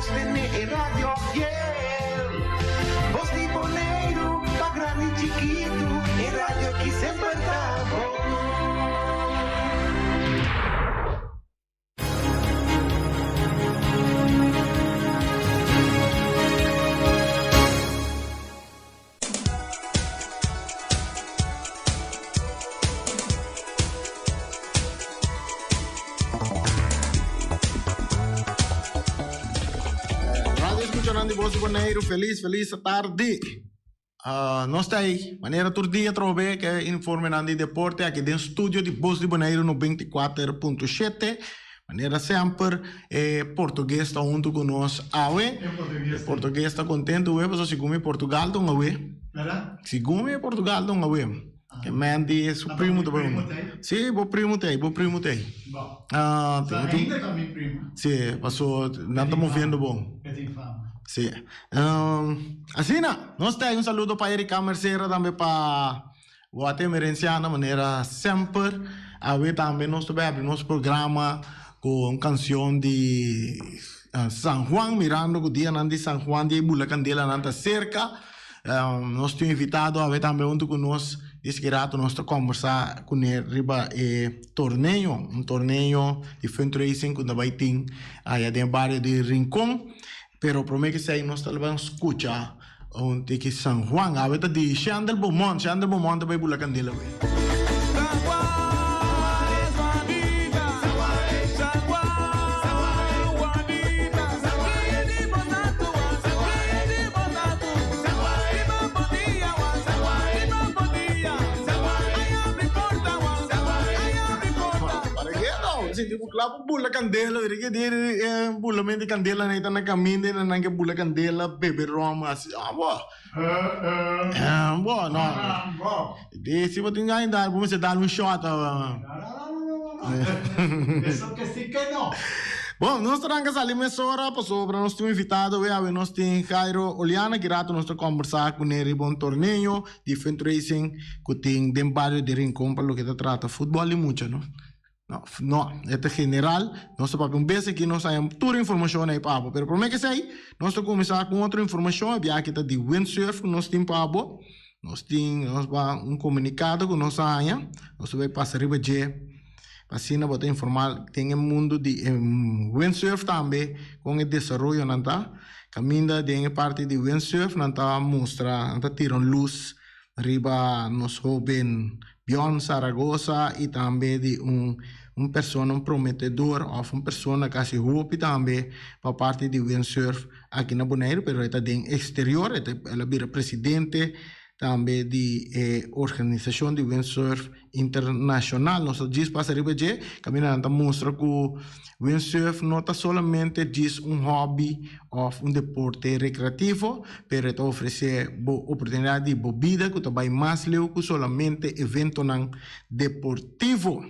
Sostene e radio fiel. Bos di Boneiru, pa grandi i chikitu, e radio ki semper ta bon. Radio escuchanan di Voz di Boneiru, feliz, feliz tardi. Ah, nos ta ahí, manera tur dia trobe ke informenan di deporte aki den studio di Voz di Boneiru 94.7. Manera semper e portugues ta huntu ku nos awe. E portugues ta kontentu we pasobra segun mi Portugal ta un awe. Segun mi Portugal ta un awe. E man di su primo ta bai hunga. Si, bo primo ta ei, bo primo ta ei. Si, paso nan ta moviendo bon. Si. Asina, nos ta ei un saludo pa Erika Mercera tambe pa Wate Emerenciana manera semper. Awe tambe nos ta bai abri nos programa ku un kanshon di San Juan mirando ku dianan di San Juan di e bula kandelanan ta serka. Nos tin un invitado awe tambe huntu ku nos diski rato nos ta kombersá kuné riba e torneo, un torneo di fundraising ku ta bai tin aya den e bario di Rincon. Pero promé ku esei nos ta bai skucha Un tiki San Juan. Awe ta di Shandel Beaumont. Shandel Beaumont ta bai bula kandela awe. Para ke no? Sinti ku kla pa bula kandela. Mira ke dia e bulamento di kandela nan ta na kaminda i nan ke bula kandela bebe rom asi. Ah bo. Ah bo no. Di si bo tin gana di dal bo mester dal un shot. Eso ke si ke no. Bon, nos ta ranka sali mesora pasobra nos tin un invitado awe. Awe nos tin Jairo Oliana ki rato nos ta kombersá kuné riba un torneo di fundraising ku tin den bario di Rincon pa loke ta trata futbòl di mucha no. No, no, e ta general. Nos ta papia un bes aki, nos haña tur informashon ei pa bo. Pero promé ke esei, nos ta kuminsá ku un otro informashon. E biaha aki ta di windsurf ku nos tin pa bo. Nos tin, nos ba un komunikado ku nos a haña. Nos ta bai pasa riba dje, pa asina bo ta informá den e mundu di e windsurf tambe kon e desaroyonan ta. Kaminda den e parti di windsurf nan ta mustra, nan ta tira un lus riba nos hoben Bjorn Saragoza y tambe di un un persona un prometedor of un persona cu haci hopi tambe pa parti di windsurf aki na Boneiru pero e ta den exterior e ta el a bira presidente tambe di e organisacion di windsurf internacional. Nos ta djis pasa riba dje caminda nan ta mustra cu Windsurf no ta solamente djis un hobby of un deporte recreativo, pero e ta ofrece bo oportunidad di bo bida cu ta bay mas leu cu solamente eventonan deportivo.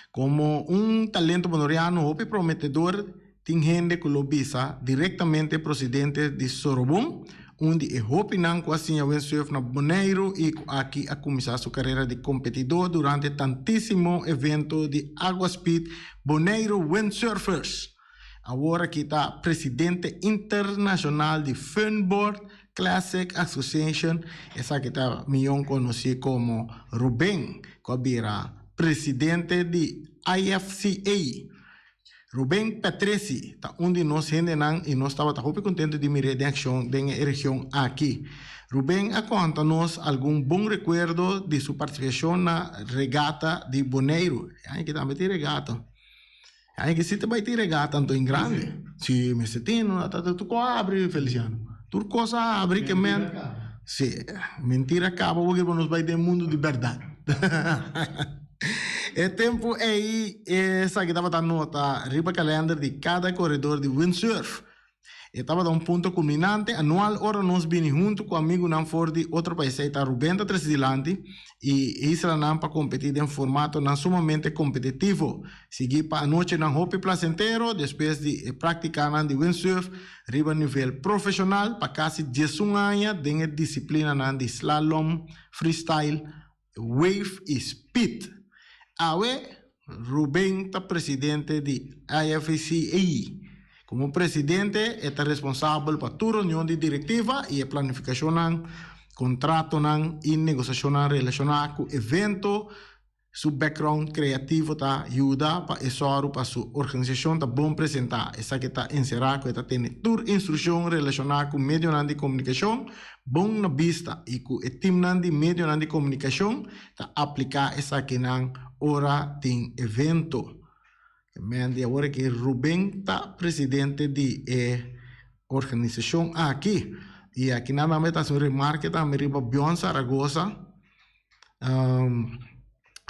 Como un talento bonoriano hopi prometedor, Tin hende ku lo bisa direktamente prosedente di Sorobon, un di e hopinan ku a siña windsurf na Boneiru i ku aki a kuminsá su karera di kompetidó durante tantísimo evento di Aquaspeed Boneiru Windsurfers. Awor aki ta presidente internashonal di Funboard Classic Association, esaki ta mion konosí komo Ruben, ku a bira presidente di IFCA. Ruben Petresi ta un di nos hendenan i nos tabata hopi kontentu di mir'é den akshon den e region aki. Ruben a konta nos algun bon rekuerdo di su partisipashon na Regata di Boneiru. E aña aki tambe tin regata. E aña aki si ta bai tin regata anto en grandi. Si mester tin, no ta tur kos a abri Feliciano. Tur kos a abri ke men. Si, mentira kaba bo kier pa nos bai den mundu di bèrdat. E tempu ei esaki tabata nota riba kalender di kada koredor di windsurf. E tabata un punto kulminante anual ora nos bini huntu ku amigunan for di otro paisei ta Ruben ta trese dilanti i islanan pa kompetí den formatonan sumamente kompetitivo, sigui pa anochinan hopi plasentero despues di e práktikanan di windsurf riba nivel profeshonal pa kasi diesun aña den e disiplinanan di slalom, freestyle, Wave i Speed. Awe Ruben ta presidente di IFCA. Komo presidente e ta responsabel pa tur reunion di direktiva i e planifikashonnan, kontratonan i negosiashonnan relashoná ku evento. Su background kreativo ta yuda pa e sòru pa su organisashon ta bon presentá. Esaki ta enserá ku e ta tene tur instrukshon relashoná ku medionan di komunikashon bon na bista i ku e timnan di medionan di komunikashon ta apliká esakinan ora tin evento. Men di awor aki Ruben ta presidente di e organisashon aki. I akinan tambe ta hasi un remarke tambe riba Bjorn Saragoza.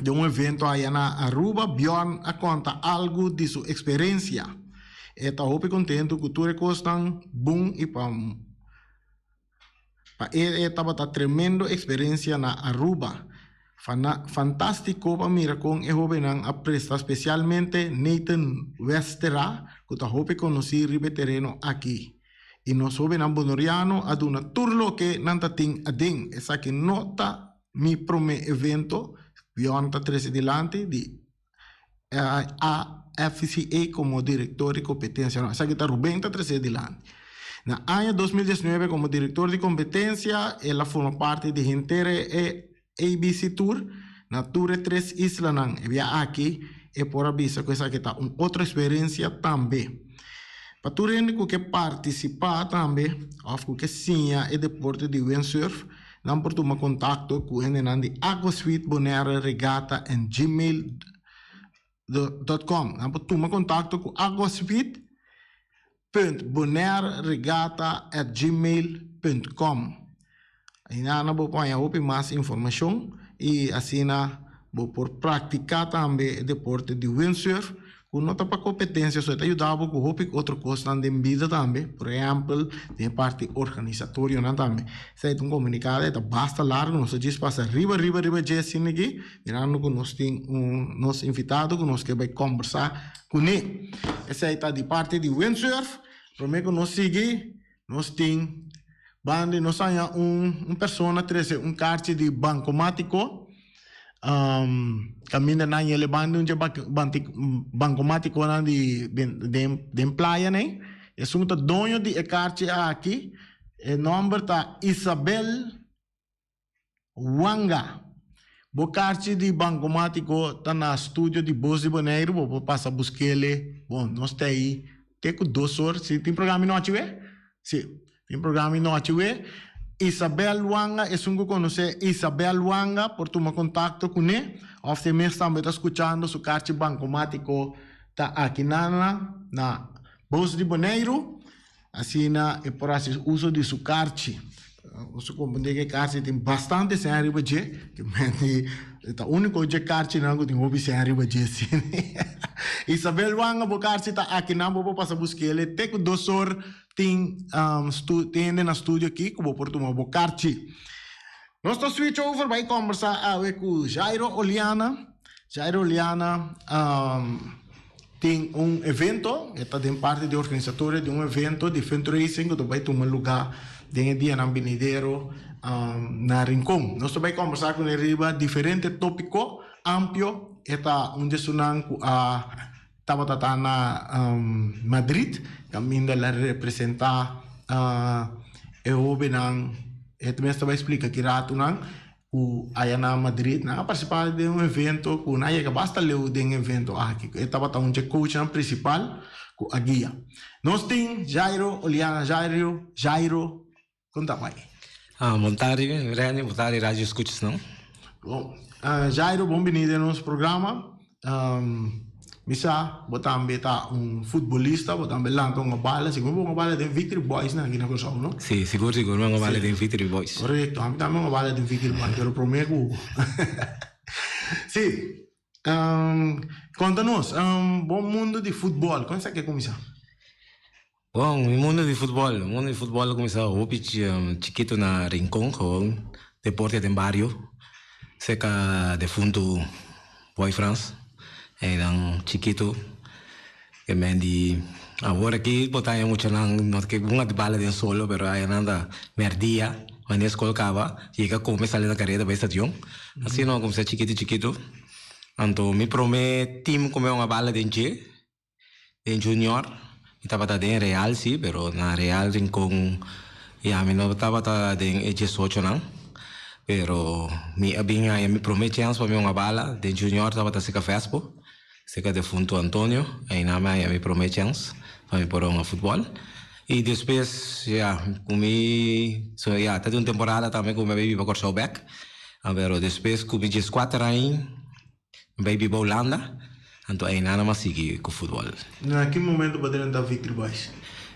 Den un evento aya na Aruba, Bjorn a konta algu di su eksperensia. E ta hopi kontentu ku tur e kosnan bon i pa pa e e tabata tremendo eksperensia na Aruba. Fantástiko pa mira kon e hóbennan a presta spesialmente Nathan Westera ku ta hopi konosí riba e tereno aki. I nos hóbennan bonoriano a duna tur loke nan ta tin aden. Esaki no ta mi promé evento, Bjorn ta trese dilanti di AFCA komo direktor di kompetensia. No, esaki ta Ruben ta trese dilanti. Na aña 2019 komo direktor di kompetensia el a forma parti di henter e ABC Tour na tur e tres islanan. E bia aki e por a bisa ku esaki ta un otro eksperensia tambe. Pa tur hende ku ke partisipá tambe òf ku ke siña e deporte di windsurf, nan por tuma kontakto ku hendenan di Aquasuite Bonaire Regatta and gmail dot com. Nan por tuma kontakto ku aquasuite punt bonaire regatta at gmail punt com. Ayina bo por haña hopi mas informashon i asina bo por praktiká tambe e deporte di windsurf ku no ta pa kompetensia so, e ta yuda bo ku hopi otro kosnan den bida tambe, por ehèmpel den e parti organisatorionan tambe. Esei ta un komunikado e ta basta largu, nos ta djis pasa riba riba riba dje asina aki, mirando ku nos tin un nos invitado ku nos ke bai kòmbersá kuné. Esei ta di parti di windsurf. Promé ku nos sigui nos tin banda nos haña un un persona trese un karchi di bankomátiko kaminda nan yele banda un dje bankomátikonan di den den playa nei. Esun ta doño di e karchi aki e nòmber ta Isabel Wanga. Bo karchi di bankomátiko ta na studio di Bos di Boneiru, bo por pasa busk'ele. Bon, nos ta ei te ku dos or. Si tin programa di nochi we? Si, tin programa di nochi we. Isabel Wanga, esun ku konosé Isabel Wanga por tuma kontakto kuné òf si e mes tambe ta skuchando su karchi bankomátiko ta aki nana na Bos di Boneiru. Asina e por hasi uso di su karchi. Nos a komprendé ku e karchi tin bastante sèn riba dje, ke men di e ta úniko dje karchinan ku tin hopi sèn riba dje asina. Isabel Wanga bo karchi ta akinan bo por pasa busk'el te ku dosor tin tin hende na studio aki ku bo por tuma bo karchi. Nos ta switch over bai kombersá awe ku Jairo Oliana. Jairo Oliana tin un evento, e ta den parti di organisatorio di un evento di fundraising ku ta bai tuma lugá den e dianan binidero na Rincon. Nos ta bai kombersá kuné riba diferente tópiko amplio. E ta un di esunnan ku a tabata ta na Madrid kaminda el a representá e hóbennan. E mes ta bai splika ki ratunan ku aya na Madrid nan a partisipá den un evento ku nan a yega basta leu den e evento aki. E tabata un dje coachnan prinsipal ku a guia. Nos tin Jairo Oliana Jairo, Jairo, kon ta bai? Ah, bon tardi Renny, bon tardi radio escuchasnan. Bon, Jairo bon bini den nos programa. Mi sa bo tambe ta un futbolista, bo tambe lanta un bala, sigur bo un bala den Victory Boys nan aki na Kòrsou, no? Sí, sigur sigur mi un bala den Victory Boys. Korekto, ami tambe un bala den Victory Boys, pero promé ku Sí, konta nos, bo mundu di futbòl, kon esaki a kuminsá? Bon, mi mundu di futbòl, mi mundu di futbòl a kuminsá hopi chikitu na Rincon, gewoon deporte den bario, serka defuntu Boy Frans, einan chikitu ke men di awor aki bo ta haña muchanan no ta ke hunga di bala den solo pero ayanan ta mèrdia wanneer skol kaba yega kome sali na kareda bai stadion, asina a kuminsá chikitu chikitu, anto mi prome team ku mi a hunga bala den dje. Den junior Mi tabata den Real si, pero na Real Rincon ya mi no tabata den e diesocho nan. Pero mi a bin haña mi prome chèns pa mi hunga bala den Junior tabata seka Vespo, seka defunto Antonio. Einan mi a haña mi prome chèns pa mi por a hunga futbòl. I despues ya ku mi so ya ta tin un temporada tambe ku mi a bai biba Kòrsou bèk. Pero despues ku mi dieskuater aña Mi bai biba Hulanda, anto einan mi a sigui ku futbòl. Na ki momento bo drenta Victory Boys?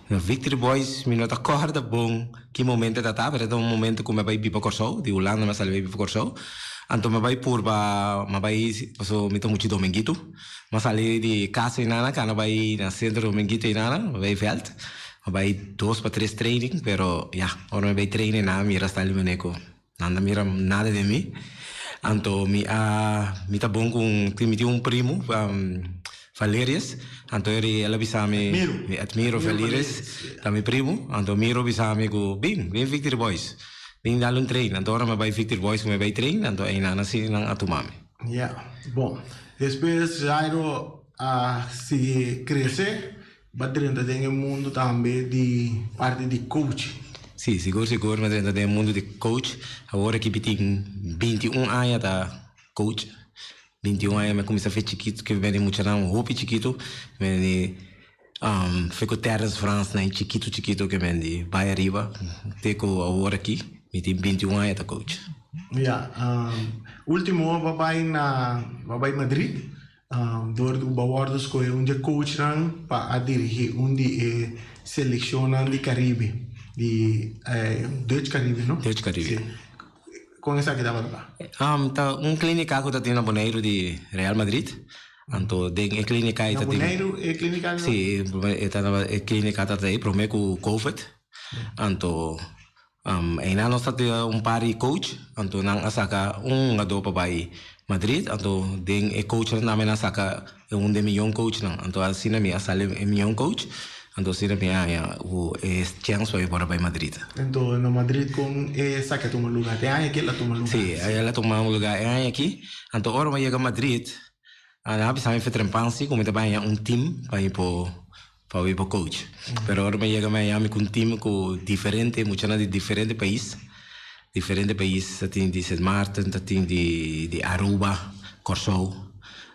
Na Victory Boys mi no ta kòrda bon ki momento ta ta, pero ta un momento ku mi a bai biba Kòrsou, di Hulanda mi a sali bai biba Kòrsou. Anto mi a bai purba, mi a bai, pasobra mi ta muchu dominguito, mi a sali di kas einan a kana bai na sentro dominguito einan, mi a bai vèlt, mi a bai dos pa tres training, pero ya, ora mi bai train einan a mira Stanley Maneco. Nan ta mira nada den mi. Anto mi a mi ta bon ku un mi tin un primu Valerius anto el a bisa mi Admiro. Mi admiro Valerius ta mi primu anto Miro a bisa mi ku bin bin Victory Boys bin dal un train anto ora mi a bai Victory Boys ku mi a bai train anto einan asi nan a tuma mi. Ya bon despues Jairo a sigui krese Ba drenta den e mundu tambe di parti di coach. Sí, sigur sigur mi a drenta den e mundu di coach. Awor aki mi tin 21 aña ta coach. 21 aña mi a kuminsá fe chikitu, ke mi bini muchanan hopi chikitu. Mi bini fe ku Terrence Frans nan chikitu chikitu ke mi di bai ariba te ku awor aki mi tin 21 aña ta coach. Ya, ultimo bo a bai na bo a bai Madrid. Dor di bo a wòrdu skohe un di e coachnan pa a dirigí un di e selekshonnan di Karibe, di Dutch Karibe, no? Dutch Karibe. Si. Kon esaki tabata ta? Ta un klínika ku ta tin na Boneiru di Real Madrid. Anto den e klínika ei ta tin. Na Boneiru e klínika? Si, e ta e klínika ta ei promé ku Covid. Anto Einan nos ta tin un par di coach, anto nan a saka un hungadó pa bai Madrid, anto den e coachnan tambe nan a saka e un den miyon coachnan, anto asina mi a sali e miyon coach, anto asina mi a haña ku e chèns pa mi por a bai Madrid. Anto na Madrid kon e esaki a tuma lugá? Te aña aki el a tuma lugá? Sí, el a tuma lugá e aña aki, anto ora mi a yega Madrid, nan a bisa mi fetrempan si ku mi ta bai haña un team pa mi por Pa wi bo coach. Pero ora mi a yega Miami cu un team cu diferente muchanan di diferente pais, diferente pais, ta tin di Sint Maarten, ta tin di di Aruba, Corsou.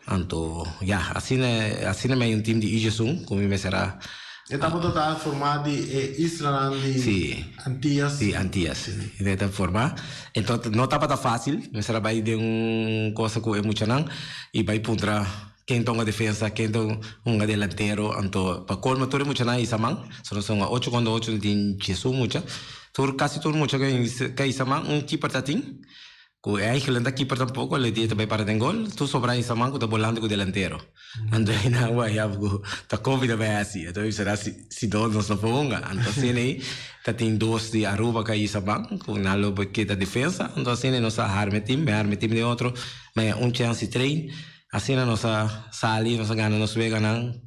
Anto ya, asina asina mi hay un team di Ijesun cu mi mester a. E tabata ta forma di e islanan di Si. Antillas. Di Antillas. E ta forma. Enton no tabata facil, mester a bay den un cosa cu e muchanan y bay puntra. Ken ta hunga defensa, ken ta hunga delantero, anto pa colmo tur e muchanan a hisa man, so nos a hunga ocho contra ocho, no tin diesun mucha, tur casi tur mucha cu a hisa man, un keeper ta tin, cu eigenlijk no ta keeper tampoco, le dia ta bay para den gol, tur sobra a hisa man cu ta bolante cu delantero, anto e nan waya cu ta covid a bay haci, anto mi bisa si si no nos no por hunga, anto asina ey ta tin dos di Aruba cu a hisa man, cu nan lo keda defensa, anto asina nos a harma e team, mi a harma e team den otro, mi a un chance di train. Asina nos a sali, nos a gana nos weganan,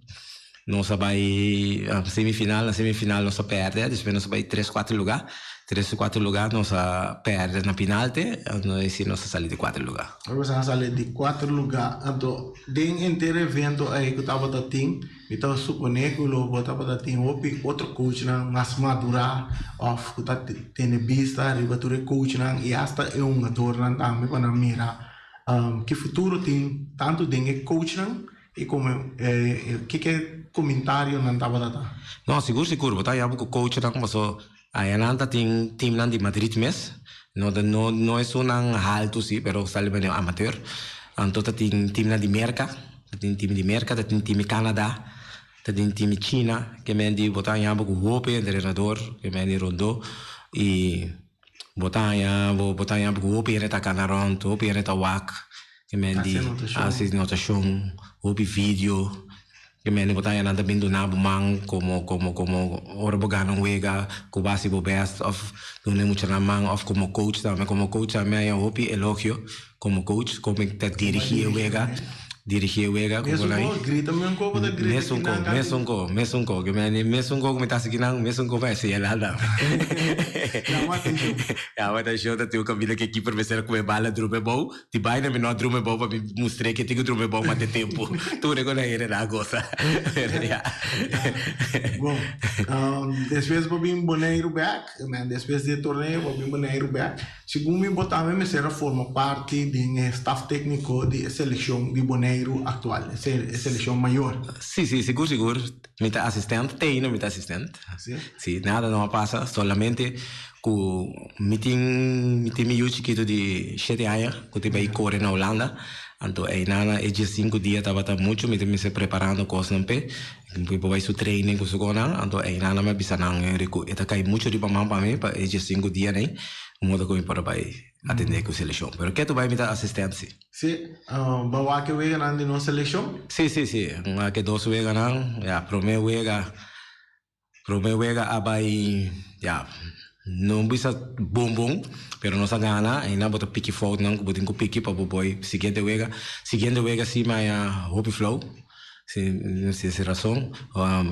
nos a bai semifinal, na semifinal nos a pèrdè, despues nos a bai tres kuater lugá, tres kuater lugá nos a pèrdè na pinalte, anto nos a sali di kuater lugá. Nos a sali di kuater lugá, anto den henter evento ei ku tabata tin, mi ta suponé ku lo bo tabata tin hopi otro coachnan mas madurá òf ku ta tene bista riba tur e coachnan i asta e hungadornan tambe pa nan mira Ki futuro tin tantu den e coachnan i komo kiko komentarionan tabata ta? No, sigur sigur bo ta haña bo ku coachnan paso ayanan ta tin teamnan di Madrid mes, no ta no no esunnan haltu si pero sali manera amateur, anto ta tin teamnan di Merka, ta tin team di Merka, ta tin team di Canada, ta tin team di China, ke men di bo ta haña bo ku hopi entrenador ke men di rondó i. Bo ta haña bo bo ta haña ku hopi hende ta kana rònt, hopi hende ta wak, ke men di hasi notashon, hopi video, ke men di bo ta haña nan ta bin duna bo man komo komo komo ora bo gana un wega ku bo hasi bo bèst òf duna e muchanan man òf komo coach tambe, komo coach tambe mi haña hopi elogio komo coach komo mi ta dirigí e wega. Dirigí e wega ku Mesun bola ko, grita mi un ko, bo ta grita Mesun ko, kinan ka mesun ko, mesun ko. Ke meni mesun ko ku mi ta hasi kinan, mesun ko pa hasi el anda. Yama atenshon. Yama atenshon ta tin un kaminda ku e kiper mester a kume bala drumi abou. Di baina mi no a drumi abou pa mi mustr'é ke tin ku drumi abou mate tempu. Tur e ku nan hende nan a gosa. Pero ya. Bon, despues bo bin Boneiru bèk, despues di e torneo bo bin Boneiru bèk. Segun mi bo tambe mester a forma parti den e staf tékniko di e selekshon di Boneiru aktual, e selekshon mayor. Sí, sí, sigur sigur. Mi ta asistent, te ainda mi ta asistent. Sí? Sí, nada no a pasa, solamente ku mi tin mi tin mi yu chikitu di shete aña ku ta bai kore na Hulanda, anto einan e diesinku dia tabata muchu, mi ta mester preparando kosnan p'e. Mi por bai su training ku su konan, anto einan mi a bisa nan Henry ku e ta kai muchu riba man pa mi pa e diesinku dia nei, modo ku mi por a bai atendé ku selekshon. Pero ketu bai mi ta asistent si. Si, bo a wak e weganan di nos selekshon? Si, si, si. Mi wak e dos weganan. Ya, promé wega, promé wega a bai, ya, no bisa bon bon, pero nos a gana. Einan bo ta piki foutnan ku bo tin ku piki pa bo boi siguiente wega. Siguiente wega si mi haña hopi flou. Si, si es razon.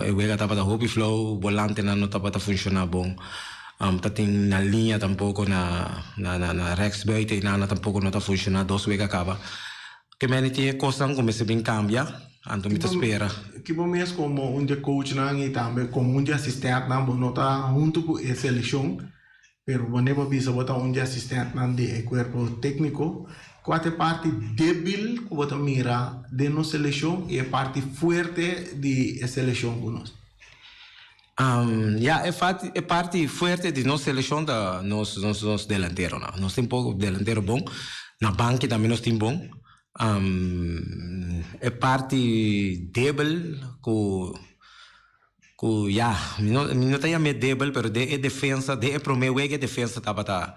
E wega tabata hopi flow, volantenan no tabata funciona bon. Ta tin na liña tampoco, na na na rechts buiten y nana tampoco no ta funciona, dos wega caba. Ke meni tin e cosnan cu mester bin cambia, anto mi ta spera. Ki bo mes como un di e coachnan y tambe como un di e asistentnan bo no ta hunto cu e seleccion, Pero bo never bisa bo ta un di asistentnan di e kuerpo tékniko. Kua ta e parti débil ku bo ta mira den nos selekshon i e parti fuerte di e selekshon ku nos? Ya, e fati, e parti fuerte di nos selekshon ta nos, nos, nos delanteronan. Nos tin poko delantero bon. Na banki tambe nos tin bon. E parti débil ku. Ku ya, mi no mi no ta yam'é debel, pero den e defensa, den e promé wega e defensa tabata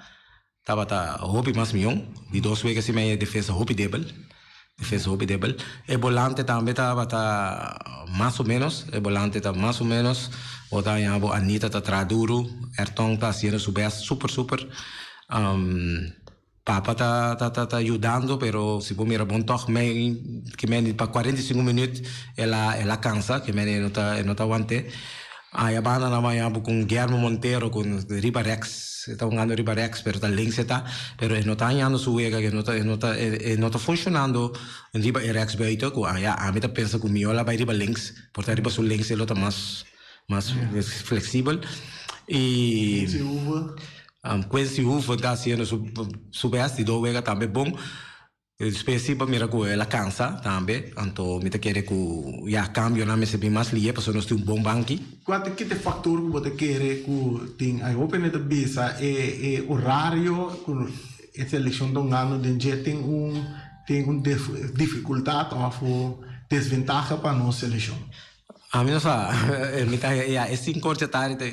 tabata hopi mas mion. Di dos wega si mei e defensa hopi debel, defensa hopi debel. E bolante tambe tabata mas o menos, e bolante ta mas o menos. Bo ta haña bo Anita ta traha duru, Erton ta hasiendo su best super super. Papa ta ta ta ta yudando pero si bo mira bon tog mei ke meni pa 45 minuut el a el a cansa ke meni e no ta e no ta wante. Aya banda nan baña bo con Guillermo Montero con riba rechts e ta hungando riba rechts pero ta links e ta pero e no ta hañando su wega e no ta e no ta e no ta funcionando riba e rechts buiten cu aya ami ta pensa cu mihor a bay riba links por ta riba su links e lo ta mas mas flexibel y Quincy Hoover ta haciendo su su best di dos wega tambe bon. Despues si bo mira cu el a cansa tambe, anto mi ta kere cu ya cambionan mester bin mas lihe pasobra nos tin un bon banki. Cua ta kite factor cu bo ta kere cu tin? Ay hopi hende ta bisa e e horario cu e seleccion ta hungando den dje tin un tin un dificultad of desventaha pa nos seleccion. Ami no sa, mi ta ya e sinku or dja tardi ta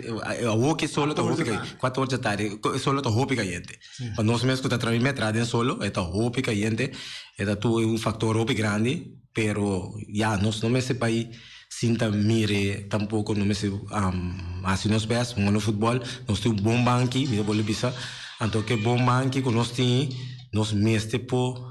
awor ke solo ta hopi kuater or dja tardi e solo ta hopi kayente. Pa nos mes ku ta traha mi metra den solo e ta hopi kayente e ta tur un faktor hopi grandi pero ya nos no mester bai sinta mire tampoko no mester hasi nos bes hunga nos futbòl nos tin un bon banki mi ta bolbe bisa anto ke bon banki ku nos tin nos mester por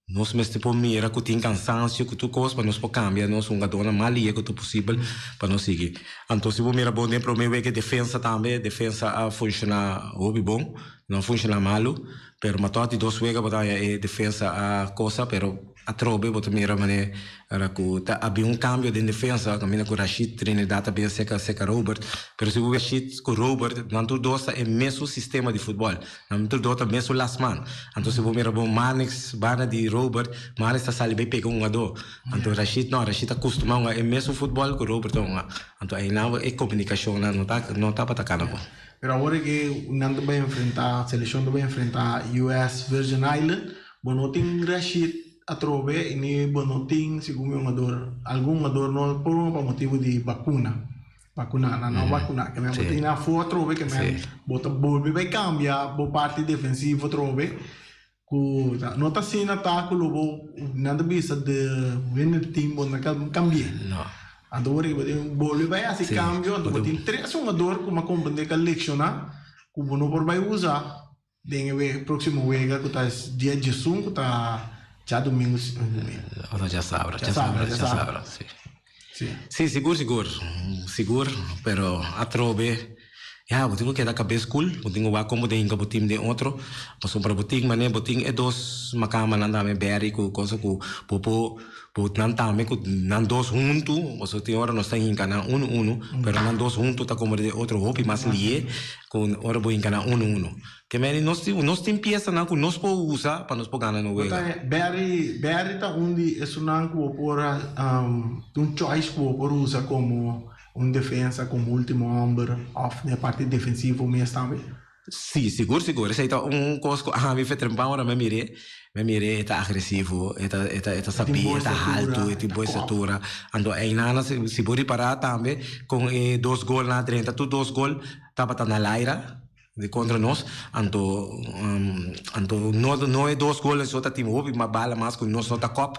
Nos mester por mira ku tin kansansio ku tur kos pa nos por kambia nos hungadónan mas lihe ku ta posibel pa nos sigui. Anto si bo mira bon den promé wega defensa tambe, defensa a funshoná hopi bon, no a funshoná malu, pero matòt di dos wega bo ta haña e defensa a kosa, pero atrobe bo ta mira manera ku ta a bin un kambio den defensa kaminda ku Rashid Trinidad a bin seka seka Robert, pero si bo wak Rashid ku Robert nan tur dos ta e mesun sistema di futbòl. Nan tur dos ta mesun last man. Anto si bo mira bon Marnix banda di Robert, Marnix ta sali bay pega un hungadó. Anto Rashid no, Rashid ta kustumá hunga e mesun futbòl ku Robert ta hunga. Anto einan e komunikashonnan no ta no tabata kana bon. Pero awor ke nan ta bay enfrentá, selekshon ta bay enfrentá US Virgin Island, bo no tin Rashid atrobe i ni bo no tin segun mi hungador, algun hungador no por hunga pa motibu di bakuna. Vacuná, nan no vacuná. Ke men bo tin afó atrobe, ke men bo ta bolbe bai cambia bo parti defensivo atrobe. Ku no ta asina ta ku lo bo nan ta bisa de winner team bo no ta cambi'é. No. Anto bo riba tin bolbe bai hasi cambio, anto bo tin tres hungador ku bo a comprende ku a lecciona ku bo no por bai usa. Den e próksimo wega ku ta dia diesun ku ta Djadumingu. Ora djasabra, djasabra, djasabra, si. Si, sigur, sigur, sigur, pero atrobe, ya, bo tin ku keda kabes kul, bo tin ku wak kon bo ta hinka bo tim den otro, pasobra bo tin manera, bo tin e dos makamanan tambe, Berry ku cosa ku bo por, bo nan tambe ku nan dos huntu, pasobra tin ora nos ta hinka nan unu unu, pero nan dos huntu ta komprende otro hopi mas lihe ku ora bo hinka nan unu unu. Te meni nos tin nos tin piesanan ku nos por usa pa nos por gana no wega. Barry Barry ta un di esunnan ku bo por un choice ku bo por usa komo un defensa komo ultimo homber òf den e parti defensivo mes tambe? Si, sigur sigur. Esei ta un kos ku ami fe trempan ora mi a mir'é. Mi a mir'é e ta agresivo, e ta e ta e ta sabí, e ta haltu, e tin bon estatura. Anto einan si bo ripará tambe kon e dos golnan a drenta, tur dos gol tabata na laira. Di kontra nos, anto anto no no e dos goles so ta tin hopi mas bala mas ku nos no ta kòp.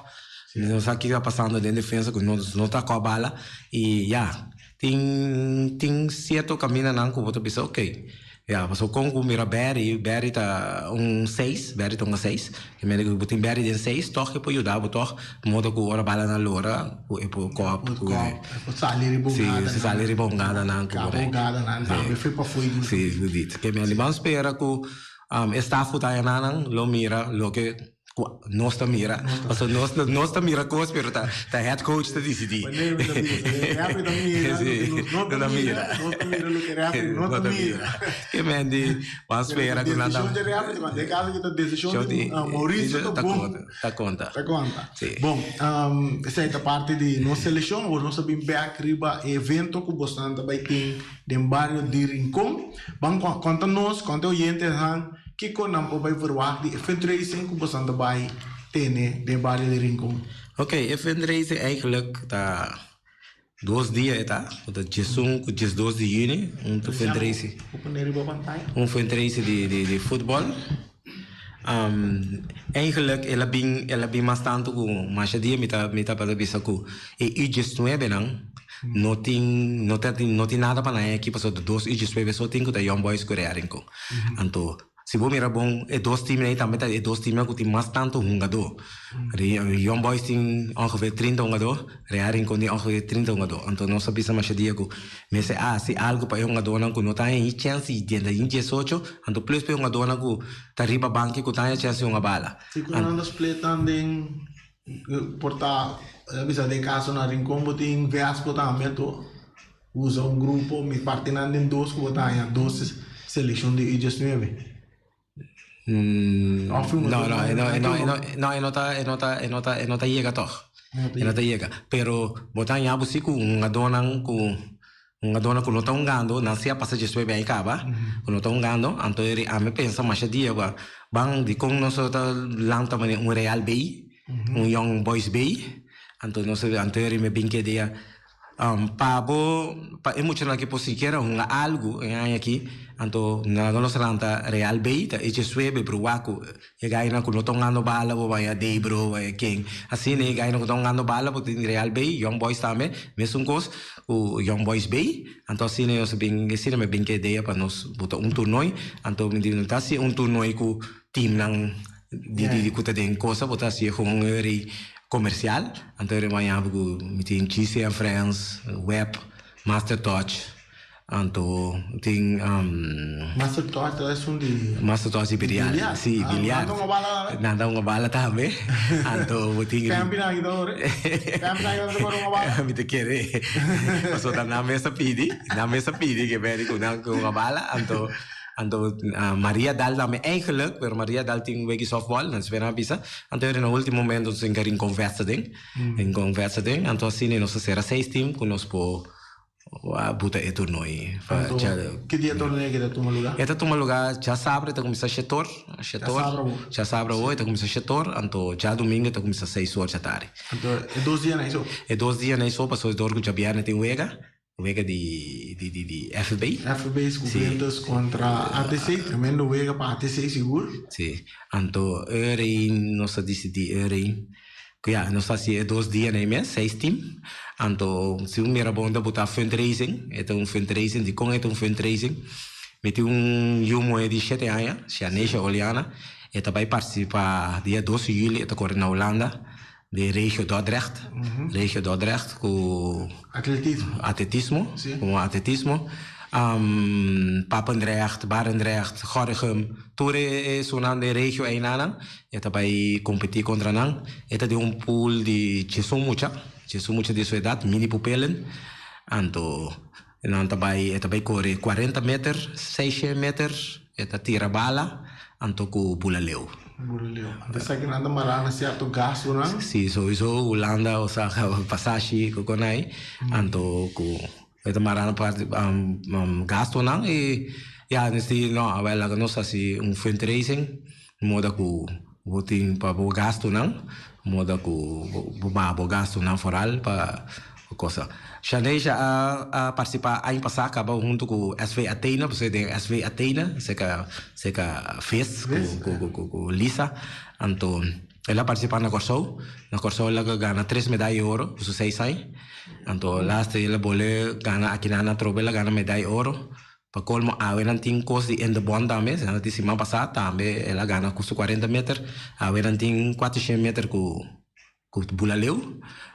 No sa kiko ta pasando den defensa ku nos no ta kòp bala i ya tin tin sierto kamindanan ku bo ta bisa okey ya pasobra kon ku mira Berry, Berry ta un seis, Berry ta un seis, ke mende ku bo tin Berry den seis tòg e por yuda bo tòg modo ku ora bala nan lora ku e por kòp ku e por sali riba un gada si sali riba un gada nan ku por gada nan tambe fe pafui di si di ke mende ban spera ku e staf ku ta ayana nan lo mira loke ku nos ta mira pasobra nos nos ta mira kos pero ta ta head coach ta disidi Wanneer mi ta bisa e referee ta mira loke nos no ta mira nos ta mira loke referee no ta mira ke mende ban spera ku nan ta Desishon di referee den e kaso aki ta desishon di Mauricio ta bon. Ta konta. Ta konta. Sí. Bon, esei ta parti di nos selekshon. Awor nos ta bin bèk riba e evento ku bosnan ta bai tin den bario di Rincon. Ban konta nos, konta e oyentenan kiko nan por bai verwagt di e fundraising ku bosnan ta bai tene den bario di Rincon. Ok, e fundraising eigenlijk ta dos dia e ta, ku ta diesun ku diesdos di yüni, un ta fundraising. Bo pone riba pantaya. Un fundraising di di futbòl. Eigenlijk el a bin el a bin mas tantu ku masha dia mi ta mi tabata bisa ku e U diesnuebe nan no tin no ta no tin nada pa nan aki pasobra dos U diesnuebe so tin ku ta Young Boys ku Real Rincon. Anto Si bo mira bon, e dos teamnan ei tambe ta e dos teamnan ku tin mas tantu hungadó. Young Boys tin ongeveer trinta hungadó, Real Rincon tin ongeveer trinta hungadó. Anto nos a bisa masha dia ku mester hasi algu pa e hungadónan ku no ta haña chèns di drenta den diesocho, anto plus pa e hungadónan ku ta riba banki ku ta haña chèns di hunga bala. Si ku nan ta split nan den por ta bisa den kaso na Rincon bo tin Vesco tambe anto Usa un grupo, mi parti nan den dos ku bo ta haña dos selekshon di U diesnuebe. Òf un No, no, e no, e no, e no, no, e no ta, e no ta, e no ta, e no ta yega tòg. E no ta yega. Pero bo ta haña bo si ku hungadónan ku hungadónan ku no ta hungando, nan si a pasa diesnuebe aña kaba, ku no ta hungando, anto e ami pensa masha dia ku ban dikon nos no ta lanta manera un Real Bay, un Young Boys Bay, anto nos anto e mi bin ke dia. Pa bo, pa e muchanan aki por sikiera hunga algu e aña aki, anto nan lo lanta Real Bay, ta eche suebe bruá ku e gainan ku no ta hungando bala bo baña Debro, baña ken. Asina e gainan ku ta hungando bala bo tin Real Bay, Young Boys tambe, mesun kos ku Young Boys Bay. Anto asina nos a bin, asina mi a bin ku e idea pa nos buta un toernooi. Anto mi di no ta hasi un toernooi ku teamnan di di ku ta den kosa, bo ta hasi gewoon un rei Comercial, anto e maña ku mi tin GC and Friends, Web, Master Touch, anto tin Master Touch ta esun di Master Touch di biliar, si biliar. Nan ta hunga bala tambe? Nan ta hunga bala tambe, anto bo tin Pempi nan aki ta ore? Pempi nan aki ta ore hunga bala? Mi ta kere, pasobra nan mes a pidi, nan mes a pidi ke beri ku nan hunga bala, anto Anto Maria Dal tambe eigenlijk, pero Maria Dal tin weki softball, nan spera a bisa. Anto eri na ultimo momento nos tin Rincon Versa den, Rincon Versa den, anto asina nos a sera seis team ku nos por buta e toernooi. Anto ki dia torneo aki ta tuma luga? E ta tuma luga djasabra e ta kuminsa shetor, shetor, djasabra awo e ta kuminsa shetor, anto djadumingo e ta kuminsa seis or djatardi. Anto e dos dianan ei so? E dos dianan ei so pasobra dor ku djabièrnè tin wega. Wega di di di di FB. FB Juventus contra ATC, tremendo wega pa ATC sigur. Si, anto eur nos a disidí eur ku ya nos ta hasi e dos dianan ei mes, seis team. Anto si bo mira bon ta bo ta fundraising, e ta un fundraising, dikon e ta un fundraising? Mi tin un yu muhé di shete aña, Shanesha Oliana. E ta bai partisipá dia dos di yüli e ta kore na Hulanda den regio Dordrecht. Regio Dordrecht ku Atletismo. atletismo, Sí. komo atletismo. Papendrecht, Barendrecht, Gorinchem, tur e esunnan den regio einanan e ta bai kompetí kontra nan. E ta den un pool di diesun mucha, diesun mucha di su edat, mini pupelen. Anto Nan ta bai, e ta bai kore kuarenta meter, seishent meter, e ta tira bala, anto ku bula leu. Bula leu. Anto esaki nan ta mará na sierto gastunan? Si, souiso Hulanda osea pasashi ku konai, anto ku e ta mará na parti gastunan i ya nos di no awel laga nos hasi un fundraising moda ku bo tin pa bo gastunan, moda ku bo baha bo gastunan foral pa Cosa. Shaneisha a a participá aña pasá caba hunto cu SV Athena, pasobra den SV Athena cerca cerca Vis cu cu cu cu cu Lisa. Anto el a participá na Kòrsou, na Kòrsou el a gana tres medaya di oro ku su seis aña. Anto laatste el a bolbe gana akinan atrobe el a gana medaya di oro. Pa colmo awe nan tin cos di in de bond tambe, nan tin siman pasá tambe el a gana ku su cuarenta meter, awe nan tin cuatrocientos meter ku Ku bula leu.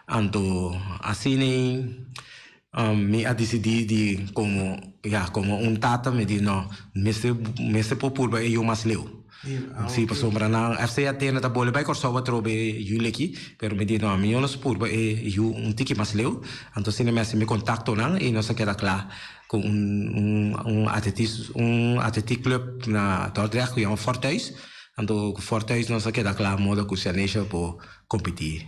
Anto asina mi a disidí di komo ya komo un tata mi di no mester mester por purba e yu mas leu. Si pasobra nan FC Athena ta bole bai Kòrsou atrobe yuli aki pero mi di no mi no purba e yu un tiki mas leu. Anto asina mi hasi mi kontaktonan i nos a keda kla ku un un un atletis un atletiek club na Dordrecht ku yama Forthuis. Anto ku Forthuis nos a keda kla moda ku Shanesha por kompetí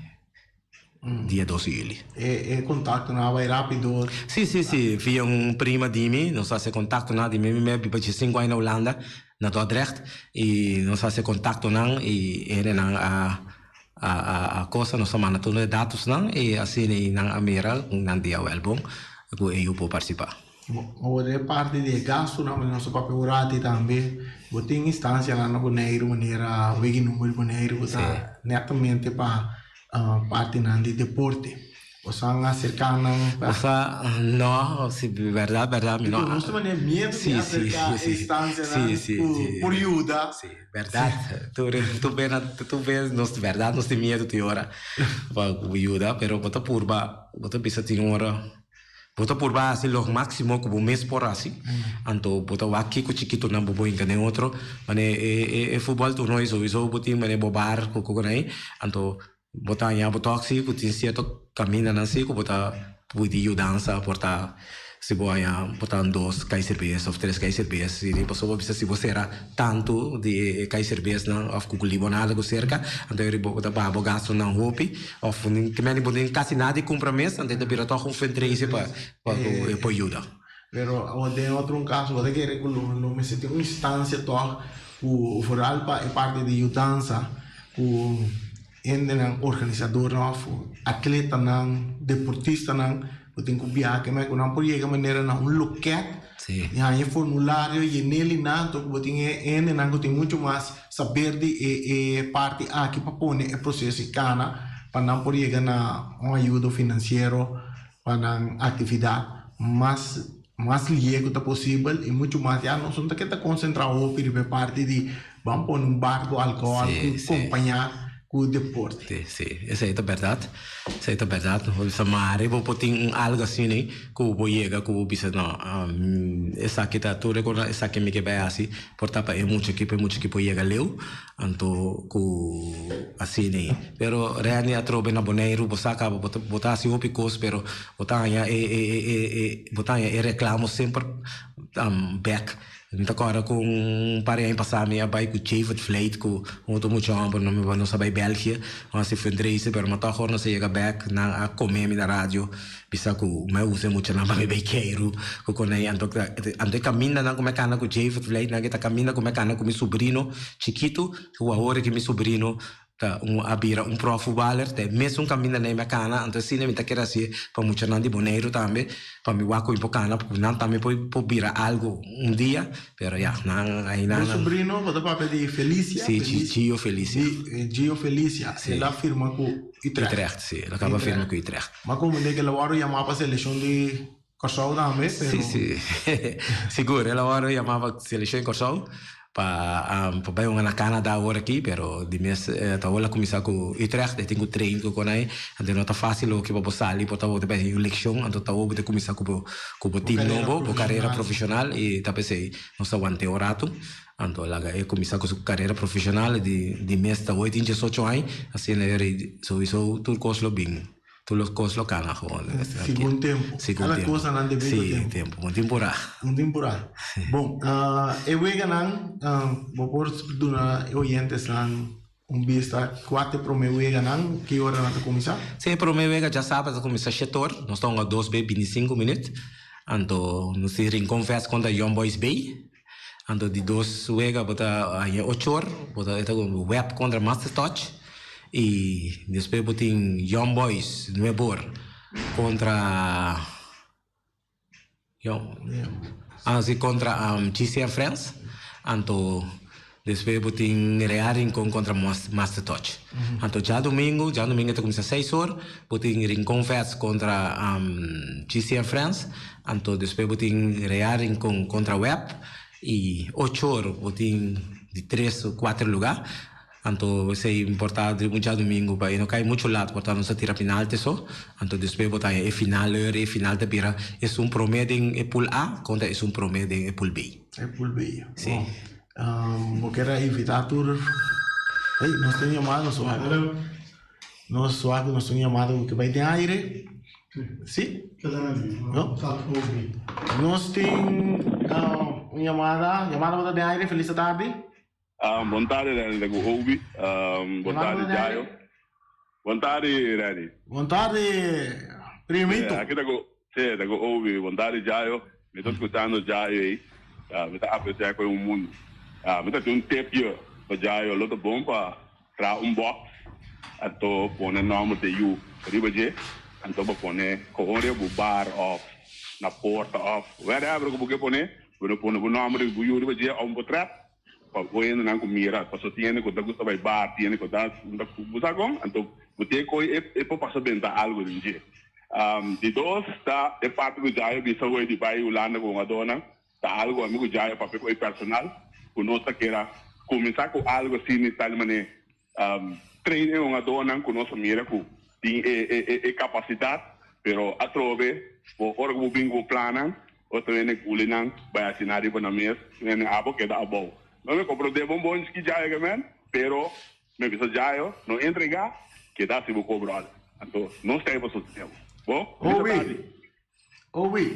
dia dos di yuli. E e kontaktonan a bai rápido? Sí, sí, sí. Via un prima di mi nos a hasi kontaktonan. Di mi mi a biba dje sinku aña na Hulanda, na Dordrecht, i nos a hasi kontaktonan i hendenan a a a kosa. Nos a manda tur e datosnan i asina nan a mira ku nan dia wèl bon ku e yu por partisipá. Bo den parti di e gastunan manera nos a papia un rati tambe, bo tin instancianan na Boneiru manera Wegen Number di Boneiru ku ta netamente pa partinan di deporte. Bo sa aserká nan pa. Bo sa no, si bèrdat bèrdat mi no. Nos ta manera miedu di aserká e instancianan ku por yuda. Si, bèrdat. Tur bes nos bèrdat nos tin miedu tin ora pa yuda pero bo ta purba bo ta bisa tin ora. Bo ta purba hasi lo máksimo ku bo mes por hasi, anto bo ta wak kiko chikitonan bo por hinka den otro. Manera e e e futbòl torneo souiso bo tin manera bo bar ku ku nan ei, anto bo ta haña bo tòg si ku tin sierto kamindanan si ku bo ta pidi yudansa por ta si bo haña bo ta dos kai serbes òf tres kai serbes si pasobra bo bisa si bo sera tantu di e kai serbesnan òf ku libonada ku serka anto e bo ta baha bo gastunan hopi. Of te mende bo tin casi nada di cumpra mes, anto e ta bira toch un fundraiser pa pa cu e por yuda. Pero awor den otro un caso bo ta kere cu lo lo mester tin un instancia toch cu vooral pa e parti di yudansa cu hendenan organisadornan of atletanan, deportistanan cu tin cu biaha keme cu nan por yega manera na un loket y haña e formulario yenel y nan anto cu bo tin e hendenan cu tin mucho mas Saber di e e parti aki pa pone e proceso y cana pa nan por yega na un ayudo financiero pa nan actividad mas mas lihe cu ta posibel y mucho mas ya nos no ta keda concentra hopi riba e parti di ban pone un bar cu alcohol cu compaña cu deporte. Sí, sí, esei ta bèrdat. Esei ta bèrdat. Bo bisa mari bo por tin un algu asina ku bo yega ku bo bisa no, esaki ta tur e kos, esaki mi ke bai hasi por ta pa e mucha aki, pa e mucha aki por yega leu, anto ku asina. Pero Renny atrobe na Boneiru bo sa kaba bo ta bo ta hasi hopi kos pero bo ta haña e e e e bo ta haña e reklamo semper bèk. Mi ta kòrda ku un par di aña pasá mi a bai ku David Vlijt ku un otro mucha hòmber no mi nos a bai België nos a hasi fundraiser pero mi tòg ora nos a yega bèk nan a komé mi na radio bisa ku mi a usa e muchanan pa mi bai keiru ku konei anto anto e kamindanan ku mi a kana ku David Vlijt nan ke ta kaminda ku mi a kana ku mi subrino chikitu ku awor ki mi subrino Ta un a bira un pro futbaler, ta e mesun kaminda nei mi a kana, anto asina mi ta kere hasié pa muchanan di Boneiru tambe, pa mi wak ku mi por kana, ku nan tambe por por bira algu un dia, pero ya, nan aina Bo sobrino, bo ta papia di Felicia? Si, Gio Felicia. Gio Felicia, el a firma ku Utrecht. Utrecht, si, el a kaba firma ku Utrecht. Ma komo de ke el a wòrdu yamá pa selekshon di Kòrsou tambe, pero. Si, si, sigur, el a wòrdu yamá pa selekshon di Kòrsou. Pa pa bai hunga na Canada awor aki, pero di mes ta hola cuminsa cu Utrecht, e tin cu train cu con ai, anto no ta facil oki pa bo sali por ta bo ta bai haci un leccion, anto ta bo ta cuminsa cu bo cu bo team nobo, bo carera profesional y ta pesey nos ta want'e un rato, anto laga e cuminsa cu su carera profesional di di mes ta hoy tin diesocho aña, asina e rei sowiso tur cos lo bin. Tur los cos lo cana gewoon. Segun tempo. Segun Cada tempo. cosa nan debido Sí, tempo. tempo. Un temporada. Un temporada. Bon, e weganan, bo por duna e oyentesnan un bista cua ta e prome weganan, ki ora nan ta cuminsa? Sí, e prome wega djasabra ta cuminsa shete or. Nos ta hunga dos be bintisinco minuut. Anto nos tin Rincon Vest contra Young Boys Bay. Anto di dos wega bo ta haña ocho or, bo ta e ta Web kontra Master Touch i despues bo tin Young Boys nuebe or kontra Young ah si kontra GC and Friends anto despues bo tin Real Rincon kontra Master Touch. Anto djadumingu, djadumingu ta kuminsá seis or, bo tin Rincon Vets kontra GC and Friends. Anto despues bo tin Real Rincon kontra Web i ocho or bo tin di tres o kuater lugá. Anto esei importá riba un djadumingu pa e no kai muchu lat por ta nos a tira penalti so. Anto despues bo ta haña e final eur, e final ta bira esun promé den e pool A kontra esun promé den e pool B. E pool B. Sí. Bon. Bo kier a invitá tur. Ey, nos tin yamada nos wak. Nos wak nos tin yamada ku ke bai den aire. Sí? No? Nos tin un yamada. Yamada bo ta den aire. Feliz tardi. Bon tardi Renny ta ku Obi. Bon tardi Jayo. Bon tardi Renny. Bon tardi primito. Aki ta ku sí ta ku Obi. Bon tardi Jayo. Mi ta skuchando Jayo ei. Mi ta apresia ku e un mundu. Mi ta tin un tipje pa Jayo. Lo ta bon pa Traha un box anto pone nomber di yu riba dje, anto bo pone gewoon riba bo bar of na porta of wherever ku bo ke pone, bo no pone bo nomber di bo yu riba dje of un potret pa bo hendenan ku mira, paso tin hende ku ta gusta bai bar, tin hende ku ta bo sa kon, anto bo tin e koe e por pasa benta algu den dje. Di dos ta e parti ku Jayo bisa hoy di bai Hulanda ku hungadónan. Ta algo ami ku Jayo papia ku e personal ku nos ta kera kuminsá ku algo asina i tal manera train e hungadónan ku nos a mira ku tin e kapasidat pero atrobe bo ora ku bo bin ku bo plannan otro hende gulinan bai asina riba nan mes hende abo keda abou. No mi komprondé bon bon ki Jayo ke men pero mi bisa Jayo no entregá keda si bo kobra al anto nos ta ei pa sostené bo. Bo bisa tardi. Obi,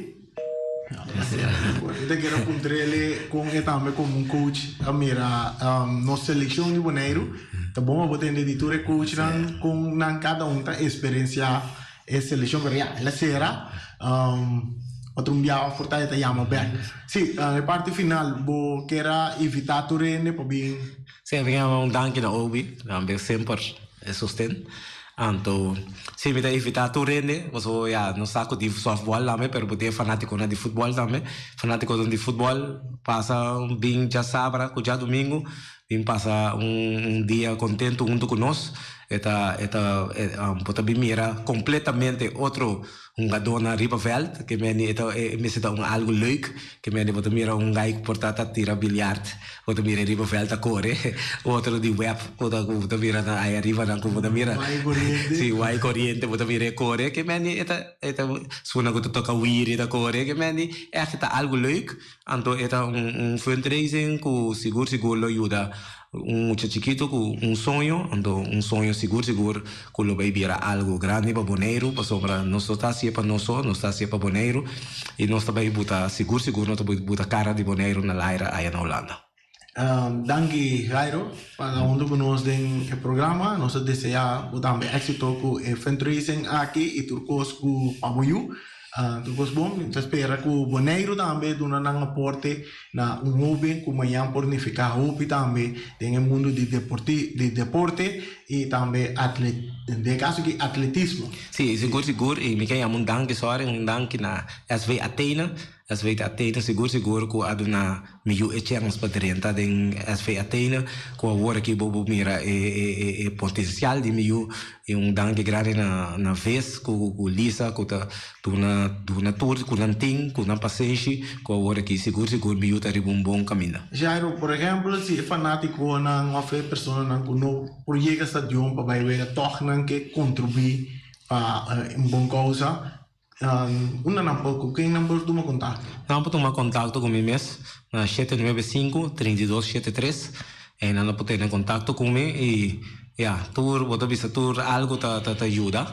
mi ta kere puntr'el kon e tambe komo un coach a mira nos selekshon di Boneiru. Ta bon pa bo tende di tur e coachnan kon nan kada un ta eksperensiá e selekshon. Pero ya, el a sera. Otro un biaha por ta e ta yama bèk. Sí, e parti final bo kier a invitá tur hende pa bin. Sí, mi kier un danki na Obi, tambe semper e sosten. Anto, sí, mi ta invitá tur hende, pasobra ya, nos sa ku tin sòftbòl tambe, pero bo tin e fanátikonan di futbòl tambe. Fanátikonan di futbòl pasa bin djasabra ku djadumingu, bin pasa un dia kontentu huntu ku nos. E ta, e ta, bo ta bin mira kompletamente otro Hungadónan riba vèlt, ke meni e ta e mester ta un algu leuk, ke meni bo ta mira un gai ku por ta ta tira biljart, bo ta mira e riba vèlt ta kore, otro di wèp ku ta ku bo ta mira nan ai ariba nan ku bo ta mira, Wai koriente. si wai koriente bo ta mira e kore, ke meni e ta e ta suna ku ta toka wiri ta kore, ke meni ègt ta algu leuk, anto e ta un un fundraising ku sigur sigur lo yuda Un mucha chikitu ku un soño, anto un soño sigur sigur ku lo bai bira algu grandi pa Boneiru, pasobra nos no ta hasié pa nos so, nos ta hasié pa Boneiru i nos ta bai buta sigur sigur nos ta bai buta kara di Boneiru na laira aya na Hulanda. Danki Jairo pa ta huntu ku nos den e programa. Nos ta deseá bo tambe éksito ku e fundraising aki i tur kos ku pa bo yu. Tur kos bon, mi ta spera ku Boneiru tambe duna nan aporte na un hoben ku mañan por nifiká hopi tambe den e mundu di deporti di deporte i tambe atle den e kaso aki atletismo. Sí, sigur sigur i mi ke yama un danki sòri, un danki na SV Athena. SV Athene sigur sigur ku a duna mi yu e chèns pa drenta den SV Athene ku awor aki bo por mira e e e potensial di mi yu i un danki grandi na na Ves ku ku Lisa ku ta duna duna tur ku nan tin ku nan pasenshi ku awor aki sigur sigur mi yu ta riba un bon kaminda. Jairo, por ehèmpel si e fanátikonan òf e personanan ku no por yega stadion pa bai wega tòg nan ke kontribuí pa un bon kousa, Unda nan por, ku ken nan por tuma kontakto? Nan por tuma kontakto ku mi mes na shete nuebe sinku, trinta i dos shete tres. E nan lo por tene kontakto ku mi i ya, tur bo ta bisa tur algu ta ta yuda,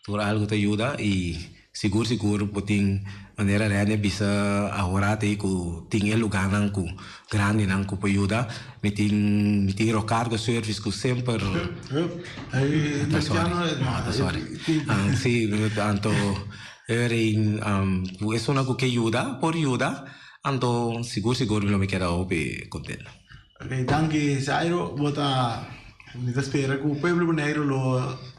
tur algu ta yuda i sigur sigur bo tin manera Rene a bisa ahora te ku tin e lugánan ku grandinan ku por yuda. Mi tin mi tin Rocargo Service ku semper. Ta sorry, no ta sorry. Si, anto Erin ku esunnan ku ke yuda por yuda, anto sigur sigur mi lo mi keda hopi kontento. Ok, danki Jairo. Bo ta, mi ta spera ku pueblo Boneiru lo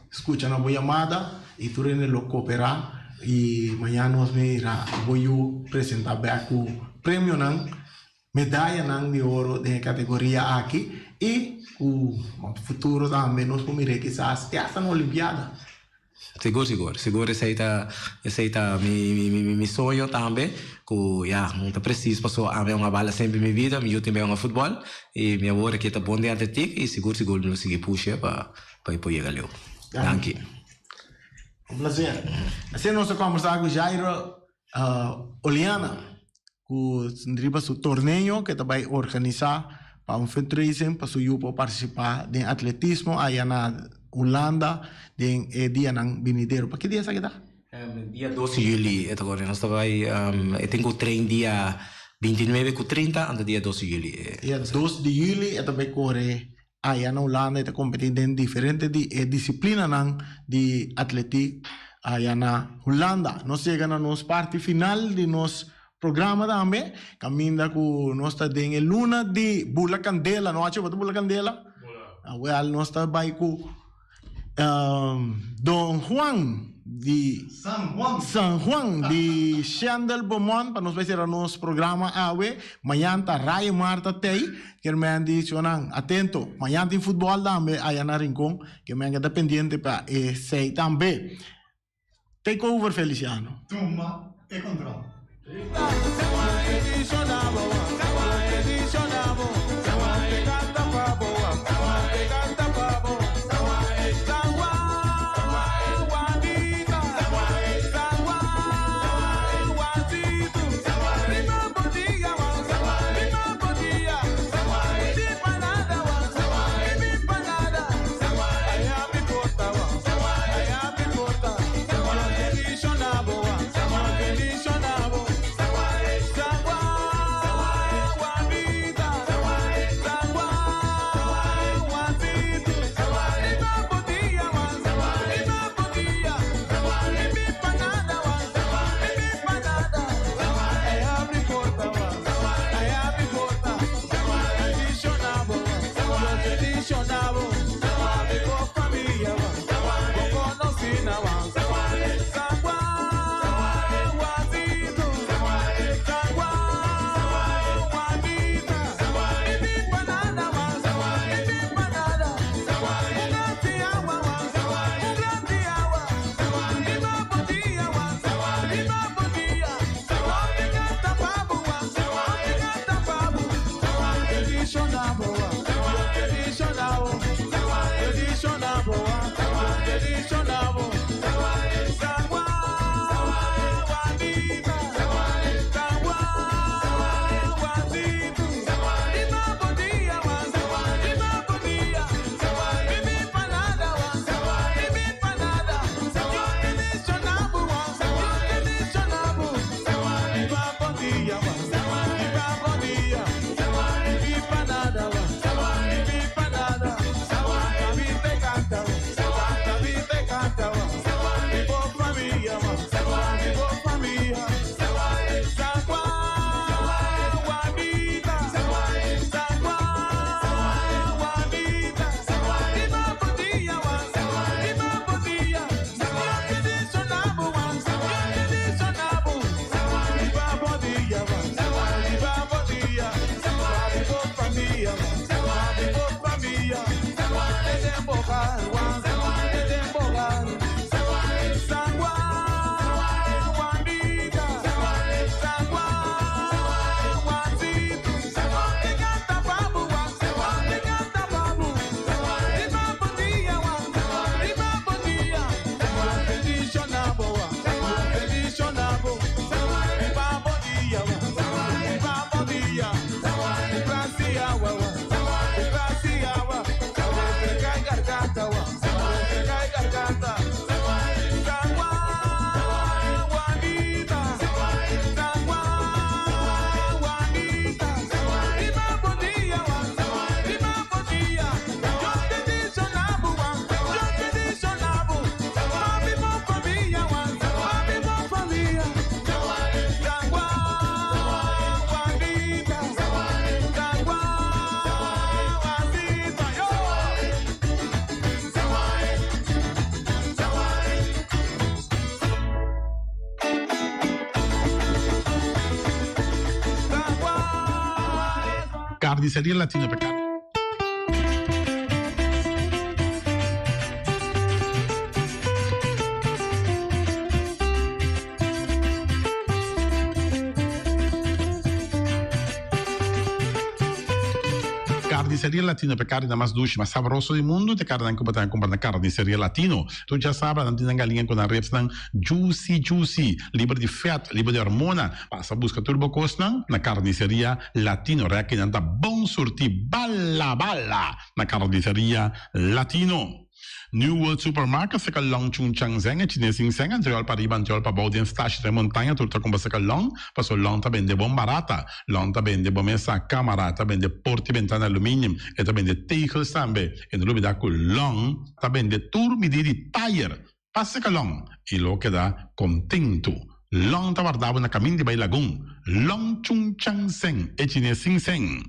skucha na bo yamada i tur hende lo koperá i mañana nos mira bo yu presentá bèk ku premionan. Medayanan di oro den e kategoria aki i ku futuro tambe nos por mir'é kisas te hasta na olimpiada. Sigur sigur, sigur esei ta esei ta mi mi mi soño tambe ku ya no ta presis paso ami a hunga bala semper mi bida mi yu tambe a hunga futbòl i mi awor aki ta bon den atletik i sigur sigur mi lo sigui pusha pa pa e por yega leu. Danki. Un plaser. Asina nos a kombersá ku Jairo Oliana ku riba su torneo ke ta bai organisá pa un fundraising pa su yu por partisipá den atletismo aya na Hulanda den e dianan binidero. Pa ki dia esaki ta? Dia dos di juli e ta kore. Nos ta bai e tin ku train dia bintinuebe ku trinta anto dia dos di juli e. Dia dos di juli e ta bai kore aya na Hulanda e ta kompetí den diferente di e disiplinanan di atletik aya na Hulanda. Nos yega na nos parti final di nos programa tambe, kaminda ku nos ta den e luna di bula kandela. No Achi, bo ta bula kandela? Bula. Wèl, nos ta bai ku Don Juan di San Juan. San Juan di Shendel Beaumont pa nos bai sera nos programa awe. Mañan ta Rayo Marta tei. Ker men di shonnan atento. Mañan tin futbòl tambe aya na Rincon. Ker men keda pendiente pa esei tambe. Take over Feliciano. Tuma e control. Carniceria Latino pa car. Carniceria Latino pa e carni nan mas dushi, mas sabroso di mundu, ta e carninan cu bo ta cumpra na Carniceria Latino. Tur djasabra nan tin nan galiña cu nan ribsnan juicy juicy, liber di vet, liber di hormona. Pasa busca tur bo cosnan na Carniceria Latino. Rek nan ta bon surti bala bala na Carniceria Latino. New World Supermarket seka Long Chun Chang Zeng e chines sin seng antriol pa riba antriol pa bou den stashi den montaña tur ta cumpra seka Long paso Long ta bende bon barata. Long ta bende bo mesa, camara, ta bende porta y bentana aluminium, e ta bende tegels tambe. E no lubida cu Long ta bende tur midi di tayer. Pasa ka Long y lo keda contento. Long ta warda bo na camin di bay Lagun. Long Chun Chang Seng, e chines sin seng.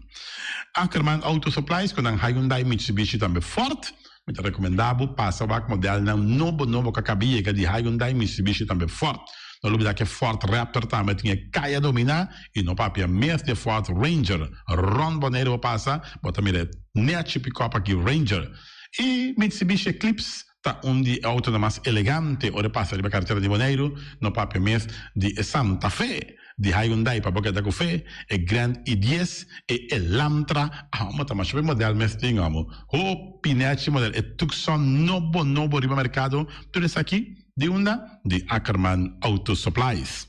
Ackerman Auto Supplies cu nan Hyundai, Mitsubishi tambe Ford. Mi ta recomenda bo pasa wak modelnan nobo nobo cu a caba yega di Hyundai, Mitsubishi tambe Ford. No lubida cu e Ford Raptor tambe tin e caya domina y no papia mes di e Ford Ranger. Rond Bonaire bo pasa, bo ta mira e nechi pick-up aki Ranger. Y Mitsubishi Eclipse Ta un di e autonan mas elegante ora e pasa riba karetera di Boneiru, no papia mes di e Santa Fe, di Hyundai pa bo keda ku fe, e Grand i dies, e Elantra, amo ta masha be model mes tin amo, hopi nechi model, e Tucson nobo nobo riba merkado, tur esaki di unda? Di Ackerman Auto Supplies.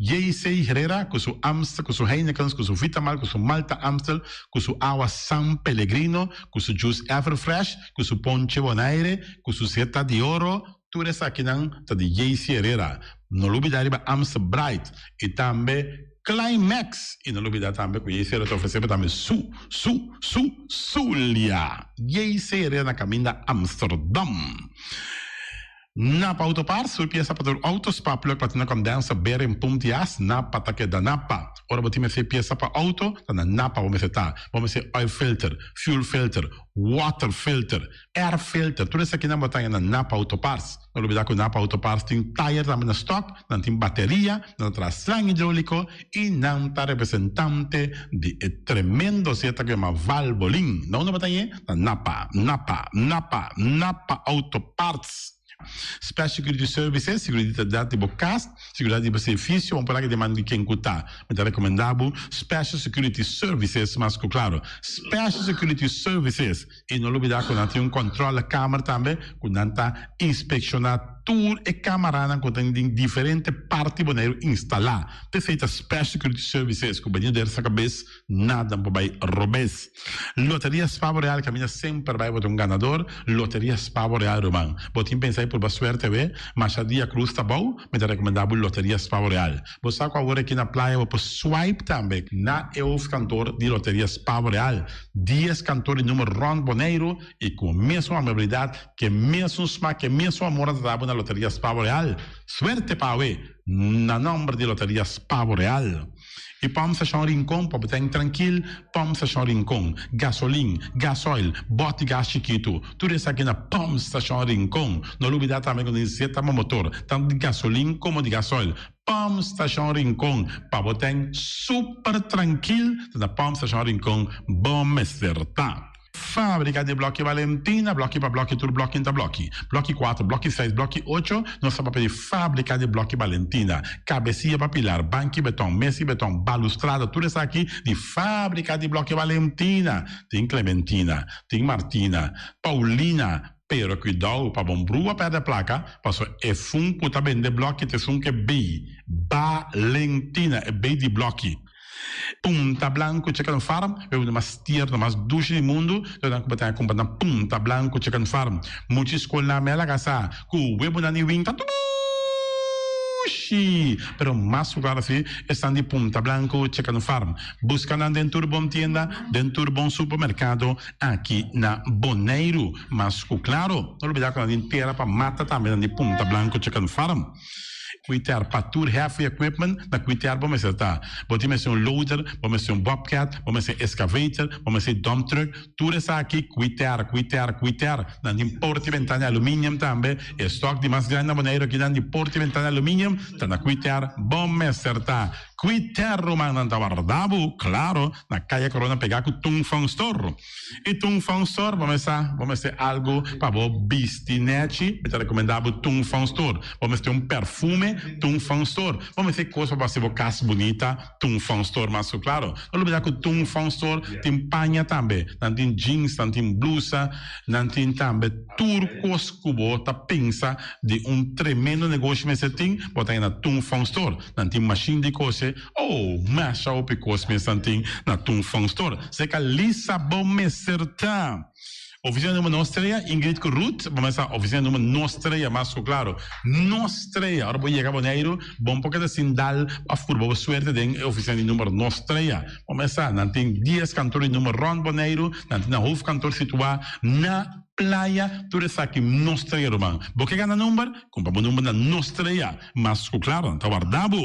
JC Herrera ku su Amstel, ku su Heinekens, ku su Vitamal, ku su Malta Amstel, ku su awa San Pellegrino, ku su juice Everfresh, ku su ponche Bonaire, ku su seta di oro, tur esakinan ta di JC Herrera. No lubida riba Amstel Bright i tambe Climax! I no lubida tambe ku JC Herrera ta ofresé bo tambe su, su, su, Zulia! JC Herrera na kaminda Amsterdam. Napa Autoparts, tur piesa pa tur auto, spark plug, platina condenser, bearing, pump di as, Napa ta keda Napa. Ora bo tin mester piesa pa auto, ta na Napa bo mester ta. Bo mester oil filter, fuel filter, water filter, air filter, tur esakinan bo ta haña na Napa Autoparts. No lubida ku Napa Autoparts tin tayer tambe na stock, nan tin bateria, nan ta traha slang hidroliko i nan ta representante di e tremendo zeta ku yama Valvoline. Na unda bo ta hañ'e? Na Napa, Napa, Napa, Napa Auto Parts. Special Security Services, seguridat di bo kas, seguridat di bo servisio, bo por laga demanda di ken ku ta. Mi ta rekomendá bo Special Security Services mas ku klaro. Special Security Services. I no lubidá ku nan tin un kòntròlekamer tambe ku nan ta inspekshoná Tur e camaranan cu ta den diferente parti Boneiru instala. P'esey ta Special Security Services cu benido der sa cabes nada por bay robes. Loteria Spa Boreal caminda semper bay bo ta un ganador. Loteria Spa Boreal ruman. Bo tin pensa y purba suerte awe? Masha dia cruz ta bou, mi ta recomenda bo Loteria Spa Boreal. Bo sa cu awor aki na playa bo por swipe tambe na e hoofdkantoor di Loteria Spa Boreal. Dies kantoor di numero rond Boneiru y cu mesun amabilidad Ke mesun smak, ke mesun amor a ta dabo na Loteria Spavo Real. Suerte pa awe! Na nomber di Loteria Spavo Real. I Pump Station Rincon pa bo ten trankil, Pump Station Rincon. Gasolin, gasoil, bòt di gas chikitu, tur esaki na Pump Station Rincon. No lubida tambe ku nos zeta pa motor, tantu di gasolin komo di gasoil. Pump Station Rincon pa bo ten super trankil, ta na Pump Station Rincon bo mester ta. Fábrika di blòki Valentina, blòki pa blòki tur blòki ta blòki. Blòki kuater, blòki seis, blòki ocho, nos ta papia di fábrika di blòki Valentina. Kabesia pa pilar, banki beton, mesa di beton, balustrada, tur esaki di fábrika di blòki Valentina. Tin Clementina, tin Martina, Paulina, pero kuidou pa bon brua pèrdè plaka, pasobra e fun ku ta bende blòki ta esun ku e bei, Balentina, e bei di blòki. Punta Blanco Chicken Farm, e un mas tierno, mas dushi di mundu, lo nan ku bo ta kumpra na Punta Blanco Chicken Farm. Mucha skolnan me a laga sa ku webunan di win ta dushi, pero mas ku klaro si esnan di Punta Blanco Chicken Farm. Buska nan den tur bon tienda, den tur bon supermerkado aki na Boneiru. Mas ku klaro, no lubida ku nan tin tera pa mata tambe nan di Punta Blanco Chicken Farm. Kuiter pa tur heavy equipment na kuiter bo mester ta. Bo tin mester un loader, bo mester un bobcat, bo mester excavator, bo mester dump truck, tur esaki kuiter, kuiter, kuiter. Nan tin porta y bentana aluminium tambe. E stock di mas grandi na Boneiru aki nan di porta y bentana aluminium ta na kuiter bo mester ta. Quiter ruman nan ta warda bo, claro, na Kaya Corona pega ku Tung Fong Store. I Tung Fong Store bo mester bo mester algu pa bo bisti nechi, mi ta rekomenda bo Tung Fong Store. Bo mester un perfume, Tung Fong Store. Bo mester kos pa bo hasi bo kas bunita, Tung Fong Store mas ku claro. No lubida ku Tung Fong Store tin paña tambe, nan tin jeans, nan tin blusa, nan tin tambe tur kos ku bo ta pensa di un tremendo negoshi mester tin, bo ta na Tung Fong Store. Nan tin mashin di kose, oh, masha hopi kos mes nan tin na Tung Fong Store. Seka Lisa bo mester ta. Ofisina number nos trea, Ingrid ku Ruth, bo mester sa ofisina number nos trea mas ku klaro. Nos trea, ora bo yega Boneiru, bo no por keda sin dal òf purba bo suerte den e ofisina di number nos trea. Bo mester sa, nan tin dies kantor di number rònt Boneiru, nan tin nan hoofdkantoor situá na Playa, tur esaki nos trea ruman. Bo ke gana number? Kumpra bo number na nos trea. Mas ku klaro, nan ta warda bo.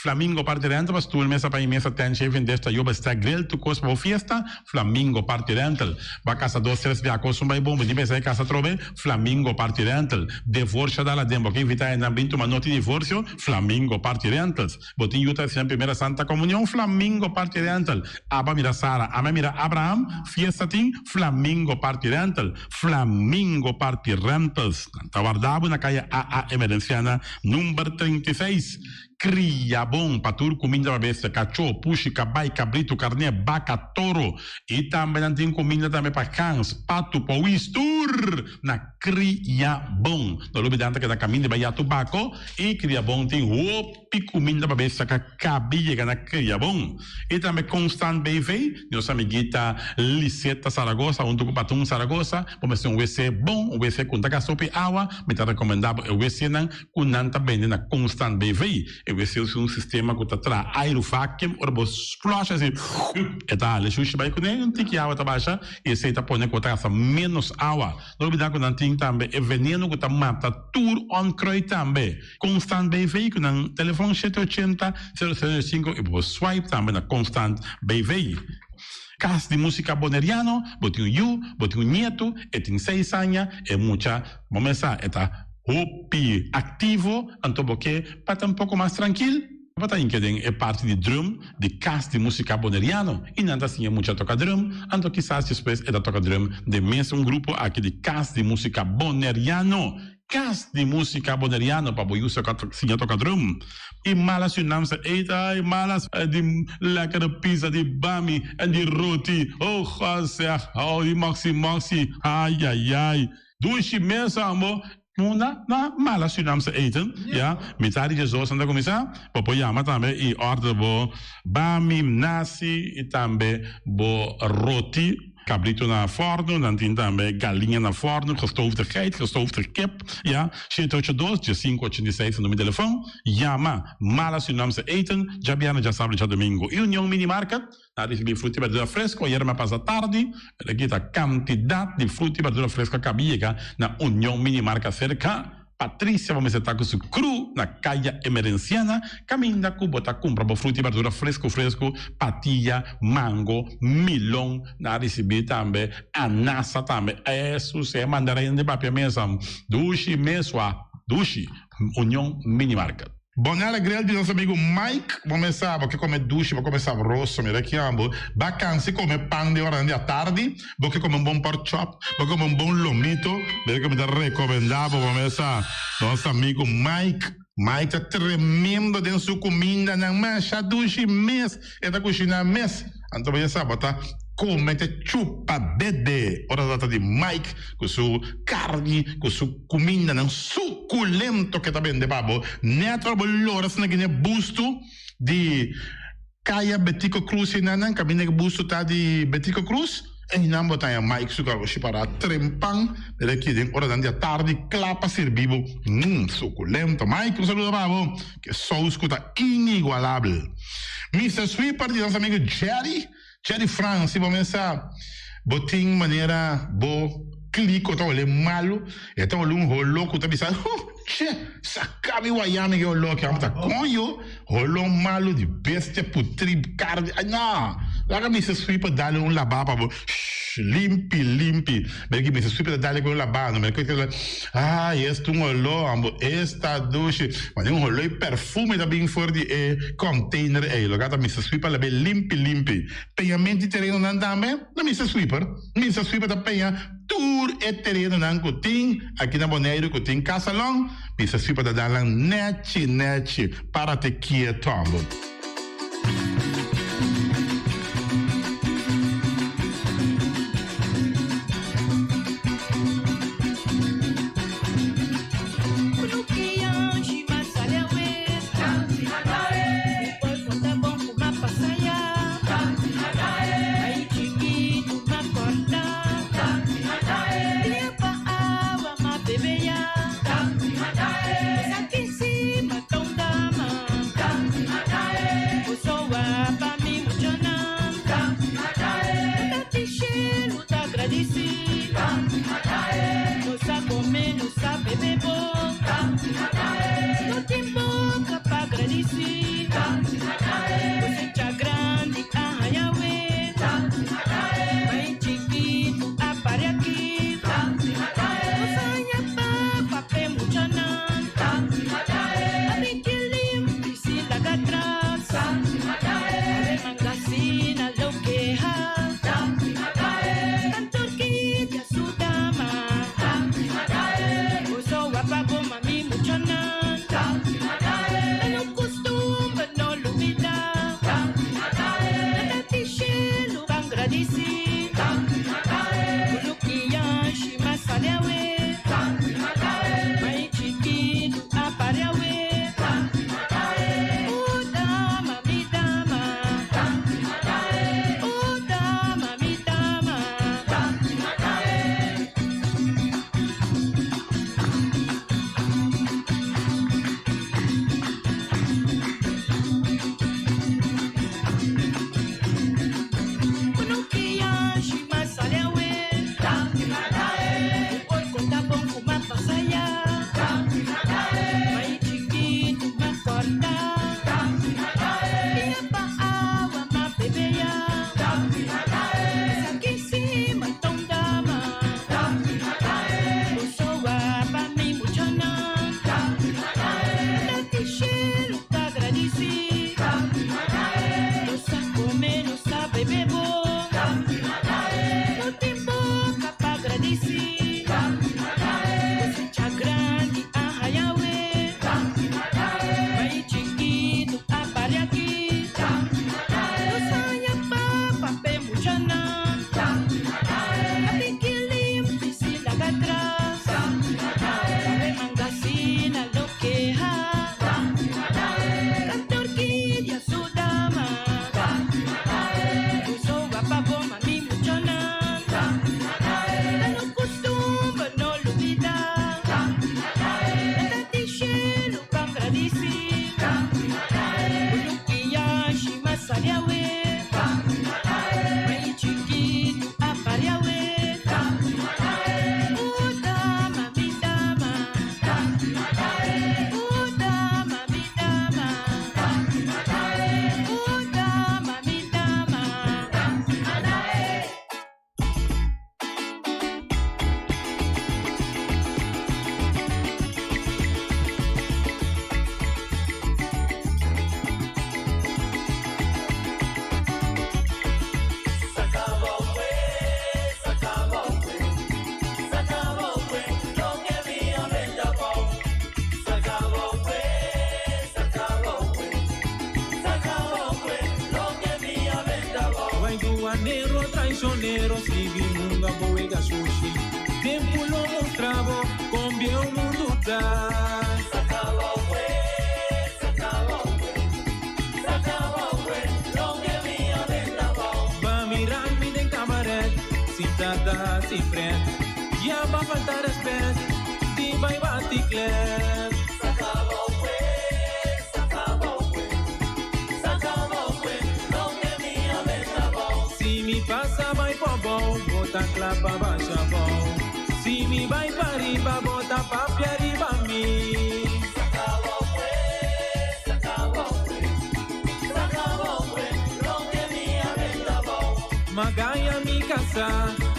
Flamingo Party Rental pa stoel, mesa pa i mesa, tent, shaving dish, tayoba, stack, grill, tur kos pa bo fiesta. Flamingo Party Rental. Ba kasa dos tres bia kos un bai bon, bo tin pensa e kasa atrobe. Flamingo Party Rental. Devorsio dal aden, bo ke invita hendenan bin tuma noti divorsio. Flamingo Party Rentals. Bo tin yu ta hasi nan primera Santa Komunion. Flamingo Party Rental. Aba mira Sara, ame mira Abraham, fiesta tin. Flamingo Party Rental. Flamingo Party Rentals. Nan ta warda bo na kaya AA Emerenciana number 36. Kria bon pa tur kuminda pa bestia, kachó, pushi, kabai, kabritu, karné, baka, toro. I tambe nan tin kuminda tambe pa gans, patu, powis, tur na Kria Bon. No lubida nan ta keda kaminda bai ya tubako i Kria Bon tin hopi. I kuminda pa bestia ka kabi yega na kria bon. I tambe Constant BV, nos amiguita Liseta Zaragoza huntu ku Patun Zaragoza, bo mester un wc bon, un wc ku no ta gasta hopi awa, mi ta rekomendá bo e wcnan ku nan ta bende na Constant BV. E wc usa un sistema ku ta traha airu vacuum, ora bo flush asi e ta hala e shushi bai kuné, un tiki awa ta basha i esei ta pone ku bo ta gasta ménos awa. No olbidá ku nan tin tambe e veneno ku ta mata tur onkruid tambe. Constant BV ku nan telefon shete ochenta, sero sero sinku i bo por swipe tambe na Constant BV. Kas di Musika Boneriano, bo tin un yu, bo tin un nietu, e tin seis aña, e mucha, bo mes sa, e ta hopi aktivo, anto bo ke pa ta un poko mas trankil, bo ta hinka den e parti di drum di Kas di Musika Boneriano i nan ta siña mucha toka drum, anto kisas despues e ta toka drum den mes un grupo aki di Kas di Musika Boneriano. Kas di músika boneriano pa bo yu siña toka drum. I mala Surinaamse eten, ai malas di lekkere pizza, di bami en di roti. Oh God zeg, oh di moxi moxi, ai ai ai. Dushi mes ambo. Munda na mala Surinaamse eten, ya. Mitad di djesdos nan ta kuminsá. Bo por yama tambe i order bo bami, nasi i tambe bo roti. Cabrito na forno, nan tin tambe galiña na forno, gestoofde geit, gestoofde kip, ya, shete ocho dos, diesinco ochenta i seis ta numero di telefon, yama Mala Surinaamse Eten, djabièrnè, djasabra, djadomingo. I Union Mini Market, nan ricibi fruta i berdura fresco, ayera mi a pasa tardi, pero aki ta cantidad di fruta i berdura fresco a caba yega na Union Mini Market cerca. Patricia bo mester ta ku su kru na Kaya Emerenciana kaminda ku bo ta kumpra bo fruta i berdura fresku fresku, patia, mango, milon, nan a risibí tambe anasa tambe, esus e mandarin di papia mesa dushi mesua dushi, Union Mini Market. Bonella Grill di nos amigo Mike, bo mes sa bo ke come dushi, bo come sabroso, mira ki ambo, ba cansi come pan den oranan di atardi, bo ke come un bon pork chop, bo ke come un bon lomito, mira ke mi ta recomenda bo, bo mes sa nos amigo Mike, Mike ta tremendo den su cumindanan, masha dushi mes e ta cushina mes, anto bo ya sa bo ta come te chupa dede ora ta trata di Mike cu su carni, cu su. Kumindanan sukulento ke ta bende pa bo. Nèt ora bo lora asina gine bustu di Kaya Betico Cruz einanan, kaminda ke bustu ta di Betico Cruz, einan bo ta haña Mike su garoshi pará trempan mira aki den oranan di atardi kla pa sirbi bo. Mmm, sukulento. Mike, un saludo pa bo. Ke sous ku ta inigualabel. Mister Sweeper di nos amigo Jerry. Jerry Frans, si bo mesa bo tin manera bo kliko ta ole malu, e ta ole un holo ku ta bisa, huh, che, saka mi waya mi ke holo aki, amo ta koño, holo malu di bestia putri karni, ay no, laga mi se sweeper dale un laba pa bo, shh. Limpi, limpi. Mira ki Mister Sweeper ta dale ku un labano. Mira ki Ay, esta un oló, ambo. Esta dushi. Mane un oló i perfume ta bin for di e container ei. Loke ta Mister Sweeper lab'é limpi, limpi. Peñamento di terenonan tambe na Mister Sweeper. Mister Sweeper ta peña tur e terenonan ku tin aki na Boneiru ku tin kasalon. Mister Sweeper ta dal nan nechi, nechi. Párate kieto, ambo.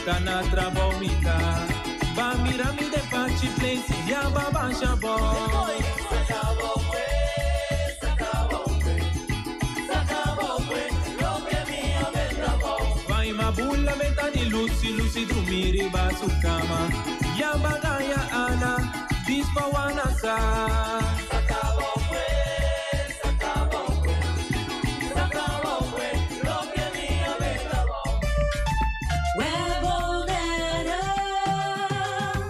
Ta na trabou mi ta. Ba mira mi den pachi place ya ba basha bo. Vai ma bula meta di lusi lusi drumi riba su kama. Ya ba gaya ana dispa wana sa.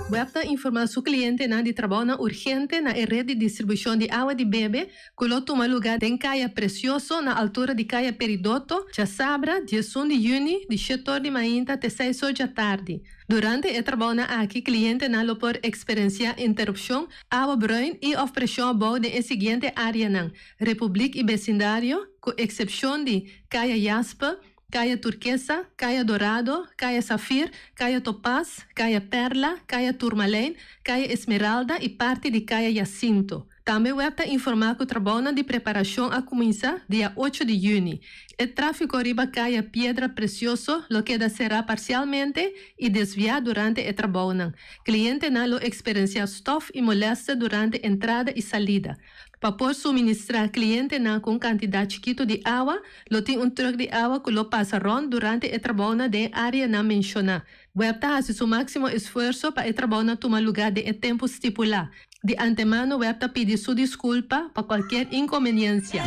Web ta informá su klientenan di trabounan urgente na e ret di distribushon di awa di bebe ku lo tuma lugá den Kaya Precioso na altura di Kaya Peridoto djasabra diesun di yüni di shetor di mainta te seis or djatardi. Durante e trabounan aki klientenan lo por eksperensiá interupshon, awa bruin i òf preshon abou den e siguiente áreanan, Republiek i besindario, ku eksepshon di Kaya Jaspe, Kaya Turkesa, Kaya Dorado, Kaya Safir, Kaya Topaz, Kaya Perla, Kaya Turmalijn, Kaya Esmeralda i parti di Kaya Jacinto. Tambe web ta informá ku trabounan di preparashon a kuminsá dia ocho di yüni. E tráfiko riba Kaya Piedra Precioso lo keda será parsialmente i desviá durante e trabounan. Klientenan lo eksperensiá stòf i molèster durante entrada i salida. Pa por suministrá klientenan ku un kantidat chikitu di awa, lo tin un trùk di awa ku lo pasa rònt durante e trabounan den e áreanan menshoná. Web ta hasi su máksimo esfuerso pa e trabounan tuma lugá den e tempu stipulá. Di antemano web ta pidi su diskulpa pa kualkier inkonbeniensia.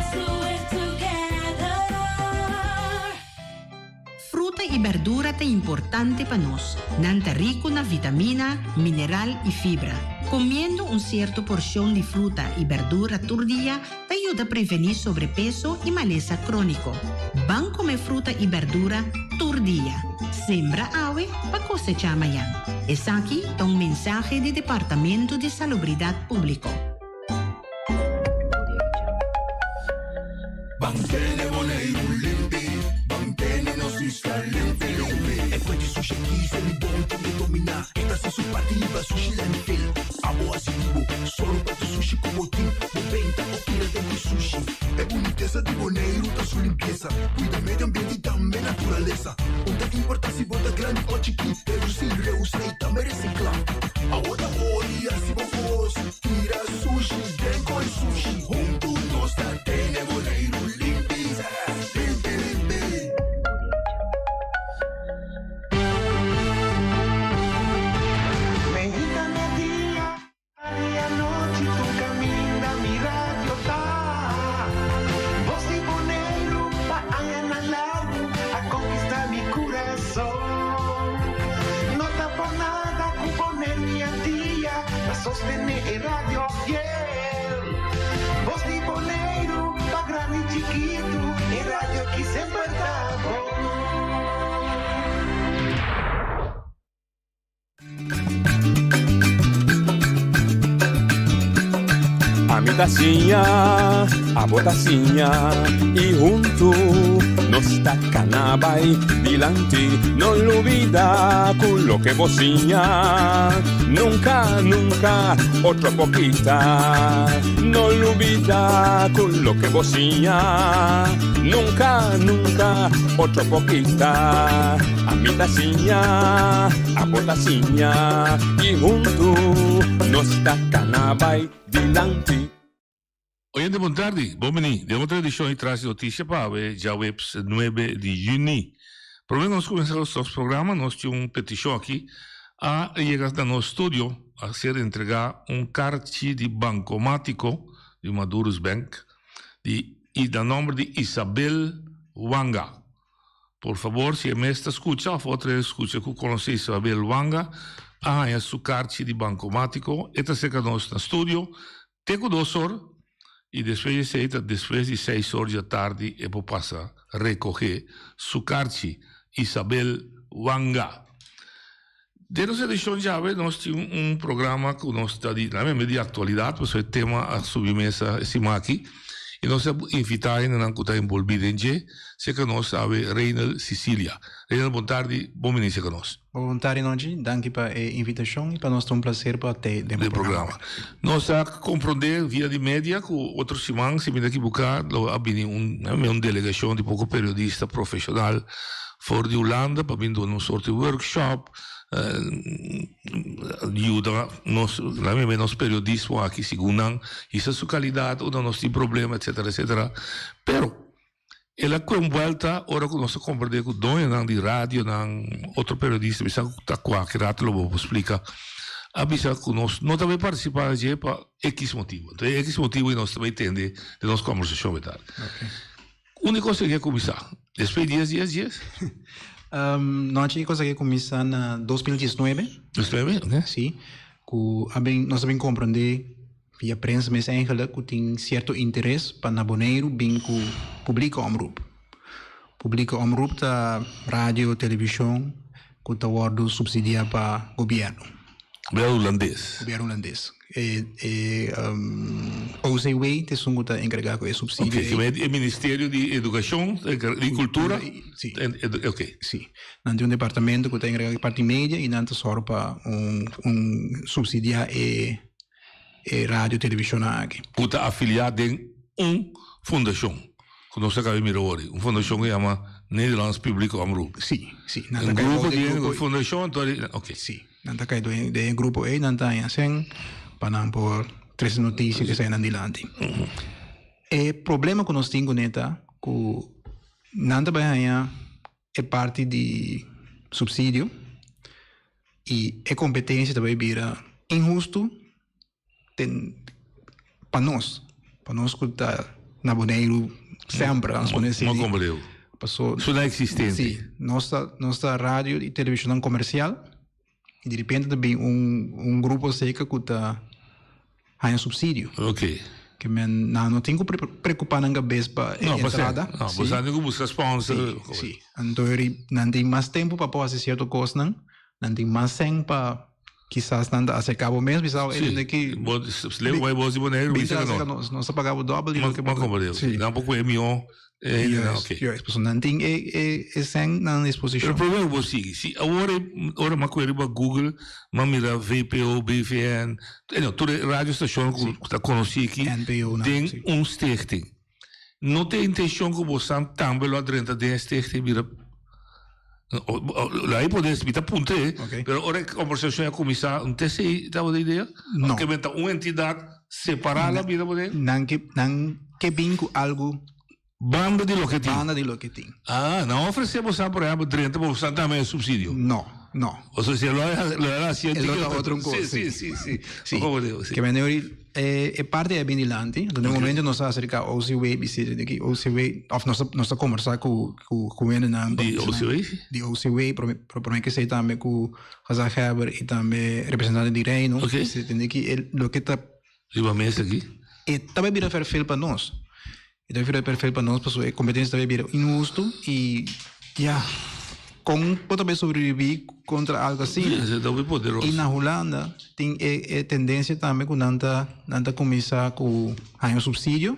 Fruta i berdura ta importante pa nos. Nan ta riku na vitamina, mineral i fibra. Komiendo un sierto porshon di fruta i berdura tur dia ta yuda prevení sobrepeso i malesa króniko. Ban kome fruta i berdura tur dia. Sembra awe pa kosechá mañan. Esaki ta un mensahe di Departamento di Salubridat Públiko. Ban tene Boneiru limpi, ban tene nos isla limpi limpi. E fuente sushi aki se mi bon tin ke dominá. E ta hasi su parti liba sushi landfill. Abo hasi di bo, sòru pa tur sushi ku bo tin. Bo benta o tira den ku sushi. E bunitesa di Boneiru ta su limpiesa. Kuida medio ambiente i tambe naturalesa. Un ta importá si bo ta grandi o chikí. Redusí, reusá i tambe resiklá. Awo ta ora di hasi bo kos. Tira sushi den koi sushi. Huntu nos ta tene Boneiru limpi, limpi, limpi. Mehita me dia, tardi anochi tur caminda mi radio ta. Voz di Boneiru pa añanan largu a conquista mi curason. No ta por nada cu Boneiru y Antia ta sostene e radio fiel. Voz di Boneiru pa grandi y chikitu e radio aki semper ta bon. Ami ta siña, abo ta siña y huntu nos ta cana bay dilanti. No lubida cu loke bo siña nunca, nunca otro por kita. No lubida cu loke bo siña nunca, nunca otro por kita. Ami ta siña, abo ta siña y huntu nos ta cana bay dilanti. Oyente bon tardi, bon bini den otro edicion di Tras di Noticia pa awe djaweps nuebe di juni. Prome cu nos cuminsa nos programa nos tin un peticion aki a yega na nos studio a ser entrega un carchi di bancomatico di Madurus Bank di y na nomber di Isabel Wanga. Por fabor si e mes ta scucha of otro hende scucha cu conoce Isabel Wanga a haya su carchi di bancomatico e ta cerca nos na studio te cu dos or y despues di esey ta despues di seis or di atardi e por pasa recoge su carchi Isabel Wanga. Den nos edicion djawe nos tin un programa cu nos ta di na meme di actualidad pasobra e tema a subi mesa e siman aki y nos a invita hendenan cu ta envolvi den dje cerca nos awe Reynel Cicilia. Reynel bon tardi, bon bini cerca nos. Bon tardi Nonchi, danki pa e invitacion y pa nos ta un placer pa te den bo programa. Nos a comprende via di media cu otro siman si mi ta ekiboca lo a bini un delegacion di poco periodista profesional. For di Hulanda pa bin duna un soort di workshop, yuda nos, laat me nos periodismo aki segun nan hisa su calidad unda nos tin problema etcetera etcetera. Pero el a kue un buelta ora ku nos a komprende ku doñonan di radionan, otro periodista mi sa ku ta kua ki rato lo bo por splika, a bisa ku nos no ta bay partisipa na dje pa ekis motibu. Entonces e ekis motibu ei nos ta bay tende den nos kombersashon e tardi. Unda e kos aki a kuminsá? Despues dies dies dies? Nochi e kos aki a kuminsá na 2019. 2019, ok. Si, ku a bin nos a bin komprendé via prensa mes eigenlijk ku tin sierto interes pa na Boneiru bin ku publieke omroep. Publieke omroep ta radio, televishon ku ta wòrdu supsidiá pa gobièrnu. Gobièrnu hulandes. Gobièrnu hulandes. E e OCW ta esun ku ta enkargá ku e supsidio ei. Oke, e ministerio di edukashon, di kultura? Si. Oke. Si. Nan tin un departamento ku ta enkargá ku e parti media i nan ta sòru pa un un supsidiá e e radio televishonnan aki. Ku ta afiliá den un fundashon ku nos a kaba di mira awor, un fundashon ku yama Nederlands Publieke Omroep. Si, si. Nan ta kai bou di e grupo. Un fundashon anto oke. Si. Nan ta kai den e grupo ei, nan ta haña sèn pa nan por trese notisia ku esei nan dilanti. E problema ku nos tin kuné ta ku nan ta bai haña e parti di supsidio i e kompetensia ta bai bira inhustu den pa nos, pa nos ku ta na Boneiru semper, vamos pone así. Mo komprendé. Paso, Su na existente. Sí, nos ta, nos ta radio y televishonnan komersial y di repente ta bin un, un grupo seka ku ta haña supsidio. Ok. Ke men nan no tin ku preokupá nan kabes pa e No, pa entrada. No, Sí. boso tin ku buska sponsor. Sí, sí. Anto eri nan tin mas tempu pa por hasi sierto kosnan, nan tin mas sèn pa Kisas nan ta aserká bo mes, bisa bo, Sí. ey, ki Bo, leu bai bo si Boneiru, bin bisa tras que aserka no. nos, nos ta paga bo dòbel di Ma, loke ma bo como Dios. Sí. Nan por kue mihó. Eh, Juist, ok. juist. Pasobra nan tin e, e, e sèn na nan Pero disposishon. problema bo sigui. Si awor e, ora m'a kue riba Google, m'a mira VPO, BVN, eh no, tur e radiostashon ku ta konosí aki NPO nan, den sí. un stichting. No ta e intencion cu bosan tambe lo a drenta den e stichting bira Lo a pone mi ta puntra e, pero ora e conversacion a cuminsa un ta esey tabata e idea? No. Ke men ta un entidad separa la bira pone? Nan ke nan ke bin cu algo Banda di loke tin. Banda di loke tin. Ah, nan a ofrece bosan por ehempel drenta pa bosan tambe e subsidio? No, no. Osea si lo era haci E lo ta otro un cos. Si, si, si, si. Si. Ke men E e parti a bin dilanti, anto den momento nos a acerca OCW bisí di ki OCW of nos nos ta conversa cu cu cu hendenan Di OCW? Di OCW prome prome ke esei tambe cu gezaghebber y tambe representante di Reino Oké. bisí tende ki e loke ta Riba mesa aki. E ta bai bira vervel pa nos. E ta bira vervel pa nos pasobra e competencia ta bai bira inhusto y ya con bo ta bai sobrevivi contra algo asina. Sí, ta hopi poderoso. Y na Hulanda tin e e tendencia tambe cu nan ta nan ta cuminsa cu haña un subsidio,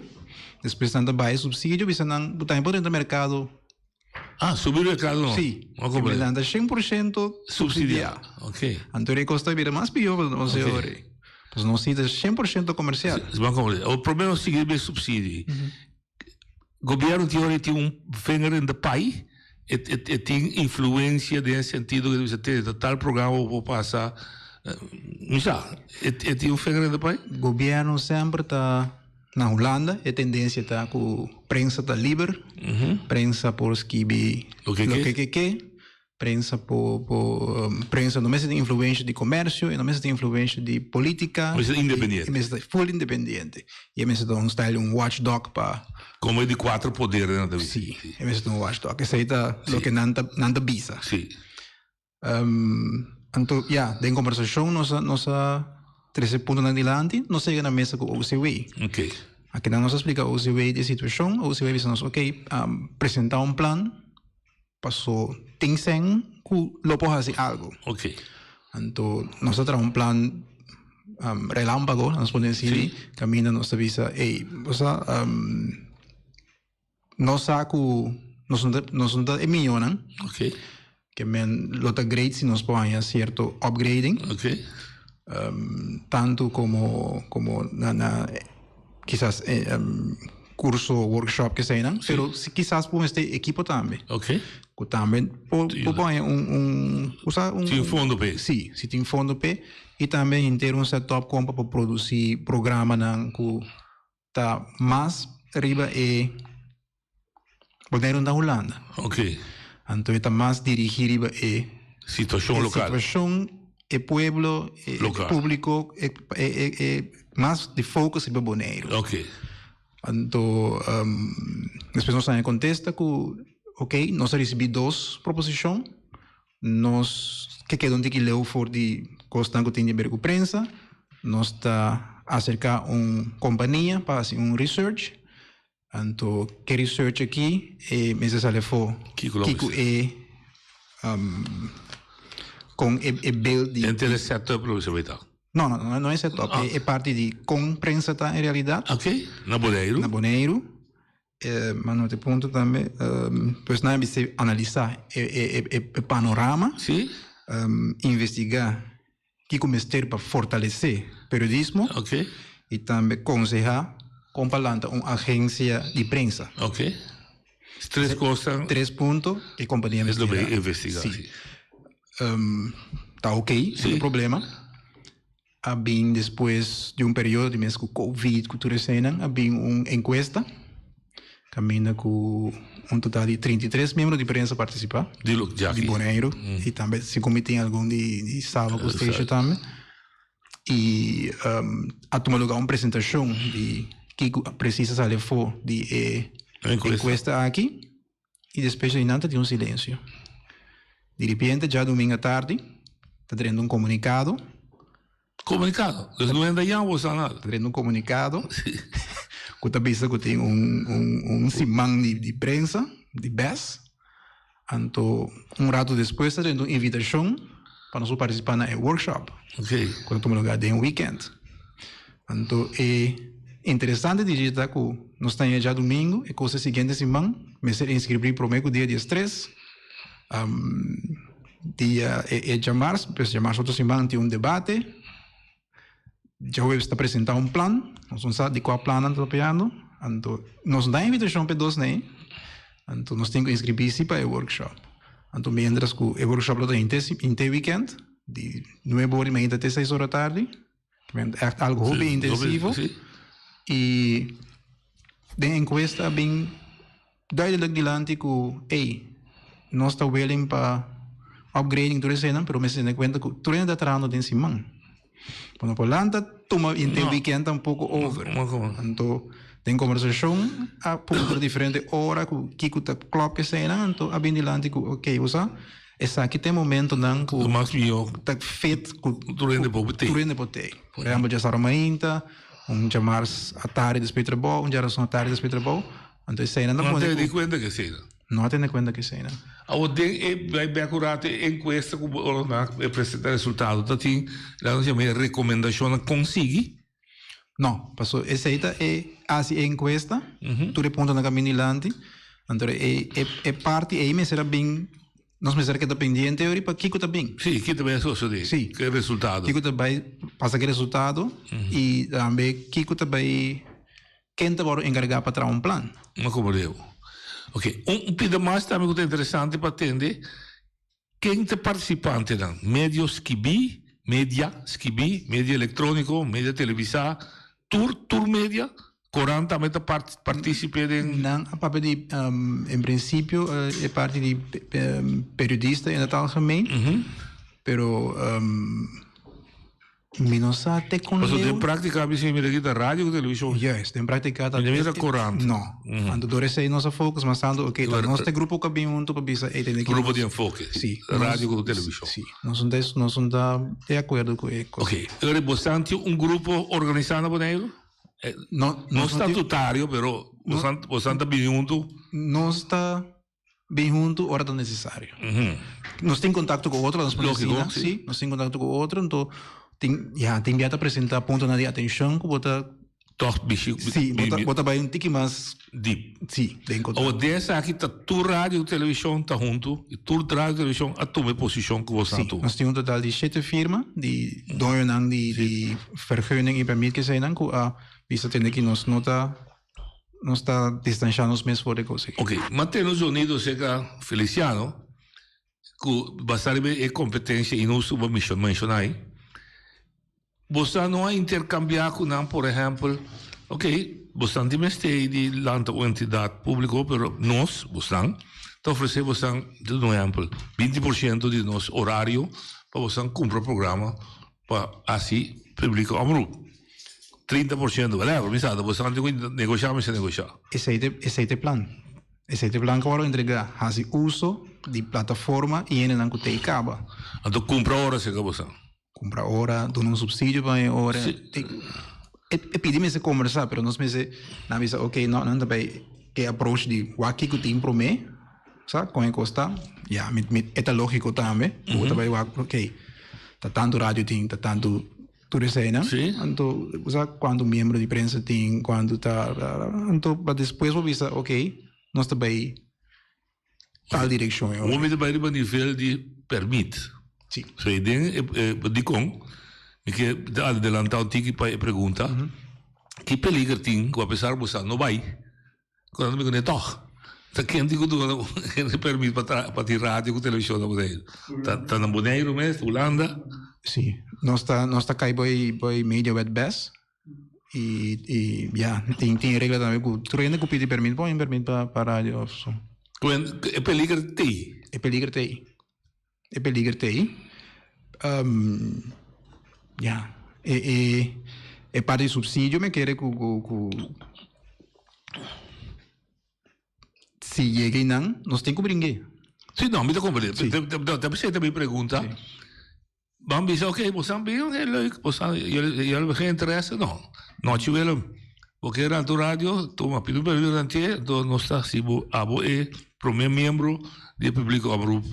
despues nan ta baha e subsidio bisa nan bo tambe por drenta mercado. Ah, subi mercado no? Sí, Bo comprende. nan ta 100% Subsidia. subsidia. Ok. Anto e cos ta bira mas pior pa nos Ok. ora. Pues nos si ta 100% comercial. Sí, bo comprende. O problema sigui be subsidie. Gobierno tin ora tin un vinger in de pie, e, e, e tin influencia den e sentido que bisa te ta tal programa bo por pasa. Eh, mi sa, e, e tin un vinger in de pie? Gobierno semper ta na Hulanda, e tendencia ta cu prensa ta liber, prensa por skibi Loke ke. loke ke ke, Prensa por por prensa no mester tin influencia di comercio y no mester tin influencia di politica. Mester ta independiente. E mester ta full independiente. Y e mester ta un style un watchdog pa. Como e di cuatro podernan ta bisa. Si, e mester ta un watchdog. Esey ta loke nan ta nan ta bisa. Si. Anto ya, den conversacion nos a nos a trece puntonan dilanti, nos a yega na mesa cu OCW. Ok. Akinan nos a splica OCW di e situacion, OCW a bisa nos ok, presenta un plan. Paso tin sen ku lo por hasi algu. Ok. Anto nos ta traha un plan um, relámpago, nos pone así, Sí. kaminda nos ta bisa, ey, bosa, um, nos sa ku nos no ta, nos no ta e miyonan. Ok. Ke men lo ta great si nos por haña sierto upgrading. Ok. Um, tantu komo, komo na, na kisas eh, um, curso, workshop, ke sei nan. Sí. Pero si kisas por mester ekipo tambe. Ok. Ku tambe por por pone un un usa un Tin fondo p'e. Sí, si tin fondo p'e i tambe henter un setup kon pa por produsí programanan ku ta mas riba e Boneiru na Hulanda. Ok. Anto e ta mas dirigí riba e Situashon e lokal. situashon, e pueblo, e Lokal. públiko, e e e e mas di focus riba Boneiru. Ok. Anto despues nos haña kontesta ku ok nos a risibí dos proposishon, nos ke keda un tiki leu for di kosnan ku tin di ber ku prensa, nos ta aserká un kompania pa hasi un research, anto ke research aki e mester sali afó Kiko e kon e beeld di. Henter e setup lo mester bai ta. No, no, no, no e setup. Ah. E, e parti di kon prensa ta en realidad. Ok, na Boneiru. Na Boneiru. Eh, maar no te punto tambe. Pues na bisa analisa e, e, e, e panorama. Sí. Investiga kiko mester pa fortalece periodismo. Ok. Y tambe conseha kon pa lanta un agencia di prensa. Ok. Tres cosnan. Tres punto e compania mester mester investiga. Sí. Sí. Ta ok, no tin problema. A bin despues di un periodo di mes ku covid ku tur eseinan a bin un enkuesta kaminda ku un total di 33 miembro di prensa partisipá Di lo djaki. di Boneiru i tambe segun mi tin algun di di Saba ku Statia tambe i a tuma lugar un presentashon di kiko presis a sali afó di e enkuesta aki. I despues di nan ta tin un silensio. Di ripiente djadumingu atardi ta drenta un komunikado. Komunikado? Dus no hende a yama bo sa nada? Ta drenta un komunikado ku ta bisa ku tin un un siman di prensa, di bes. Anto un ratu despues ta drenta un invitashon pa nos por partisipá na e workshop. Ku ta tuma lugá den weekend. Anto e interesante di dje ta ku nos ta ña djadumingu, e kos e siguiente siman mester inskribí promé ku dia diestres. Dia e djamars, pues djamars otro siman tin un debate. Djahuebes ta presentá un plan, nos no sa di kua plan nan ta papiando. Anto nos no da invitashon pa e dos nei, anto nos tin ku inskribí si pa e workshop. Anto mientras ku e workshop lo ta henter weekend, di nuebe ora di mainta te seis ora tardi. Echt algo hopi intensivo. Y den encuesta bin duidelijk dilanti cu ey, nos ta willing pa upgrading tur eseinan, pero mester tene cuenta cu tur hende ta trahando den siman. Bo no por lanta tuma henter weekend tampoco over. Anto den conversacion a puntra diferente ora cu kico ta klop eseinan, anto a bin dilanti cu ok, bo sa. Esaki ta e momentonan ku Mas mihó ta fit ku tur hende por tei. Tur hende por tei. Por ehèmpel djasabra mainta, un djamars atardi despues di trabou, un djarason atardi despues di trabou. Anto eseinan ta No a pone tene ku kuenta ku eseinan. No a tene kuenta ku eseinan. Awor den e bai bek un rato e enkuesta ku bo ora nan a presenta resultado ta tin laga nos yama e rekomendashonnan kon sigui? No, paso esei ta e hasi e enkuesta, tur e puntonan ka bin dilanti, anto e e parti ei mester a bin, nos mester a keda pendiente ori pa kiko ta bin. Sí, kiko ta bai a sosodé, Sí. ke resultado. Kiko ta bai pasa ke resultado i tambe kiko ta bai, ken ta wòrdu enkargá pa traha un plan. No komprendé bo. Oké, un pida mas tambe ku ta interesante pa tende, Ken ta e partisipantenan? Medio skibí, media skibí, media elektróniko, media televisá, tur tur media? Korant tambe ta partísipe den? Nan a papia di, en prinsipio e parti di periodista in het algemeen, pero Mi no sa te kon Paso leu. den práktika mi si mira aki ta radio ku televishon. Juist, den práktika ta. Mi no mira korant. No. Anto dor esei nos a focus mas tantu, oké, ta nos ta e grupo ku a bin huntu pa bisa ey tende ki. Grupo di enfoke. Si. Radio ku televishon. Si. Nos no ta nos no ta de akuerdo ku e kos. Oké, ora bosan tin un grupo organisá na Boneiru? No, No statutario, pero bosan bosan ta bini huntu? Nos ta. Bin huntu ora ta necesario. Nos tin contacto cu otro, nos por Lógico, asina, sí. sí, nos tin contacto cu otro, entonces tin, ya, tin bia ta presenta puntonan di atencion cu bo ta Toch bishi, Sí, bo ta, bo ta bay un tiki mas diep. Sí, den contacto. Awor, den esaki ta tur radio cu television ta huntu y tur radio y television a tuma e posicion cu bo sa Sí, tuma. nos tin un total di shete firma di doñonan di, di vergunning y permit keseinan cu a bisa tende ki nos no ta. nos ta distansha nos mes for di kos aki. Ok, mantene un zonido serka Feliciano ku basa riba e kompetensia inhusto ku bo menshoná ei. Boso no a interkambiá ku nan, por ehèmpel, ok, boso tin mester di lanta un entidat públiko, pero nos, bosonan, ta ofresé bosonan, ta duna un ehèmpel, 20 por siento di nos orario pa bosonan kumpra programa pa hasi publieke omroep. 30%, whatever, mi sa, bosonan tin ku negoshá, mester negoshá. Esei ta esei ta e plan. Esei ta e plan ku a wòrdu entregá, hasi uso di plataforma i hendenan ku ta ei kaba. Anto kumpra ora serka bosonan. Kumpra ora, duna un supsidio pa e ora. E pidi mester kombersá, pero nos mester nan bisa ok no, nan ta bai e approach di wak kiko tin promé, sa kon e kos ta. Ya, mi mi e ta lógiko tambe, bo ta bai wak ok, ta tantu radio tin, ta tantu tur eseinan. Anto bo sa kuantu miembro di prensa tin, kuantu ta, anto pa despues bo bisa ok, nos ta bai tal direkshon e ora. Hopi ta bai riba nivel di permit. Si. So e den e dikon mi ke ta adelanta un tiki pa e pregunta, ki peliger tin ku apesar bo sa no bai, ku nan ta bin kuné tòg? Ta ken tin ku duna e permit pa tra pa tin radio ku televishon na Boneiru? Ta ta na Boneiru mes, Hulanda? Si, nos ta nos ta kai bai bai Mediawet bes. Y y ya, tin tin regla tambe ku tur hende ku pidi permit por haña permit pa pa radio of so. Kuen e peliger t'ei? E peliger t'ei. E peliger t'ei. Ya, e e e parti di subsidio mi kere ku ku ku si yega einan nos tin ku bring'é. Si no, mi ta komprende. Ta p'esei ta mi pregunta. Ban bisa, oké, bo san bin, oké, leuk, bo san, jullie hebben geen interesse? No, nochi Willem, bo ke ranta un radio, tuma, pidi un permiso rant'é, anto nos ta hasi bo, abo e promé miembro di e publieke omroep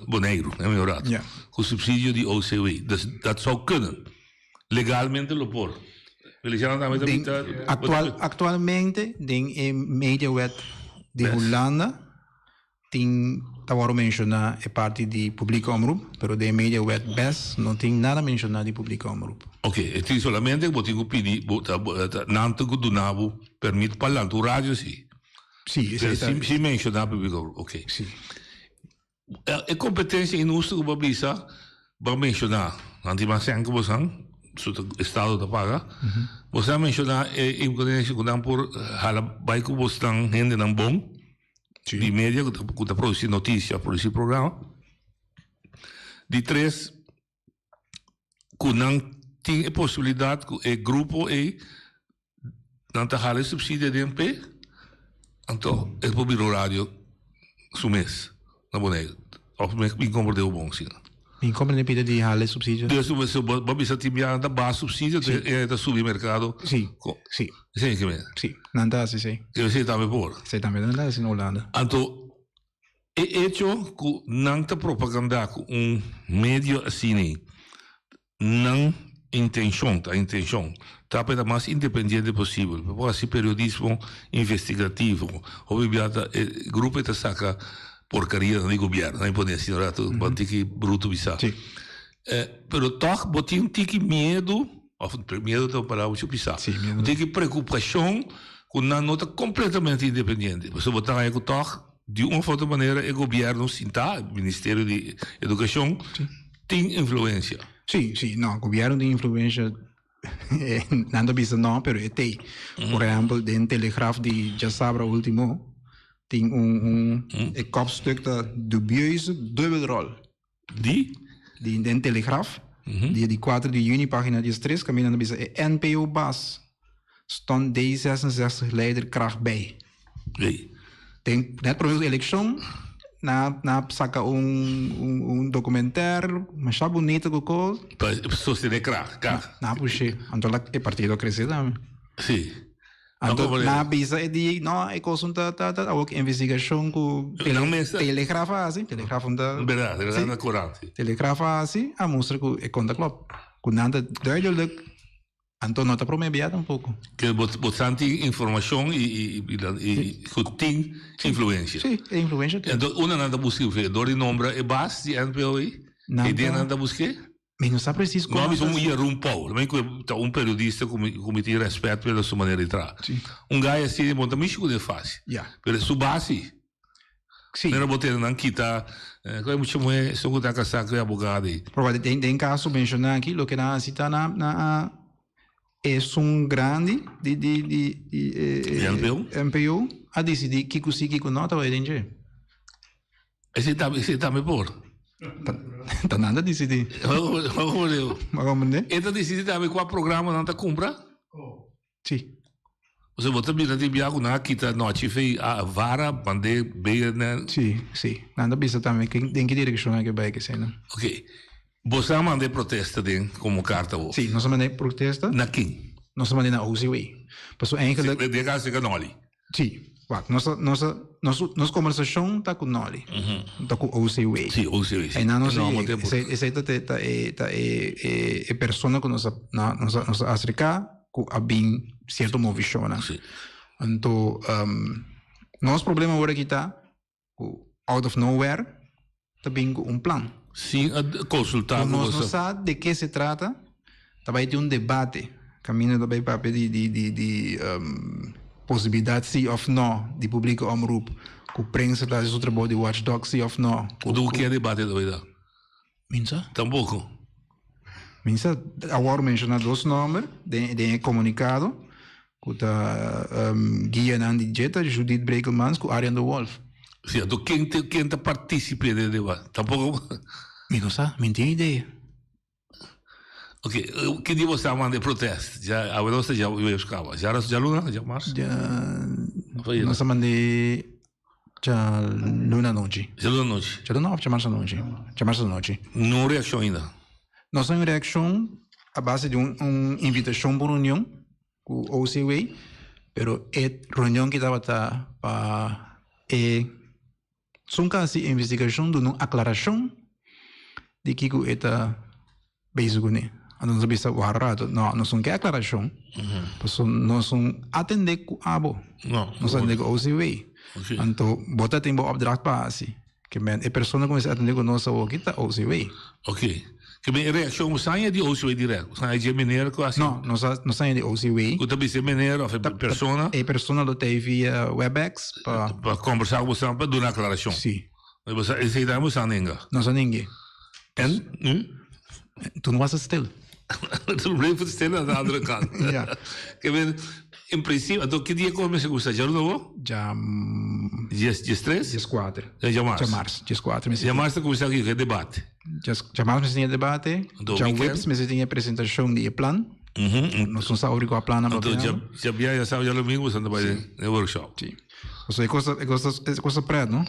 Boneiru, e mihor rato, ku subsidio di OCW. Dus dat zou kunnen. Legalmente lo por. Feliciano tambe ta Den, actual, actualmente den e mediawet di Hulanda, Tin ta wòrdu menshoná e parti di Publieke Omroep, pero den e Mediawet bes no tin nada menshoná di Publieke Omroep. Oké, e tin solamente ku bo tin ku pidi, bo ta nan tin ku duna bo permit pa lanta un radio si. Si, esei ta. Sin menshoná Publieke Omroep, oké. Si. E kompetensia inhusto ku bo a bisa, bo a menshoná, nan tin mas sèn ku bosan, su ta estado ta paga, bosan a menshoná e inkonerensia ku nan por hala bai ku bosnan hendenan bon. Di media ku ta produsí notisia, produsí programa. Di tres, ku nan tin e posibilidat ku e grupo ei nan ta hala e supsidio den p'e, anto e por bira un radio su mes na Boneiru. Òf mi mi komprendé bo bon asina? Mi komprendé pida di hala e supsidio. Des bo bisa tin biaha nan ta baha supsidio, e ta subi merkado. Sí, sí. Esei ke men. Sí, nan ta hasi esei. Esei tambe por. Esei tambe nan ta hasi na Hulanda. Anto e echo ku nan ta propagandá ku un medio asina, nan intenshon, ta intenshon, ta pa e ta mas independiente posibel, pa por hasi periodismo investigativo. Hopi bia ta e grupo ei ta saka porkarianan di gobièrnu, nan pone asina un ratu, bo tiki brutu bisa. Pero tòg bo tin un tiki miedu. Of miedo ta un palabra mucho pisá. Sí, miedo. Bo tin ki preokupashon ku nan no ta kompletamente independiente. Pasobra bo ta haña ku tòg di un of otro manera e gobièrnu sintá, Ministerio di Edukashon, tin influensia. Sí, sí, no, gobièrnu tin influensia, nan ta bisa no, pero e t'ei. Por ehèmpel, den Telegraaf di djasabra último tin un, un, e kòpstuk ta dubieuze dubbelrol. Di? Di den Telegraaf, dia di kuater di yüni, pagina diestres, kaminda nan ta bisa e NPO bas stond D66 leider kracht bij. Ei. Den net prome ku elekshon, nan a nan a saka un un un dokumentair masha bunito ku kos. Pa sostené kracht, kracht. Nan a push'é, anto la e partido a krese tambe. Sí. Anto nan a bisa e di no e kos un ta ta ta awor ku investigashon ku Telegraaf a hasi, Telegraaf un ta Berdad, Telegraaf na korant si. Telegraaf a hasi a mustra ku e konta klòp, ku nan ta duidelijk, anto no ta prome bia tampoko. Ke bo bo san tin informashon i i i ku tin influensia. Si, e influensia tin. Anto unda nan ta buska influensia? Dor di nombra e bas di NPO ei? Nan ta. E dia nan ta busk'é? Mi no sa precies No, mi un Jeroen Paul. Mi ku ta un periodista ku mi ku mi tin respet pa su manera di traha. Un guy asina bo no ta mishi ku ne fácil. Ja. Pero su base. Sí. Mira bo tene nan kita eh, mucha muhé esun ku ta kasá ku e abogado ei. Pero den den kaso menshoná aki loke nan a hasi ta na na a esun grandi di di di di e Di NPO? NPO a disidí kiko sí kiko no ta bai den dje. Esei tambe esei tambe por. Ta nan ta disidí. Bo a komprendé? E ta disidí tambe kua programa nan ta kumpra? Sí. Osea bo ta mira di bia ku nan a kita nochi fei a vara mand'é BNN. Sí, sí. Nan ta bisa tambe den ki direkshon a ke bai keseinan. Oké. Boso a manda e protesta den komo karta bo? Sí, nos a manda e protesta. Na ken? Nos a manda na OCW. Pasobra eigenlijk. Den kaso serka Nolly? Sí. Wak, nos a, nos a, nos, nos kombersashon ta ku Nolly. Ta ku OCW. Sí, OCW, sí. Einan nos a yega. Esei, esei ta, ta e, ta e, e, e persona ku nos a, na, nos a, nos a aserká ku a bin sierto movishonnan. Sí. Anto, nos problema awor aki ta ku out of nowhere ta bin ku un plan. Sin a konsultá ku boso. Nos no sa de ke se trata, ta bai tin un debate kaminda ta bai papia di di di di posibilidat si òf nò di publike omroep, ku prensa ta hasi su trabou di watchdog si òf nò. Ku ke debate ta bai ta? Mi sa. Tampoco. Mi sa. A wòrdu menshoná dos nòmber den den e komunikado ku ta guianan di dje ta Judith Brekelmans ku Arjan de Wolff. Sí, anto ken te ken ta partísipe den e debate? Tampoco. Mi no sa, mi no tin idea. Oké, ki dia bo sa manda e protest? Dja awe nos ta dja jueves kaba. Dja djaluna, djamars? Dja nos a mand'é Djaluna anochi. Djaluna anochi. Djaluna of djamars anochi? Djamars anochi. No reaccion ainda? Nos tin un reaccion a base di un un invitacion pa un reunion cu OCW, pero e reunion ki tabata pa e sun casi investigacion duna un aclaracion di kico e ta Bezig kuné. Anto nos a bisa wak rato, no, nos no ke aklarashon, pasobra nos no atendé ku abo. Nos atendé ku OCW. Anto bo ta tin bo opdracht pa hasi. Ke men e persona ku mester atendé ku nos awoki ta OCW. Oké. Ke men e reakshon bo sa haña di OCW dirèkt? Bo sa haña dje meneer ku hasi? No, nos a nos haña di OCW. Ku ta bisa e meneer òf e persona? E persona lo ta ei via Webex pa. Pa kombersá ku bo sa pa duna aklarashon. Si. Bo sa esei tambe bo sa nenga? Nos a neng'é. En nu? Toen was het stil. Toen bleef het stil aan de andere kant. Ja. Ke men, in principe, anto ki dia kome se gusta? Djaluna bo? Dja... Dies, dies tres? Dies kuater. Ja, djamars. Djamars, dies kuater. Djamars ta kuminsá ku e debate. Djamars mester tin e debate. Anto Djaweps mester tin e presentashon di e plan. Nos no sa ora ku a plannan Anto papia. djabia, djasabi, djalomingu boso ta bai den workshop. Si. Pasobra e kos ta, e kos ta, e kos ta pret, no?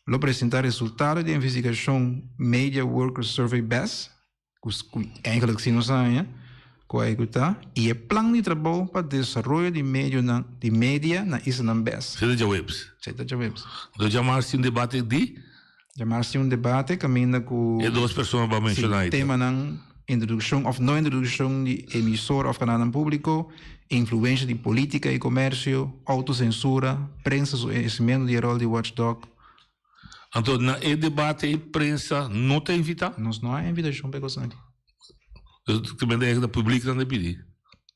Lo presentá resultado di investigashon Media Workers Survey bes, ku ku eigenlijk si nos haña ku a ehekutá, i e plan di trabou pa desaroyo di medionan di media na islanan bes. Esei ta djaweps. Esei ta djaweps. Anto djamars tin un debate di? Djamars tin un debate kaminda ku. E dos persona bo a menshoná Si, ei ta. temanan introdukshon òf no introdukshon di emisor òf kanalnan públiko, influensha di polítika i komersio, outosensura, prensa su ehersimentu di e ròl di watchdog. Anto na e debate ei prensa no ta invitá? Nos no a invitashon pa e kosnan aki. Dus ta bende eigenlijk na publiek nan ta pidi.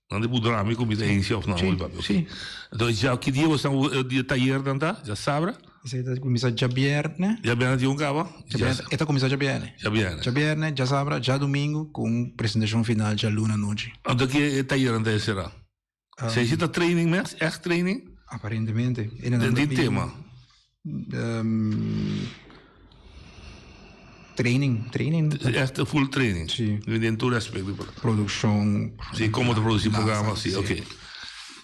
Nan ta pudi drami ku mi ta hensha òf nan. Sí, sí. Anto dja ki dia boso e tayer nan ta? Djasabra? Esei ta kuminsá djabièrnè. Djabièrnè tin un kaba? E ta kuminsá djabièrnè. Djabièrnè. Djabièrnè, djasabra, djadumingu ku un presentashon final djaluna anochi. Anto ki e tayernan ta enserá? Esei si ta training mes? Ègt training? Aparentemente. Den di tema? Training, training. Ègt full training? Si. Den tur aspekto. Produkshon. Si, komo ta produsí programa, si, oké.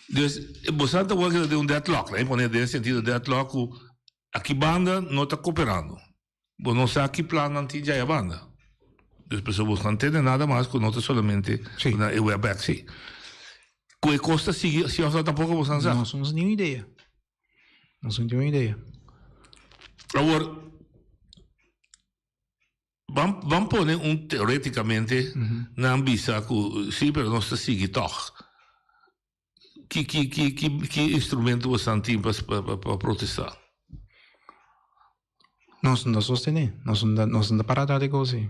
Dus, boso ta wak den un deadlock, laat me pone den sentido deadlock ku aki banda no ta koperando. Bo no sa ki plannan tin djaya banda. Dus pasobra bo no tende nada mas ku no ta solamente na e Webex. Sí. Ku e kos ta sigui si òf no tampoko bo san sa. Nos no tin idea. Nos no tin idea. Awor, ban ban pone un teoreticamente nan bisa ku si pero nos ta sigui tòg. Ki ki ki ki ki instrumento bosan tin pa pa pa protesta? Nos no ta sostené, nos no ta nos no ta para tras di kos ei.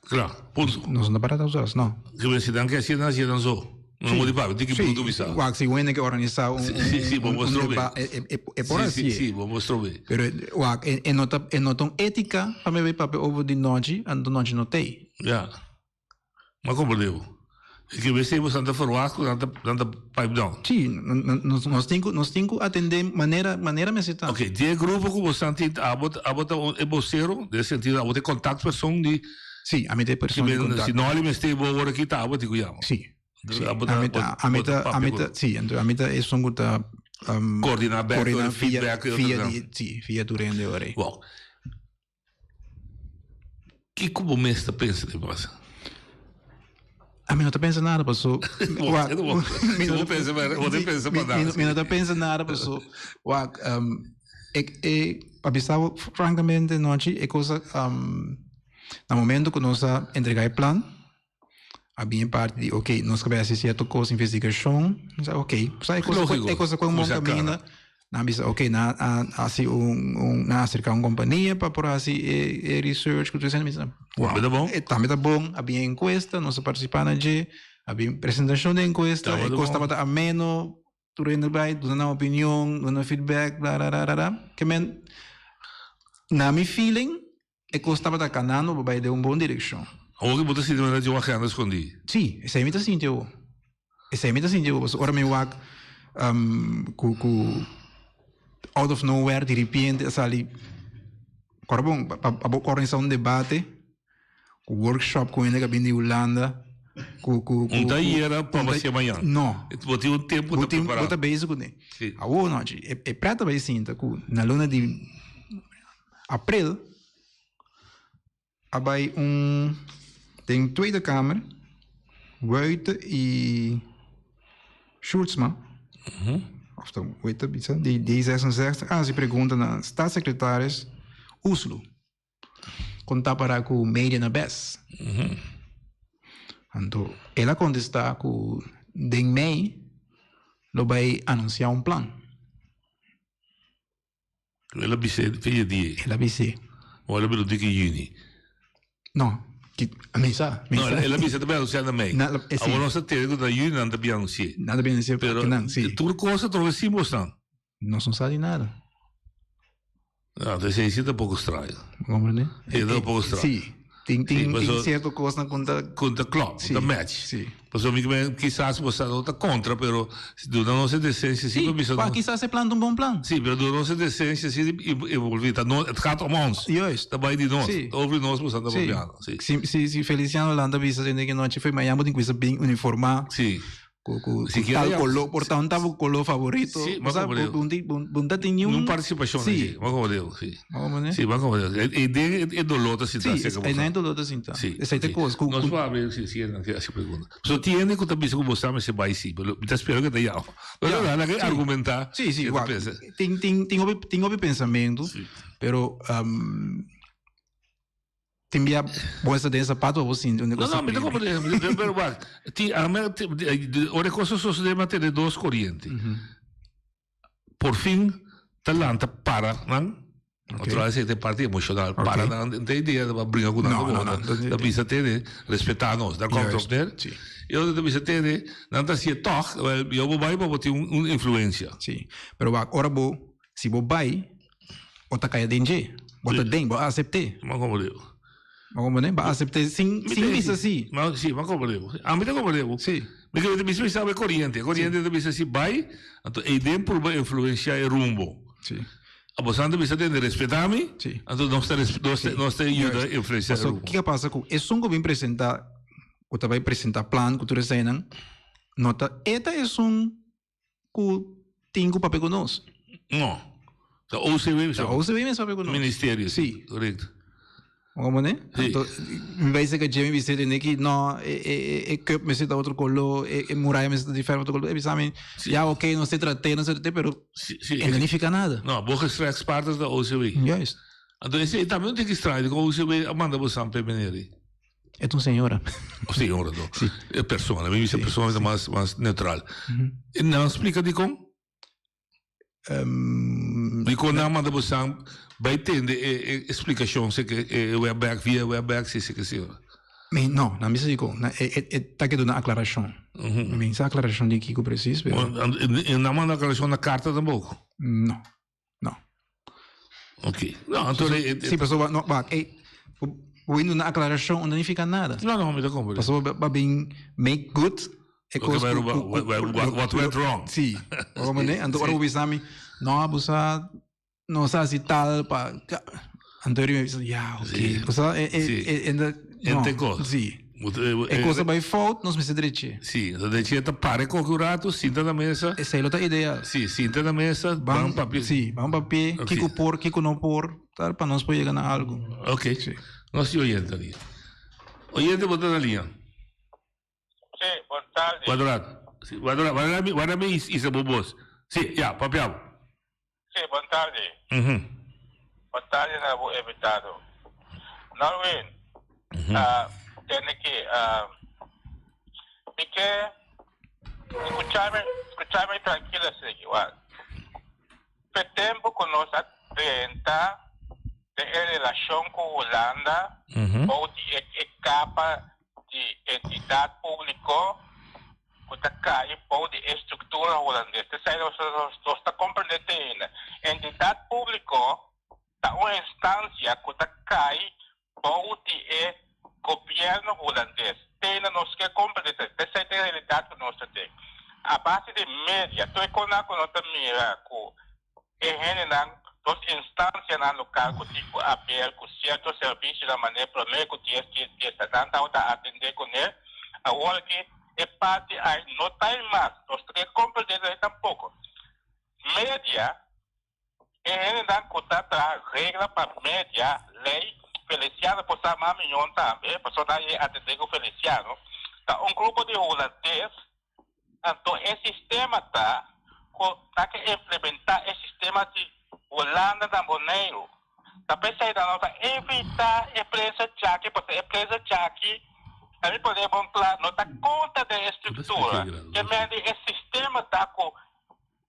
Kla, punto. Nos no ta para thuis, no. Ke men si nan ke hasié, nan hasié nan so. No modi papia, tin ki punto bisa. Wak, si un hende ke organisá un Sí, sí, bo mostró be. E por hasié. Sí, sí, bo mostró be. Pero wak, e no ta e no ta un étika pa mi bay papia over di nochi, anto nochi no t'ei. Ya. M'a komprendé bo. E ke mester bo nan ta verwacht ku nan ta nan ta pipe down. Sí, nos nos tin ku nos tin ku atendé manera manera mester ta. Oké, di e grupo ku bosan tin abo abo ta e bosero den e sentido abo ta e kontaktpersoon di. Sí, ami ta e persoon di kontakto. Si Nolly mester bo ora aki ta abo tin ku yama. Sí. Sí, ami ta ami ta ami ta sí, anto ami ta esun ku ta Koordiná bèk koordiná via feedback i via otro di sí, via tur hende ora ei. Wou. Kiko bo mes ta pensa di pasa? Ami no ta pensa nada paso wak mi no ta pensa pa nada. Mi no ta pensa nada paso wak e e pa bisa bo francamente nochi e cosa na momento ku nos a entrega e plan a bin e parti di ok nos ke bai hasi sierto kos investigashon mi sa ok sa e kos e kos a kohe un bon kaminda nan a bisa ok nan a hasi un un nan a aserka un kompania pa por hasi e e research ku tur esei mi sa wow tambe ta bon tambe ta bon a bin e enkuesta nos a partisipa na dje a bin presentashon di enkuesta e kos tabata ameno tur hende bai duna nan opinion duna nan feedback bla bla bla bla ke men na mi feeling E kos tabata kanando pa bai den un bon direkshon. Awor ki bo ta sinti manera di un agenda skondí? Sí, esei mi ta sinti awor. Esei mi ta sinti awor, pasobra ora mi wak ku ku out of nowhere diripiente a sali kòrda bon pa bo organisá un debate ku workshop ku hende ku a bini di Hulanda ku ku Un ta yera pa bo hasié mañan. No. Bo tin un tempu ta prepará. Bo ta bezig kuné. Awor nochi e prèt ta bai sinta ku na luna di April a bai un den Tweede Kamer Wuite y Sjoerdsma of ta Wuite bisa di D66 a hasi pregunta na staatssecretaris Uslu kon ta para ku media na bes. Anto el a kontesta ku den mei lo bai anunsia un plan. El a bis'é fecha di. El a bis'é. O el a bisa di juni? No, ki, mi sa, mi No, sa. el a bisa ta bin anunsiá na mei. Na, eh, si. Awor nos ta tende ku na juni nan ta bin anunsi'é. Nan ta bin anunsi'é Pero pa kinan, si. tur kos a trobe sin bosnan. Nos no sa di nada. No, entonces esei si ta poko straño. Bo comprende? E ta poko straño. Si. Tin, tin, Sí, tin paso- cierto cosnan cu ta... Cu ta klop, Sí, ta match. sí. Pasobra mi kimen kisas bo sa no ta contra, pero si duna nos e decencia si Sí, pa bisa pa nos. kisas e plan ta un bon plan. Sí, pero duna nos e decencia si di envolvi. Ta no, het gaat om ons. Juist. Ta bai di nos. Sí. Over di nos bo sa ta Sí. papiando. Sí. Si, si, si Feliciano Hollanda bisa tende ki nochi foi mañana bo tin cu bisa bin uniforma. Sí. Ku, ku, Si ku quiere tal ya- color, por ta un tabo color favorito. Sí, O sea, maar como bo, bo, bo, bo ta tin ni un... Un participacion Sí. sí. Maar como digo, sí. Maar como ne? Sí, maar como digo. E, e, den e dolor ta sinta. Sí, seca es, bo ei dolor ta sinta. Sí. Esei ta sí. kos. Ku, Nos ku, por abrir si si nan hasi pregunta. So tiene ku ta bisa ku bo sa mester bai sí, pero mi ta spera ku ta yama. Pero Ja, nan ke sí. argumentá. Sí, sí, E ta wak, pensa. tin, tin, tin hopi, tin hopi pensamentu, Sí. pero tin bia bo esta den zapato bo sinti un No, cosa no, mi ta primi. comprende, pero wak, ti, a me, ti, ora e cosa sosode mi a tene dos corriente. Por fin ta lanta para nan, Ok. otra vez e parti emocional, Ok. para nan, no ta idea pa bringa cu nan, No, no, no, no. ta bisa tene, respeta nos, daar komt het Juist, op neer. sí. Y otro ta bisa tene, nan ta hacié toch, wel, yo bo bai pa bo tin un influencia. Sí, pero wak, ora bo, si bo bai, bo ta caya den dje, bo ta den, bo a acepté. Ma como digo? Bo comprende? Bo a acepté sin, Mi sin ta bisa deci, si. Ma, sí, ma como digo? A mi ta como digo. Sí. Mi ke mi bisa e coriente, e coriente ta bisa si bai, anto e den purba influencia e rumbo. Sí. A bo san ta bisa tende respeta mi, Sí. anto nos ta nos ta nos ta yuda Juist. influencia e Paso, rumbo. kiko pasa ku esun ku bin presenta, ku ta bai presenta plan ku tur eseinan, no ta e ta esun ku tin ku papia ku nos. No. Ta OCW. Ta OCW mes papia ku nos. Ministerio. Sí. Correcto. Como ne? Sí. Anto, mi bai seka Jimmy bisa tende ki no, e, e, e, e cup mester ta otro color, e, e muraya mester ta diferente otro color. E bisa mi, Sí. ja oké, nos te traté, nos te traté, pero Sí, sí. e no nifica nada. No, bo gesprekspartner ta OCW. Juist. Anto esei tambe no tin ki straño, dikon OCW a manda bo san p'e manera. E ta un señora. O señora to. Sí. E persona, mi bisa Sí, persona sí. mas mas neutral. E nan splika dikon? Dikon nan manda bosan bai tende e e splikashon seke e webex via webex si seke si. Mi no, nan bisa dikon. Na e e e ta ke duna aklarashon. Mi sa aklarashon di kiko presis, pero. E nan manda aklarashon na karta tampoko? No, no. Ok. No, anto e Si, pasobra no, wak, e bo bin duna aklarashon no nifiká nada. No, no, mi ta komprende. Pasobra bo bin make good e kos ku ku ku What went wrong. Si. Bo komprende? Anto ora bo bisa mi, no, bo sa No sa si tal pa anto mi bisa ya ok. Pasobra e e e e no. Ente kos. Si. E kos a bai fout nos mester drechi. Si, enton drechi ta para e koki un ratu, sinta na mesa. Esei lo ta ideal. Si, sinta na mesa, ban papia. Si, ban papia kiko por, kiko no por, tal pa nos por yega na algu. Ok. Nos tin oyente aki. Oyente bo ta na liña. Si, bon tardi. Guarda Si, guarda guarda mi, guarda mi isa bo bos. Si, ya, papia bo. Si, bon tardi. Bon tardi na bo invitado. Norwin, tende ki, mi ke skuchami, skuchami trankil asina, wak. P'e tempu ku nos a drenta den e relashon ku Hulanda bou di e kapa di entidat públiko ku ta kai bou di e struktura hulandes. Esei nos nos ta komprendé te ainda. Entidat públiko ta un instansia ku ta kai bou di e gobièrnu hulandes. Te ainda nos ke komprendé esei. Esei ta e realidat ku nos ta den. A base di media, tur e konan ku nos ta mira ku E hendenan, nos instansianan lokal ku tin ku aber ku sierto servisionan manera promé ku dies dies dies ta nan tabata atendé kuné, awor aki e parti ai no ta ei mas, nos ta ke komprendé esei tampoko. Media, e hendenan ku ta traha regla pa media, lei, Feliciano por sa mas miyon tambe, pasobra nan e atendé ku Feliciano, ta un grupo di hulandes Anto e sistema ta ku ta ke implementá e sistema di Hulanda na Boneiru. Ta p'esei nan no ta evitá e prensa djaki pasobra e prensa djaki, ta mi pone bon kla, no ta konta den e struktura. Ke men di e sistema ta ku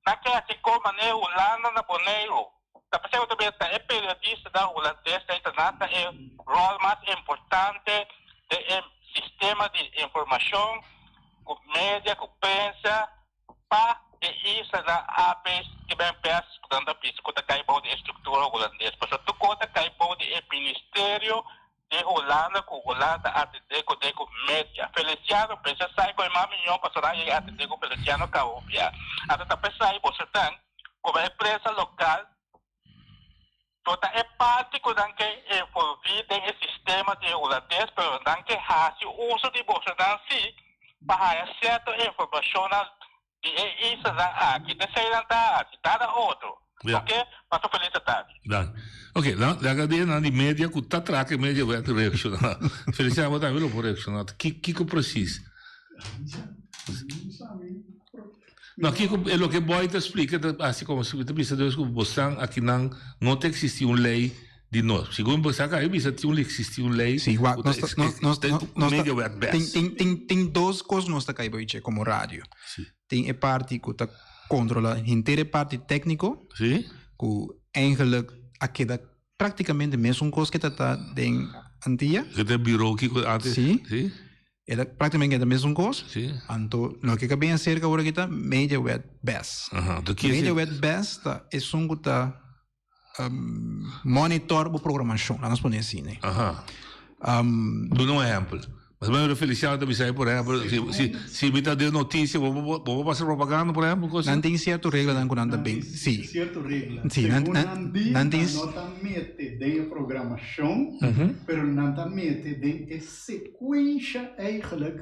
nan ke hasi kon manera Hulanda na Boneiru. Ta p'esei ku ta bira ta e periodistanan hulandes ta nan ta e ròl mas importante den e sistema di informashon ku media ku prensa pa e islanan abes di ben pers ku nan ta bisa ku ta kai bou di e struktura hulandes. Pasobra tur kos ta kai bou di e ministerio di Hulanda ku Hulanda ta atendé ku den ku media. Feliciano pensa sai ku e mas miyon pasobra nan yega atendé ku Feliciano Caobia. Anto ta p'esei boso tan komo e prensa lokal No ta e parti ku nan ke envolví den e sistema di e hulandes, pero nan ke hasi uso di bosonan sí pa haña sierto informashonnan di e islanan aki. T'esei nan ta hasi, nada otro. Ja. Oke? Pasa un felis atardi. Dank. Oke, nan laga den nan di media ku ta traha ku e media wet reakshoná. Feliciano, bo tambe lo por reakshoná. Ki kiko presis? No, kiko e loke Boy ta splika ta hasi komo si ta bisa dus ku bosnan akinan no ta eksistí un lei di nos. Segun bo sa ka bisa tin un eksistí un lei Sí, wak, ku ta nos ta, nos, nos, ta nos, nos ta, media wet tin, bes. tin, tin, tin dos kos nos ta kai bo iche komo radio. Sí. Tin e parti ku ta kontrola henter e parti tékniko, Sí. ku eigenlijk a keda praktikamente mesun kos ke ta ta den Antia. Ke ta e biro kiko antes. Sí. Sí. E ta prácticamente e ta mesun kos. Sí. Anto loke ka bin acerca awor aki ta media wet bes. Aha, anto kies Media wet bes ta esun ku ta monitor bo programashon, laat nos pone asina. Aha. Duna un ehempel. Mas o menos Feliciano ta bisa por ehempel, si si si mi ta den noticia bo bo bo pasa propaganda por ehempel Nan tin cierto reglanan ku nan ta bin, si. Cierto regla. Si, nan Segun nan nan di, nan tin nan no ta mete den e programashon, pero nan ta mete den e Secuencia eigenlijk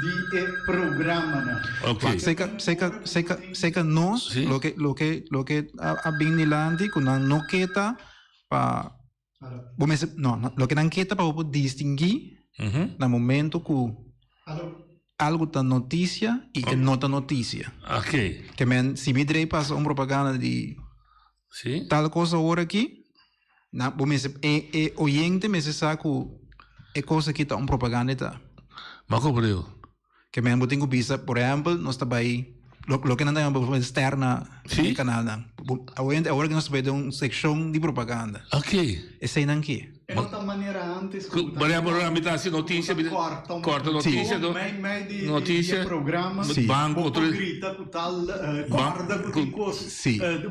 di e programanan. Ok. Seca, seca, seca, seca nos, Sí. loke, loke, loke a, a bin dilanti ku nan no ke ta pa bo mester, no, no, loke nan ke ta pa bo por distinguí na momento ku algo ta noticia i e no ta noticia. Ok. Ke men, si mi drei pasa un propaganda di Sí. tal kos awor aki, Na bo mester e e oyente mester sa ku e kos aki ta un propaganda e ta. Ma komprendé. Ke men bo tin ku bisa, por ehèmpel, nos ta bai lo loke nan ta yama por ster na Sí. e kanalnan. Bo oyente awor aki nos ta bai den un sekshon di propaganda. Oké. Eseinan ke. E no ta manera antes ku Por ehempel, ora mi ta hasi noticia, mi ta korta noticia, no? Mei mei di Noticia, di programa, banco, bo por grita ku tal korda ku tin kos,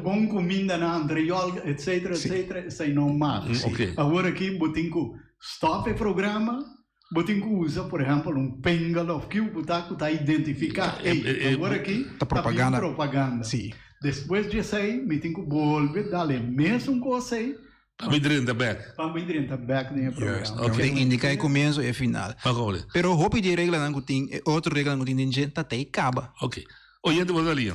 bon kuminda na Andrejol, etcetera, etcetera, esei no mag. Awor aki bo tin ku stop e programa, bo tin ku usa, por ehempel, un pengel of kiu ku ta ku ta identifiká, ey, awor aki Ta ta bin propaganda. propaganda. Despues di esei mi tin ku bolbe dal e mesun kos ei Pa mi drenta bek. Pa mi drenta bek den e programa. Juist. Tin indica e comienzo y e final. Pero hopi di e reglanan cu tin, e otro reglanan cu tin den dje, ta te y caba. Ok. Oyente bo ta lia.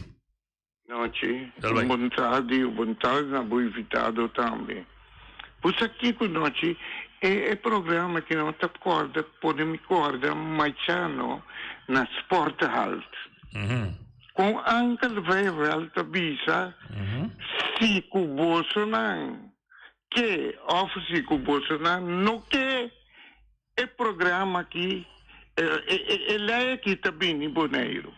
Nochi. Bon tardi, bon tardi na bo invitado tambe. Bo sa kico nochi e e programa ki no ta corda pone mi corda Machano na Sporthal. Con Ankel Vijvel ta bisa si cu bosonan ke of si cu bosonan no ke e programa aki, e ley aki ta bini Boneiru.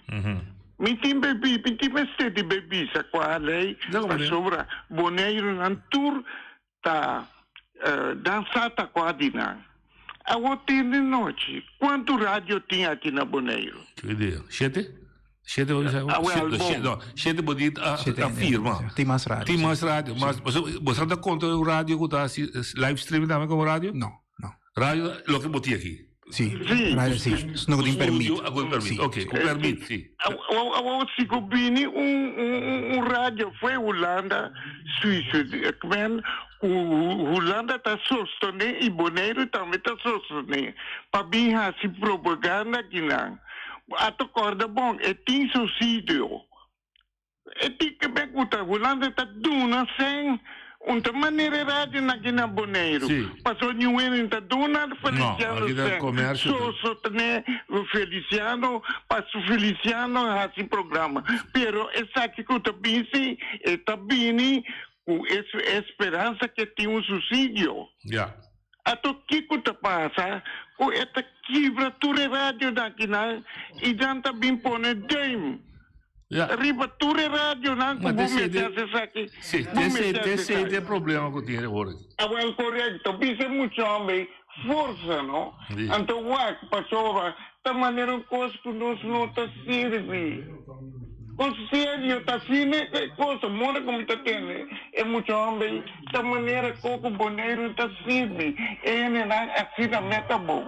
Mi tin bay mi tin mester di bay bisa cua ley pasobra Boneirunan tur ta dansa ta cua di nan. Awor tin di nochi, cuantu radio tin aki na Boneiru? Ki idea? Shete? Shete bo bisa? Awel, bon. No, shete bo di a firma. Tin mas radio. Tin mas radio. Mas, bo sa ta conta un radio cu ta haci live streaming tambe como radio? No, no. Radio, loke bo tin aki? Si, radio si. No cu tin permit. Studio, cu permit. Ok, cu permit, si. Awor, si cu bini un radio fo'i Hulanda, Suiza, men, cu Hulanda ta sostene y Boneiru tambe ta sostene pa bin haci propaganda akinan. A ta corda bon, e tin subsidio. E tin ke ben ku ta Hulanda ta duna sen un ta manera e radio na aki na Boneiru. Paso niun hende ta duna Feliciano sen. So sostene Feliciano paso Feliciano hasi programa. Pero esaki ku ta bin si e ta bini ku e speransa ke tin un subsidio. Ato kiko ta pasa ku e ta kibra tur e radionan akinan i nan ta bin pone duim riba tur e radionan ku bo mester hasi esaki, bo mester hasi Esei esaki. ta e problema ku tin awor aki. Awel korekto, bisa e mucha homber forsa no, anto wak pasobra ta manera un kos ku nos no ta sirbi. Kos serio ta asina e kos, mora ku mi ta tende e mucha homber Ta manera koko Boneiru ta sirbi e hendenan asina meta bon.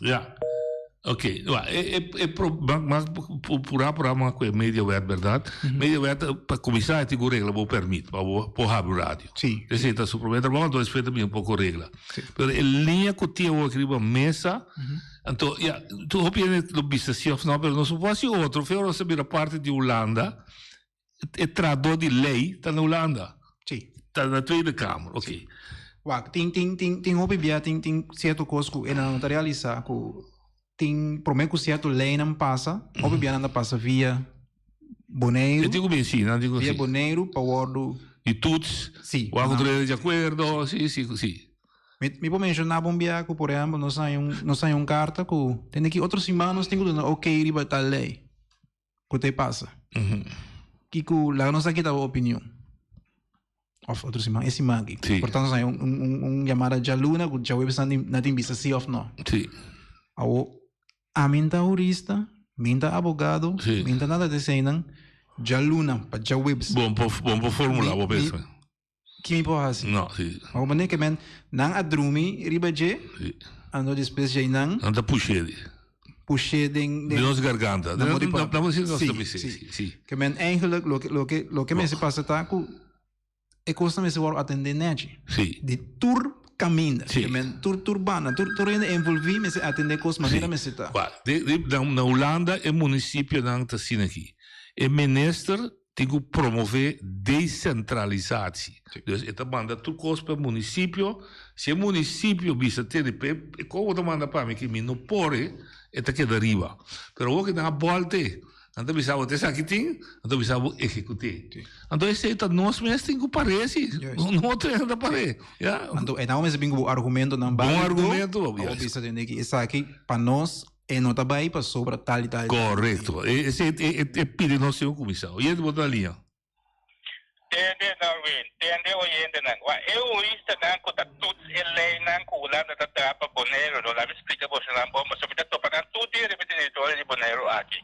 Ja. Ok. Wa, e, e, e pro, mas, mas pura pura mas ku e mediawet, berdad? Mediawet, pa kuminsá e tin ku regla bo permit pa bo por habri radio. Sí. Esei ta su promé trabou, anto despues ta bin un poko regla. Pero e liña ku tin awor aki riba mesa, anto, ja, tur hopi hende lo bisa si òf no, pero nos no por hasi otro, fe ora nos a bira parti di Hulanda, E trahadó di lei ta na Hulanda. Sí. Ta na Tweede Kamer, oké. Wak, tin, tin, tin, tin hopi bia tin, tin sierto kos ku e nan no ta realisá ku tin promé ku sierto leinan pasa, hopi bia nan ta pasa via Boneiru. E tin ku bin sí, nan tin ku Via Boneiru pa wòrdu. Di toets. Sí. Wak ku tur hende di akuerdo, sí, sí, sí. Mi, mi por menshoná bon bia ku por ehèmpel nos haña un, nos haña un karta ku tende ki otro siman nos tin ku duna oké riba tal lei. Ku te pasa? Kiko laga nos a kita bo opinion. Of otro siman, e siman aki. Sí. Por tanto, un, un, un llamada djaluna ku djaweves nan tin, nan tin bisa sí of no. Sí. Awo, ami n'ta hurista, mi n'ta abogado, Sí. mi n'ta nada di eseinan, djaluna pa djaweves. Bon por, bon por formula bo pensa. Ki mi por hasi? No, sí. Awo manera ke men, nan a drumi riba dje, Sí. anto despues djei nan. Nan ta push'é di. Push'é den, Den nos garganta. Na modi pa. Na modi nos Sí, ta bis'é, sí. sí, sí. Ke men eigenlijk loke, loke, loke mester pasa ta ku e kosnan mester wòrdu atendé nèchi. Sí. Di tur kaminda. Sí. Ke men tur, tur banda, tur, tur hende envolví mester atendé kos manera Sí. mester ta. Wak, de, de, na, na Hulanda e munisipionan ta asina aki. E minister Tin ku promové desentralisatie. Dus e ta manda tur kos pa e munisipio. Si e munisipio bisa tene p'e e kos bo ta manda pa mi ki mi no por e, e ta keda riba. Pero awor ku nan a bòlt'e, nan ta bisa bo ta esaki tin, nan ta bisa bo ehekut'é. Anto esei ta nos mes tin ku par'é si. No otro hende ta par'é. Ya. Anto e nan mester bin ku bo argumentonan Bon bálido. argumento, Pa bo bisa tene ki esaki pa nos E no ta bai pasobra tal i tal i tal. Correcto. E, e, e, e pide nos tin cuminsa. Oyente bo ta na liña. Tende Darwin, tende oyentenan. Wak e huristanan ku ta tuts e leinan ku Hulanda ta traha pa Boneiru lo labi splika bosonan bon pasobra mi ta topa nan tur dia riba e teritorio di Boneiru aki.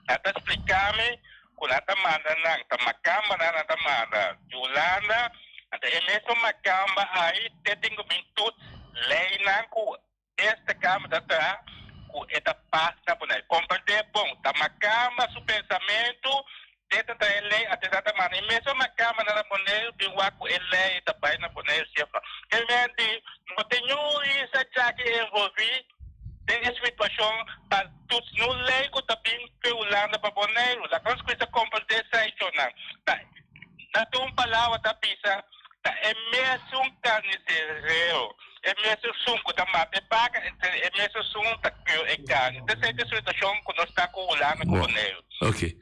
Nan ta splika mi ku nan ta manda nan, ta makambanan nan ta manda di Hulanda, anto e mesun makamba ai te tin ku bin tuts leinan ku Esta kama ta traha ku e ta pas na Bonaire. Komprendé bon, ta makamba su pensamentu, te ta traha e lei, ate ta ta manda. E mesun makamba nan na Boneiru bin wak ku e lei ta bai na Boneiru si of no. Ke men di, no tin niun risa djaki envolví den e situashon pa tuts niun lei ku ta bin fe Hulanda pa Boneiru. Laga nos kuminsa komprendé esei shonnan. Ta na tur un palabra ta bisa ta e mesun karniserero. E mesun sun ku ta mata e baka, e mesun sun ta keur e karni. Ta esei ta e situashon ku nos ta ku Hulanda ku Boneiru. Ok.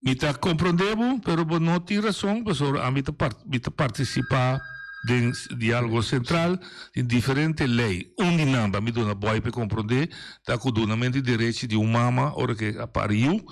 Mi ta komprondé bo, pero bo no tin rason, pasobra ami ta mi ta partisipá den Diálogo Sentral di diferente lei. Un di nan pa mi duna bòi pa e komprondé ta ku dunamentu di derechi di un mama ora ku e a pari yu,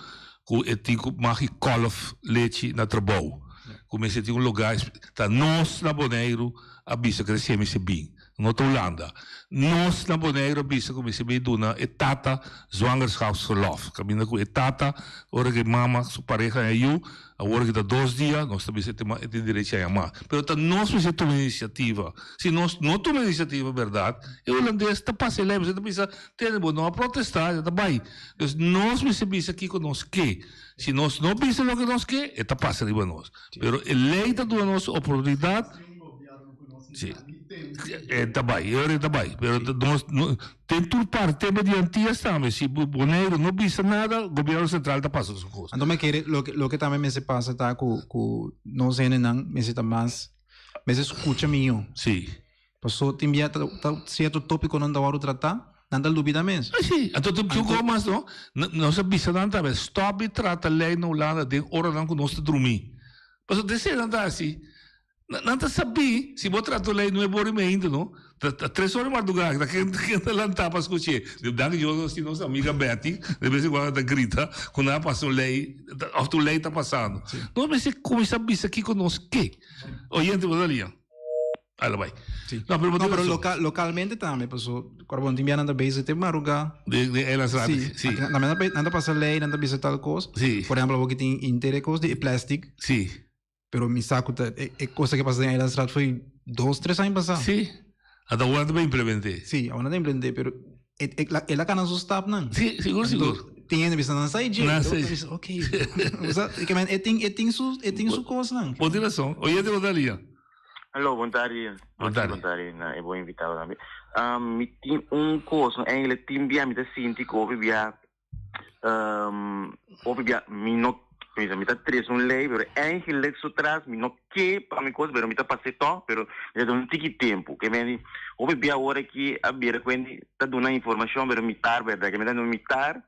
ku e tin ku magi kòlf lechi na trabou. Ku mester tin un lugá, ta nos na Boneiru a bisa ku recién mester bin, no ta Hulanda. Nos na Boneiru a bisa ku mester bin duna e tata zwangerschapsverlof, kaminda ku e tata ora ku e mama su pareha haña yu, awor ki ta dos dia, nos ta bisa e tin derecho haña mas. Pero ta nos mester tuma inisiativa. Si nos no tuma inisiativa berdad, e hulandes ta pasa e lei, pasobra e ta bisa, tende bo no a protesta, e ta bai. Dus nos mester bisa kiko nos ke. Si nos no bisa loke nos ke, e ta pasa riba nos. Pero e lei ta duna nos oportunidat. Sí. E ta bai, e ora e ta bai. Pero nos, no, ten tur parte, tema di Antillas tambe. Si Boneiru no bisa nada, gobierno central ta pasa su cos. Anto mi kere, loke, loke tambe mester pasa ta ku, ku nos hendenan mester ta mas, mester skucha mihó. Sí. Paso tin bia ta, ta sierto tópikonan ta wòrdu tratá, nan ta lubida mes. Ah, sí. Anto tin un kos mas, no? Nos a bisa nan tambe, stòp di trata lei na Hulanda den oranan ku nos ta drumí. Pasobra den esei nan ta hasi. Nan ta sabí, si bo trata un lei nuebe ora i meinta, no? Ta ta tres ora di mardugá, ta ken ken ta lantá pa skuch'é. Danki Dios nos tin nos amiga Betty, de bes en kuando ta grita ku nan a pasa un lei, òf ta un lei ta pasando. Nos mester kuminsá bisa kiko nos ke. Oyente, bo ta lia. Ala bai. Sí. No, pero, no, pero loca, localmente tambe, paso, cuando bon tin bianan ta bezig te maruga. De, de Eilands Raad. Sí. Sí. Nan, nan, nan ta pasa ley, nan ta bisa tal cos. Sí. Por ejemplo, bo tin intere cos di plastic. Sí. Pero mi sa cu ta, e, e cosa que pasa den Eilands Raad foi dos, tres aña pasá. Sí. Ata awor nan ta implementé. Sí, awor nan ta implementé, pero e, e, la, el a cana su stapnan. Sí, sigur, sigur. Tin hende bisa nan sa i dje. Nan sa i dje. Ok. Sa, ke men, e tin, e tin su, e tin su cosnan. Bo tin razon. Oyente bo ta lia. Hallo, bon tardi. Bon tardi. Bon tardi na e bon invitado tambe. Um, mi tin un kos, no, eigenlijk tin bia mi ta sinti ku hopi bia, um, hopi bia mi no, mi ta tres un lei, pero eigenlijk su tras mi no ke pa mi kos, pero mi ta pas'é tòg, pero mi ta duna un tiki tempu. Ke men di, hopi bia awor aki a bira kuenti ta duna informashon, pero mitar bèrdat, ke mi ta duna mitar,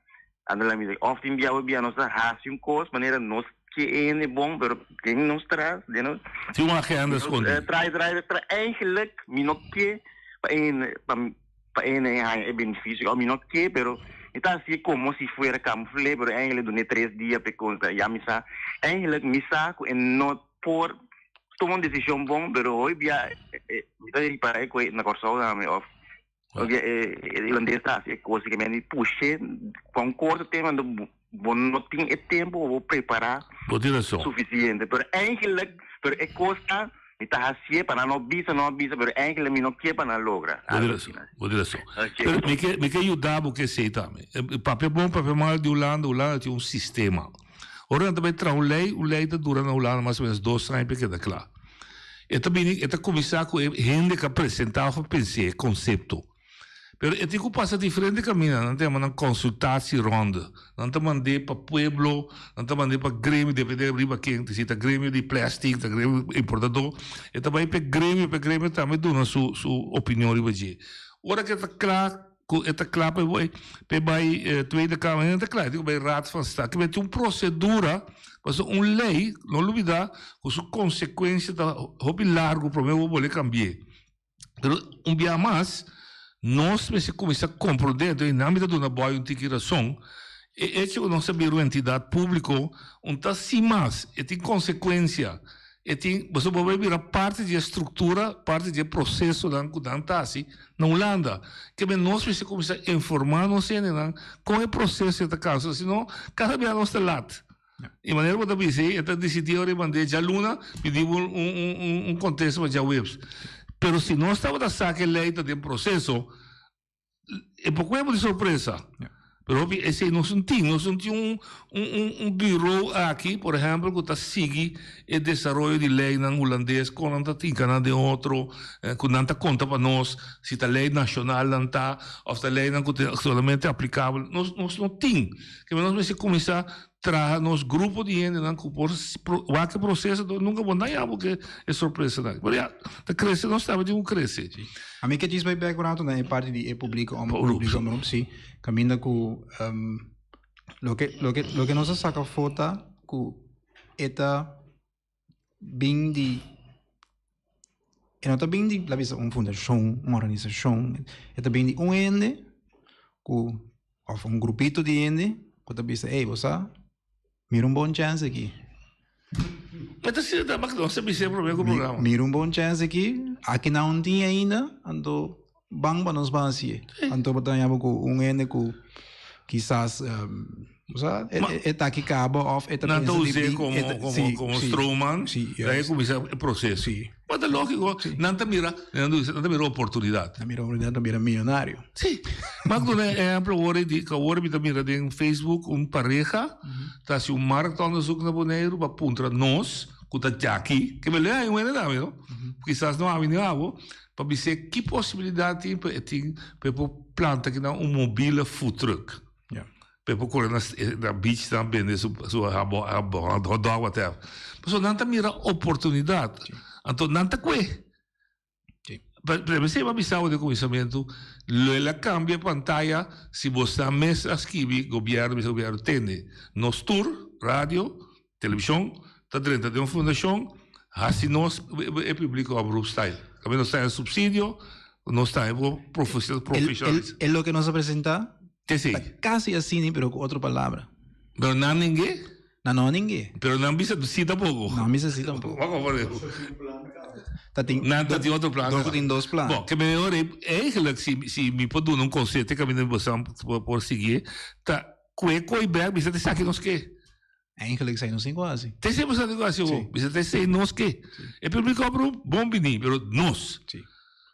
Ando la misa of tin bia bia nos ta hasi un kos manera nos ke hende bon pero den nos tras den nos Tin un agenda escondi. Trai trai trai eigenlijk mi no ke pa hende pa pa hende haña e beneficio of mi no ke pero mi ta hasi como si fuera camufle pero eigenlijk dune tres dia pa e konta ya mi sa eigenlijk mi sa ku e no por tuma un decision bon pero hoy bia mi ta ripara ku na Kòrsou tambe of Oke, e holandés ta hasi e kos ke men di pushe pa un korto tempo anto bo no tin e tempo pa bo prepará Bo tin rason. sufisiente. Pero eigenlijk, pero e kos ta, mi ta hasié pa nan no bisa, no bisa, pero eigenlijk mi no ke pa nan logra. Bo tin rason, bo tin rason. Pero mi ke, mi ke yuda bo ku esei tambe. Papia bon, papia mal di Hulanda, Hulanda tin un sistema. Ora nan ta bai traha un lei, un lei ta dura na Hulanda mas o menos dos aña pa e keda kla. E ta bini, e ta kuminsá ku e hende ku a presentá òf a pens'é e konsepto. Pero e tin ku pasa diferente kaminda, nan ta yama nan konsultatieronde. Nan ta mand'é pa pueblo, nan ta mand'é pa gremio, depende riba ken, si ta gremio di plèstik, ta gremio importadó, e ta bai pa e gremio, pa e gremio tambe duna su su opinion riba dje. Ora ku e ta kla Ku e ta kla pa e pa e bai Tweede Kamer, hende ta kla, e tin ku bai Raad van State. Kiba tin un prosedura, pasobra un lei, no lubida ku su konsekuensia ta hopi largu promé bo bolbe kambi'é. Pero un bia mas, nos mester kuminsá komprondé, enton nan mi ta duna Boy un tiki rason, e echo ku nos ta bira un entidat públiko, un ta sin mas, e tin konsekuensia. E tin, boso por bay bira parti di e structura, parti di e procesonan cu nan ta haci na Hulanda. Ke men nos mester cuminsa informa nos hendenan con e proceso e ta causa, si no cada bia nos ta lat. Y manera bo ta bisa ey, e ta dicidi ora e mand'e djaluna, pidi bo un, un, un, un contesta pa djaweps. Pero si nos tabata sa cu e ley ta den proceso, E por cuerpo di sorpresa. Pero hopi esey nos no tin. Nos no tin un, un, un, un bureau aki, por ehempel, cu ta sigui e desaroyo di leynan hulandes, con nan ta tinca nan den otro, eh, cu nan ta conta pa nos, si ta ley nacional nan ta, of ta leynan cu ta solamente aplicabel. Nos, nos no tin. Keme nos mester cuminsa Traha nos grupo di hendenan ku por wak e proseso enton nunka bo na yama ke e sorpresanan. Pero ya, ta krese nos tambe tin ku krese. Sí. Ami ke djis bai bek un rato na e parti di e publiko om publiko omroep, sí. Kaminda ku loke loke loke nos a saka afó ta ku e ta bin di e no ta bin di la bisa un fundashon, un organisashon, e ta bin di un hende ku òf un grupito di hende ku ta bisa ey bo sa mira un bon chèns aki. Mi ta sinti tabak nos ta bisa e promé ku programa. Mira un bon chèns aki, aki nan tin ainda, anto ban pa nos ban hasié. Anto bo ta haña bo ku un hende ku kisas bo sa e ta aki kaba òf e ta pensa di. Nan ta us'é komo komo stroman, ta e kuminsá e proseso. Ma ta lógiko, nan ta mira, nan ta mira oportunidat. Nan mira oportunidat, nan mira miyonario. Sí. M'a duna e ehempel awor di ku awor mi ta mira den Facebook un pareha ta hasi un marktonderzoek na Boneiru pa puntra nos ku ta djaki, ke mi lei un hende tambe no, kisas no ami ni abo, Pa bis'é ki posibilidat tin pa e tin pa e por planta kinan un mobile food truck. Pa e por kore na na beachnan bende su su habo habo hotdog whatever. Pasobra nan ta mira oportunidat. Anto nan ta kue. Pa esei bo a bisa bo den kuminsamentu lo el a kambia e pantaya si bo sa mes a skibi gobièrnu bisa gobièrnu tende nos tur radio Televishon ta drenta den un fundashon, hasi nos e publico oproep style. Tambe nos ta haña subsidio, nos ta haña por profesional. E loke nos a presenta ta casi asina pero cu otro palabra. Pero nan ningue? Nan no ningue. Pero nan bisa si tampoco. Nan bisa si tampoco. Ta tin Nan ta tin otro plan. Nos tin dos plan. Bon, ke mehor eigenlijk si si mi por duna un conseho te caminda mi por por sigui ta kue koi bek bisa ta esaki nos ke. Eigenlijk zijn nos sin hasi. Te esei boso ta hasi awor. Bisa te esei nos ke. E publico oproep, bon bini, pero nos.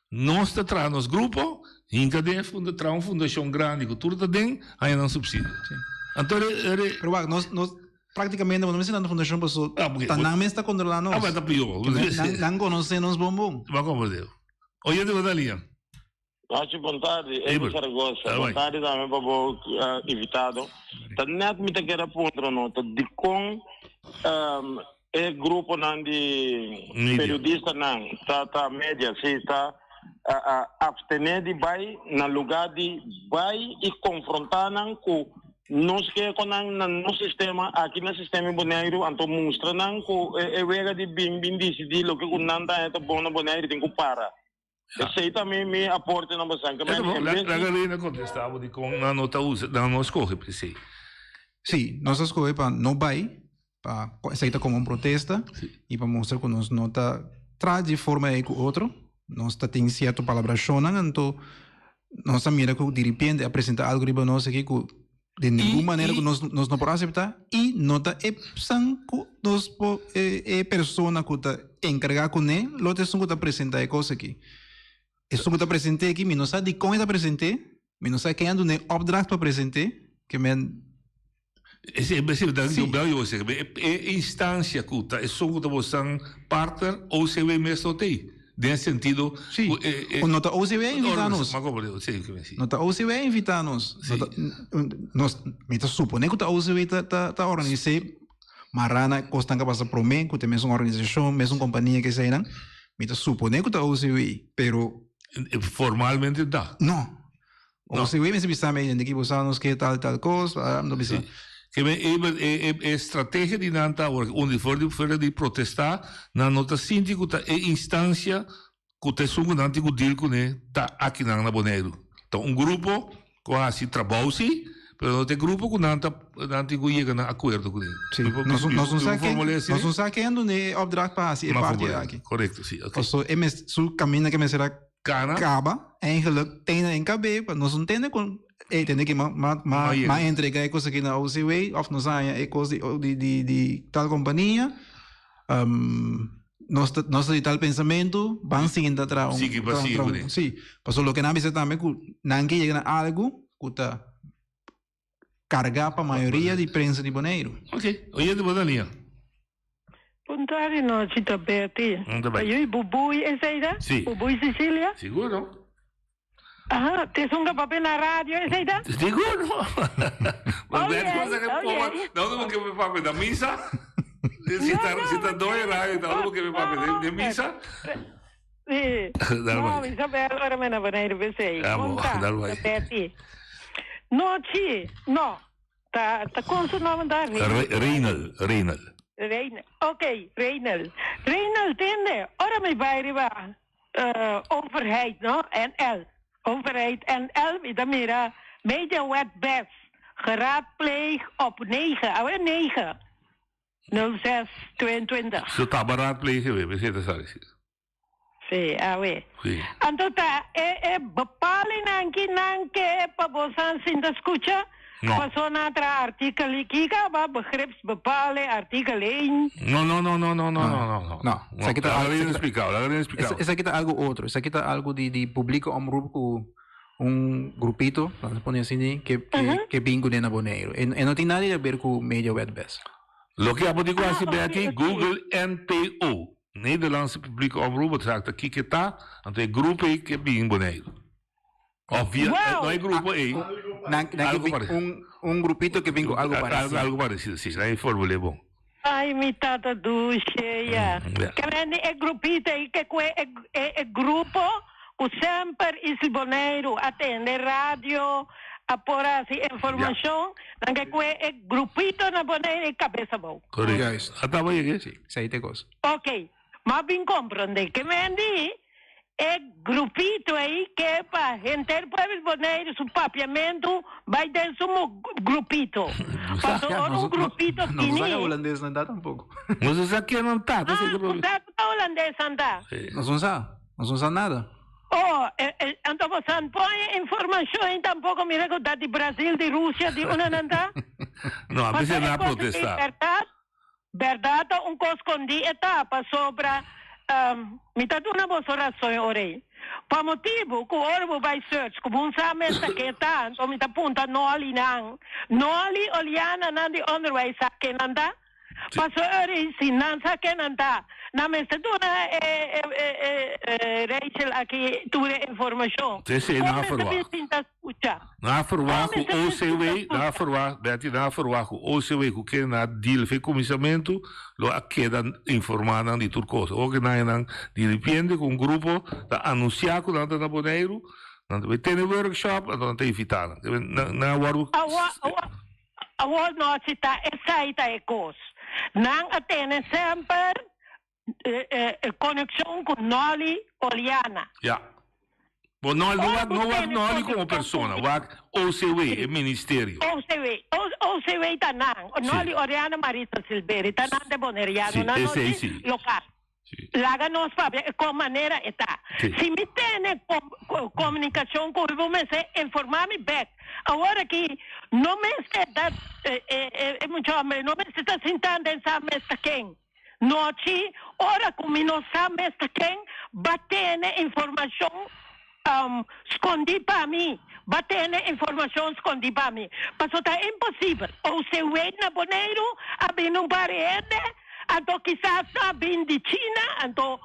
Nos ta traha nos grupo, hinka den e funda, traha un fundashon grandi ku tur ta den, haña nan supsidio. Anto re, re. Pero wak, nos, nos praktikamente bo no mester nan fundashon paso ta nan mes ta kontrola nos. Ah, ta pió. Nan, nan konosé nos bon bon. Bo a komprendé. Oyente bo ta liña. Hachi bon tardi, Eber Zaragoza. Bon tardi tambe pa bo invitado. Ta net mi ta kere puntra no, ta dikon e gruponan di periodistanan ta ta media si ta abstene di bai na luga di bai i konfronta nan ku nos ke kon nan na nos sistema aki na sistema di Boneiru anto mustra nan ku e wega di bin bin disidi loke ku nan ta haña ta bon na Boneiru tin ku para. Esei ta mi mi aporte na bosan. Ke men en bes di. Laga Reina kontestá bo dikon nan no ta usa, nan no a skohe pa esei. Sí, nos a skohe pa no bai, pa esei ta komo un protesta i pa mustra ku nos no ta traha di e forma ei ku otro. Nos ta tin sierto palabrashonnan, anto nos a mira ku diripiente a presenta algu riba nos aki ku di ningun manera ku nos nos no por aseptá i no ta e san ku nos por e e persona ku ta enkargá kuné lo ta esun ku ta presentá e kos aki. Esun ku ta present'é aki mi no sa dikon e ta present'é, mi no sa ken a dun'é opdracht pa present'é, ke men. Esei esei ta yo bel yo esei e instancia ku ta esun ku ta bosan partner OCW mes no t'ei den e sentido Sí, ku e e o no ta OCW a invitá nos. Ma como digo sí sí. No ta OCW a invitá nos. Sí. No ta nos mi ta supone ku ta OCW ta ta ta organis'é mará na kosnan ku a pasa promé ku ta e mesun organisashon mesun kompania ke eseinan mi ta supone ku ta OCW pero Formalmente ta. No. No. OCW mester bisa mi hende ki bo sa nos ke tal tal kos, ah, no bisa. Sí. Ke men e, e, e, e strategia di nan ta awor, un di for di fuera di protesta, nan no ta sinti ku ta e instancia ku ta esun ku nan tin ku deal kuné ta aki nan na Boneiru. Ta un grupo ku a hasi trabou si, Pero no ta e grupo ku nan ta nan tin ku yega na akuerdo kuné. Sí, nos nos no sa ken nos no sa ken duna e opdracht pa hasi e parti aki. Korekto, sí, oké. Paso e mes su kaminda ke mester a Kana. kaba eigenlijk tene en kab'é pa nos no tende kon e tende ke ma ma ma ma entrega e kos aki na OCW òf nos a haña e kos di di di di tal kompania nos ta nos ta di tal pensamentu ban sinta traha un Sigui pa sigui kuné. Sí, paso loke nan a bisa tambe ku nan ke yega na algu ku ta kargá pa mayoria di prensa di Boneiru. Ok, oyente bo ta lia. Bon tardi nochi ta Betty. Ta bai. Ayuy Bubui esey ta? Si. Bubui Cecilia? Siguro. Aha, te esun ka papia na radio esey ta? Siguro. Oh Betty yeah, cosa ke oh poma, yeah. na unda bo ke papia na misa? Si ta si ta doe radio na unda bo ke papia den misa? Sí. Dal No, bai. Isabel, ora mi na Boneiru p'esei. Ah, bo, Kon ta? dal bai. Ta Betty. No, chi, no. Ta, ta kon su nòmber ta? Re, Reinel, Reinel. Reinel. Ok, Reinel. Reinel, tende, ora mi bai riba eh, overheid, no? NL. Overheid NL, mi ta mira Mediawet BES, geraadpleeg op 9, awe 9. 06, 22. Su taba raadplegen we, we zitten sa si. Sí, awe. Sí. Anto ta e e bepalingnan ki nan ke pa bosan sinta skucha? No. Paso nan a traha artikel i kiko aba begripsbepaling artikel 1. No, no, no, no, no, no, no, no, no. No, esaki ta Laga Rene splikao, laga Rene splikao. Esaki ta algo otro, esaki ta algo di di publico omroep ku un grupito, laten pone asina, ke ke ke bin kuné na Boneiru. E e no tin nada di haber ku Mediawet bes. Loke abo di ku hasi Betty, Google NPO, Nederlandse Publieke Omroep, bo ta sa ta kiko e ta, anto e grupo ei ke bin Boneiru. Of via, no e grupo ei, Nan nan ke algo bin parecido. un un grupito ke bin ku algo parecido. Algo parecido, si, nan e formul'é bon. Ay, mi tata dushe, ya. Ya. Ke men e grupito ei ke kue e e e grupo ku semper Isla Boneiru a tende radio, a por hasi informashon, nan ke kue e grupito na Boneiru e kabes abou. Korekto. Juist. A taba yega? Si, esei ta e kos. Ok, m'a bin komprondé. Ke men di e grupito ei ke pa henter pueblo di Boneiru su papiamentu bai den su grupito. Paso Ja, ora nos un grupito nos no sa bini. ke hulandes nan ta tampoko. Nos no sa ken nan ta, ta Ah, esei e ku problema. sa ku ta hulandes nan ta? Nos no sa, nos no sa nada. Oh, anto bo san pone informacion y tampoco mira cu ta di Brasil, di Rusia, di unda nan ta? No, a Pasobra veces e nan a cos di protesta. berdad, berdad ta un cos scondi e ta, pasobra mi ta duna boso razon ora ey. Pa motibo cu ora bo bay search cu bo sa mes ta ken ta, anto mi ta punta Nolly nan, Nolly Oliana nan di onderwijs sa ken nan ta? Paso ori si nan sa ken nan ta, nan mester duna e e Rachel aki tur e informashon. Sí, sí, Kon nan a mester bin verwacht. sinta skucha? Nan a Kon verwacht ku mester bin sinta OCW, nan a skucha? verwacht, Betty, nan a verwacht ku OCW ku ken nan a deal fe kuminsamentu lo a keda informá nan di tur kos. Awor ke nan e nan di ripiente ku un grupo ta anunsiá ku nan ta na Boneiru, nan ta bai tene workshop, anto nan ta invitá nan. Nan a wòrdu. Awor, awor, Awor nochi ta esai ta e kos. Nan a tene semper e konekshon ku Nolly Oliana. Ya. Bo no no wak no wak Nolly komo persona, wak OCW, e ministerio. OCW, OCW ta nan. Nolly Oriana Marisa Silveri ta nan de Boneriano, nan no di lokal. Laga nos papia e kon manera e ta. Si mi tene komunikashon ku bo mester informá mi bèk. Awor aki no mester ta e mucha hombre no mester ta sintá den sa mes ta ken. Nochi ora ku mi no sa mes ta ken ba tene informashon skondí pa mi. Ba tene informashon skondí pa mi. Paso ta imposibel. OCW na Boneiru a bini un par di hende. Anto kisas no a bin di China, anto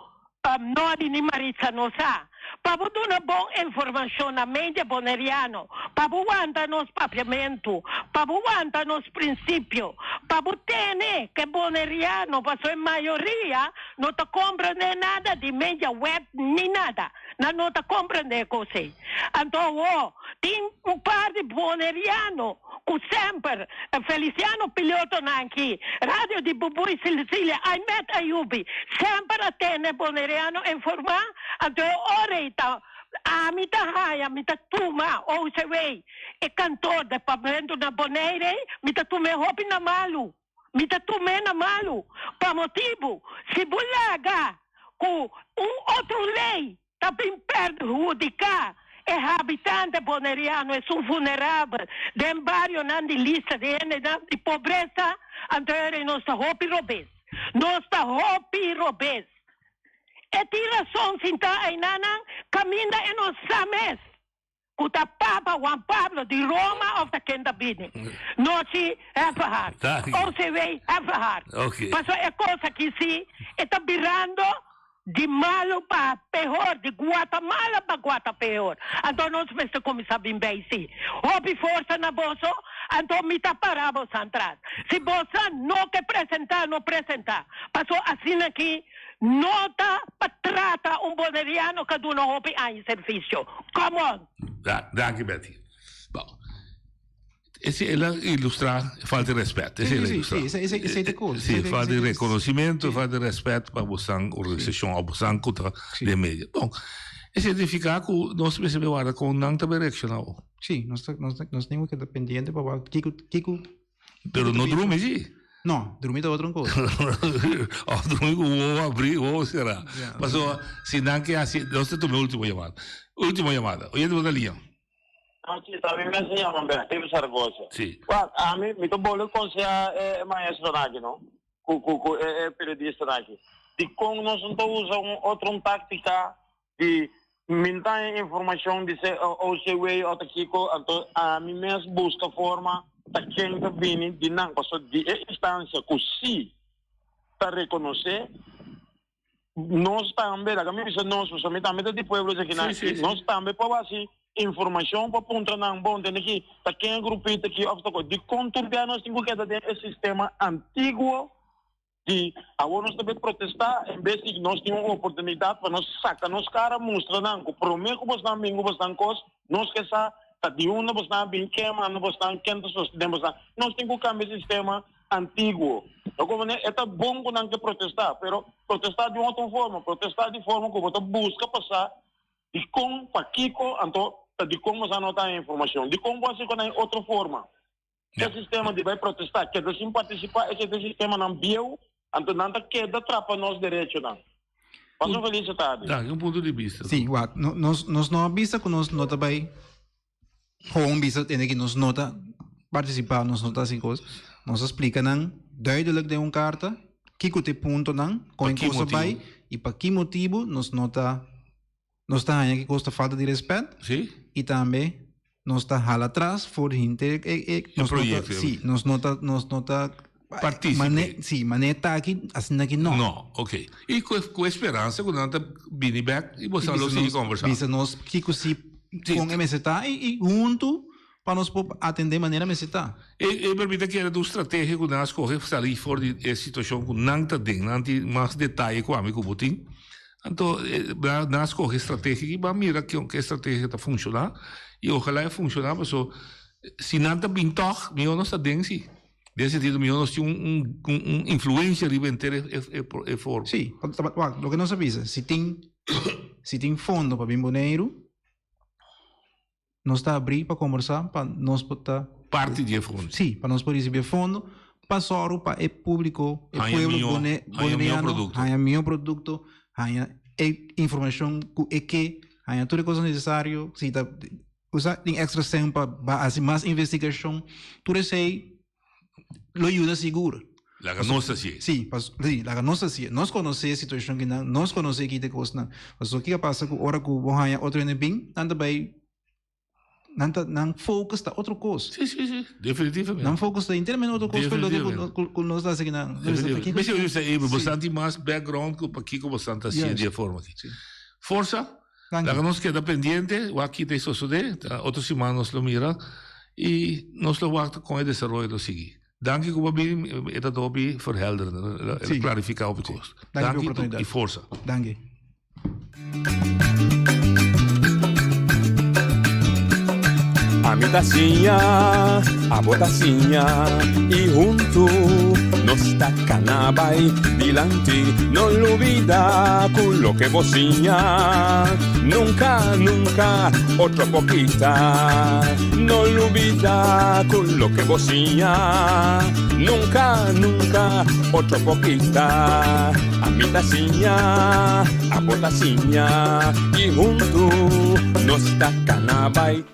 no a bini Maritza no sa. Pa bo duna bon informashon na media boneriano, pa bo wanta nos papiamentu, pa bo wanta nos prinsipio, pa bo tene ke boneriano, paso e mayoria no ta komprende nada di media web ni nada. Nan no ta komprende e kos ei. Anto awor tin un par di boneriano ku semper Feliciano pilotonan aki, radio di Bubui Silicilia, Aimet Ayubi, semper a tene boneriano informá, anto e ora ei ta. Ami ta haya, mi ta tuma OCW, e kantoor departamento na Bonaire, mi ta tum'é hopi na malu. Mi ta tum'é na malu. Pa motibu, si bo laga ku un otro lei ta bin perhudiká e habitante boneriano, esun vulnerabel den barionan di lista di hendenan di pobresa, anto e rei nos ta hopi robes. Nos ta hopi robes. E tin rason sintá einanan kaminda e no sa mes ku ta Papa Juan Pablo di Roma òf ta ken ta bini. Nochi hefe hard. OCW hefe hard. Pasobra e kos aki si e ta birando di malu pa pehor, di Guatemala pa Guatapeor. Anto nos mester kuminsá bin bei si. Hopi forsa na boso, anto mi ta pará bosan tras. Si bosan no ke presentá, no presentá. Pasobra asina aki No ta pa trata un boneriano ka duna hopi aña servisio. Come on! Danki Betty. Bon. Ese el a ilustra falta di respet. Ese el a ilustra. Sí, sí, sí, esey ta cos. Sí, falta di reconocimiento, falta di respet pa bosan organisacion of bosan cu ta den media. Bon, esey significa cu nos mester bay warda con nan ta bay reacciona awo. Sí, nos ta, nos ta, nos tin cu keda pendiente pa wak kico, kico Pero no drumi si. No, drumi ta otro cosa. Of drumi ku wowo abrí, wowo será. Paso, si nan ke hasi, nos ta tuma e ultimo yamada. Ultimo yamada. Oyente bo ta liña. Nochi, ta mi mes a yama bek, Tim Zaragoza. Si. Wak, ami, mi ta bolbe konsehá e maestronan aki, no? Ku, ku, ku e, e periodistanan aki. Dikon nos no ta usa un otro un táktika Di minta e informacion di se OCW o ta kico, anto ami mes busca forma ta ken ta bini di nan, paso di e instancia cu si ta reconoce, nos tambe, laga mi bisa nos, pasobra mi tambe ta di pueblo esaki nan, nos tambe por haci informacion pa puntra nan, bon tende ki ta ken e grupito aki of ta cu, dicon tur bia nos tin cu keda den e sistema antiguo? Di awor nos ta bay protesta en bes di nos tin un oportunidad pa nos saca nos cara mustra nan cu prome cu bosnan bin cu bosnan cos nos ke sa ta di unda bosnan a bin ken manda bosnan ken ta sostene bosnan nos tin cu cambia e sistema antiguo no como ne e ta bon cu nan ke protesta pero protesta di un otro forma protesta di forma cu bo ta busca pa sa dicon pakico anto ta dicon bosnan no ta haña informacion dicon bo haci cu nan otro forma. E sistema di bai protestá, keda sin partisipá, esei ta e sistemanan bieu, anto nan ta keda trapa nos derechonan. Pasa un felis tardi. Danki, un punto di bista. Sí, wak, nos, nos no a bisa ku nos no ta bai gewoon bisa tende ki nos no ta partisipá, nos no ta hasi kos. Nos a splika nan duidelijk den un karta kiko ta e puntonan, kon e kos a bai i pa ki motibu nos no ta Nos ta haña ki kos ta falta di respet. Sí. I tambe nos ta hala atras for henter e e nos no ta sí, nos no ta nos no ta Partícipe. Mane sí, mane ta aki asina aki no. No, ok. I ku ku e speransa ku nan ta bini bek i boso lo sigui kombersá. Bisa nos kiko si kon e mester ta i i huntu pa nos por atendé manera mester ta. E e permite kere ta un strategia ku nan a skohe salí for di e situashon ku nan ta den. Nan tin mas detaye ku ami ku bo tin. Anto nan a skohe strategia aki, ban mira kon e strategia ta funshoná i ojalá e funshoná paso si nan ta bin tòg mihó nos ta den si. Den sentido mihó nos tin un un influensia riba henter e e forma. Sí, wak, loke nos a bisa, si tin si tin fondo pa bin Boneiru, Nos ta abrí pa kombersá pa nos por ta. Parti di e fondo. Sí, pa nos por risibí e fondo pa sòru pa e públiko, e Haña pueblo mihó, bone, haña mihó boneriano produkto. haña mihó produkto, haña e informashon ku e ke, haña tur e kosnan nesesario, si ta usa tin èkstra sèn pa ba hasi mas investigashon, tur esei lo yuda sigur. Laga nos hasié. Sí, pas, sí, laga nos hasié. Nos konosé e situashon kinan, nos konosé ki ta e kosnan. Pasobra kiko a pasa ku ora ku bo haña otro hende bin, nan ta bai, nan ta, nan focus ta otro kos. Sí, sí, sí, definitivamente. Nan focus ta enteramente otro kos ku loke ku, ku nos ta hasi kinan. Definitivamente. Mester bisa, ey, boso tin mas background ku pakiko boso ta hasié di e forma aki. Forsa, laga nos keda pendiente, wak kita e sosodé, ta otro siman nos lo mira i nos lo wak kon e desaroyo lo sigui. Danki ku bo a bini, e ta hopi verhelderend, e ta klarifiká hopi kos. Danki pa i forsa. Danki. Ami ta siña, abo ta siña i huntu. Nos ta kana bai dilanti. No lubidá ku loke bo siña nunka, nunka otro por kita. No lubidá ku loke bo siña nunka, nunka otro por kita. Ami ta siña, abo ta siña i huntu nos ta kana bai.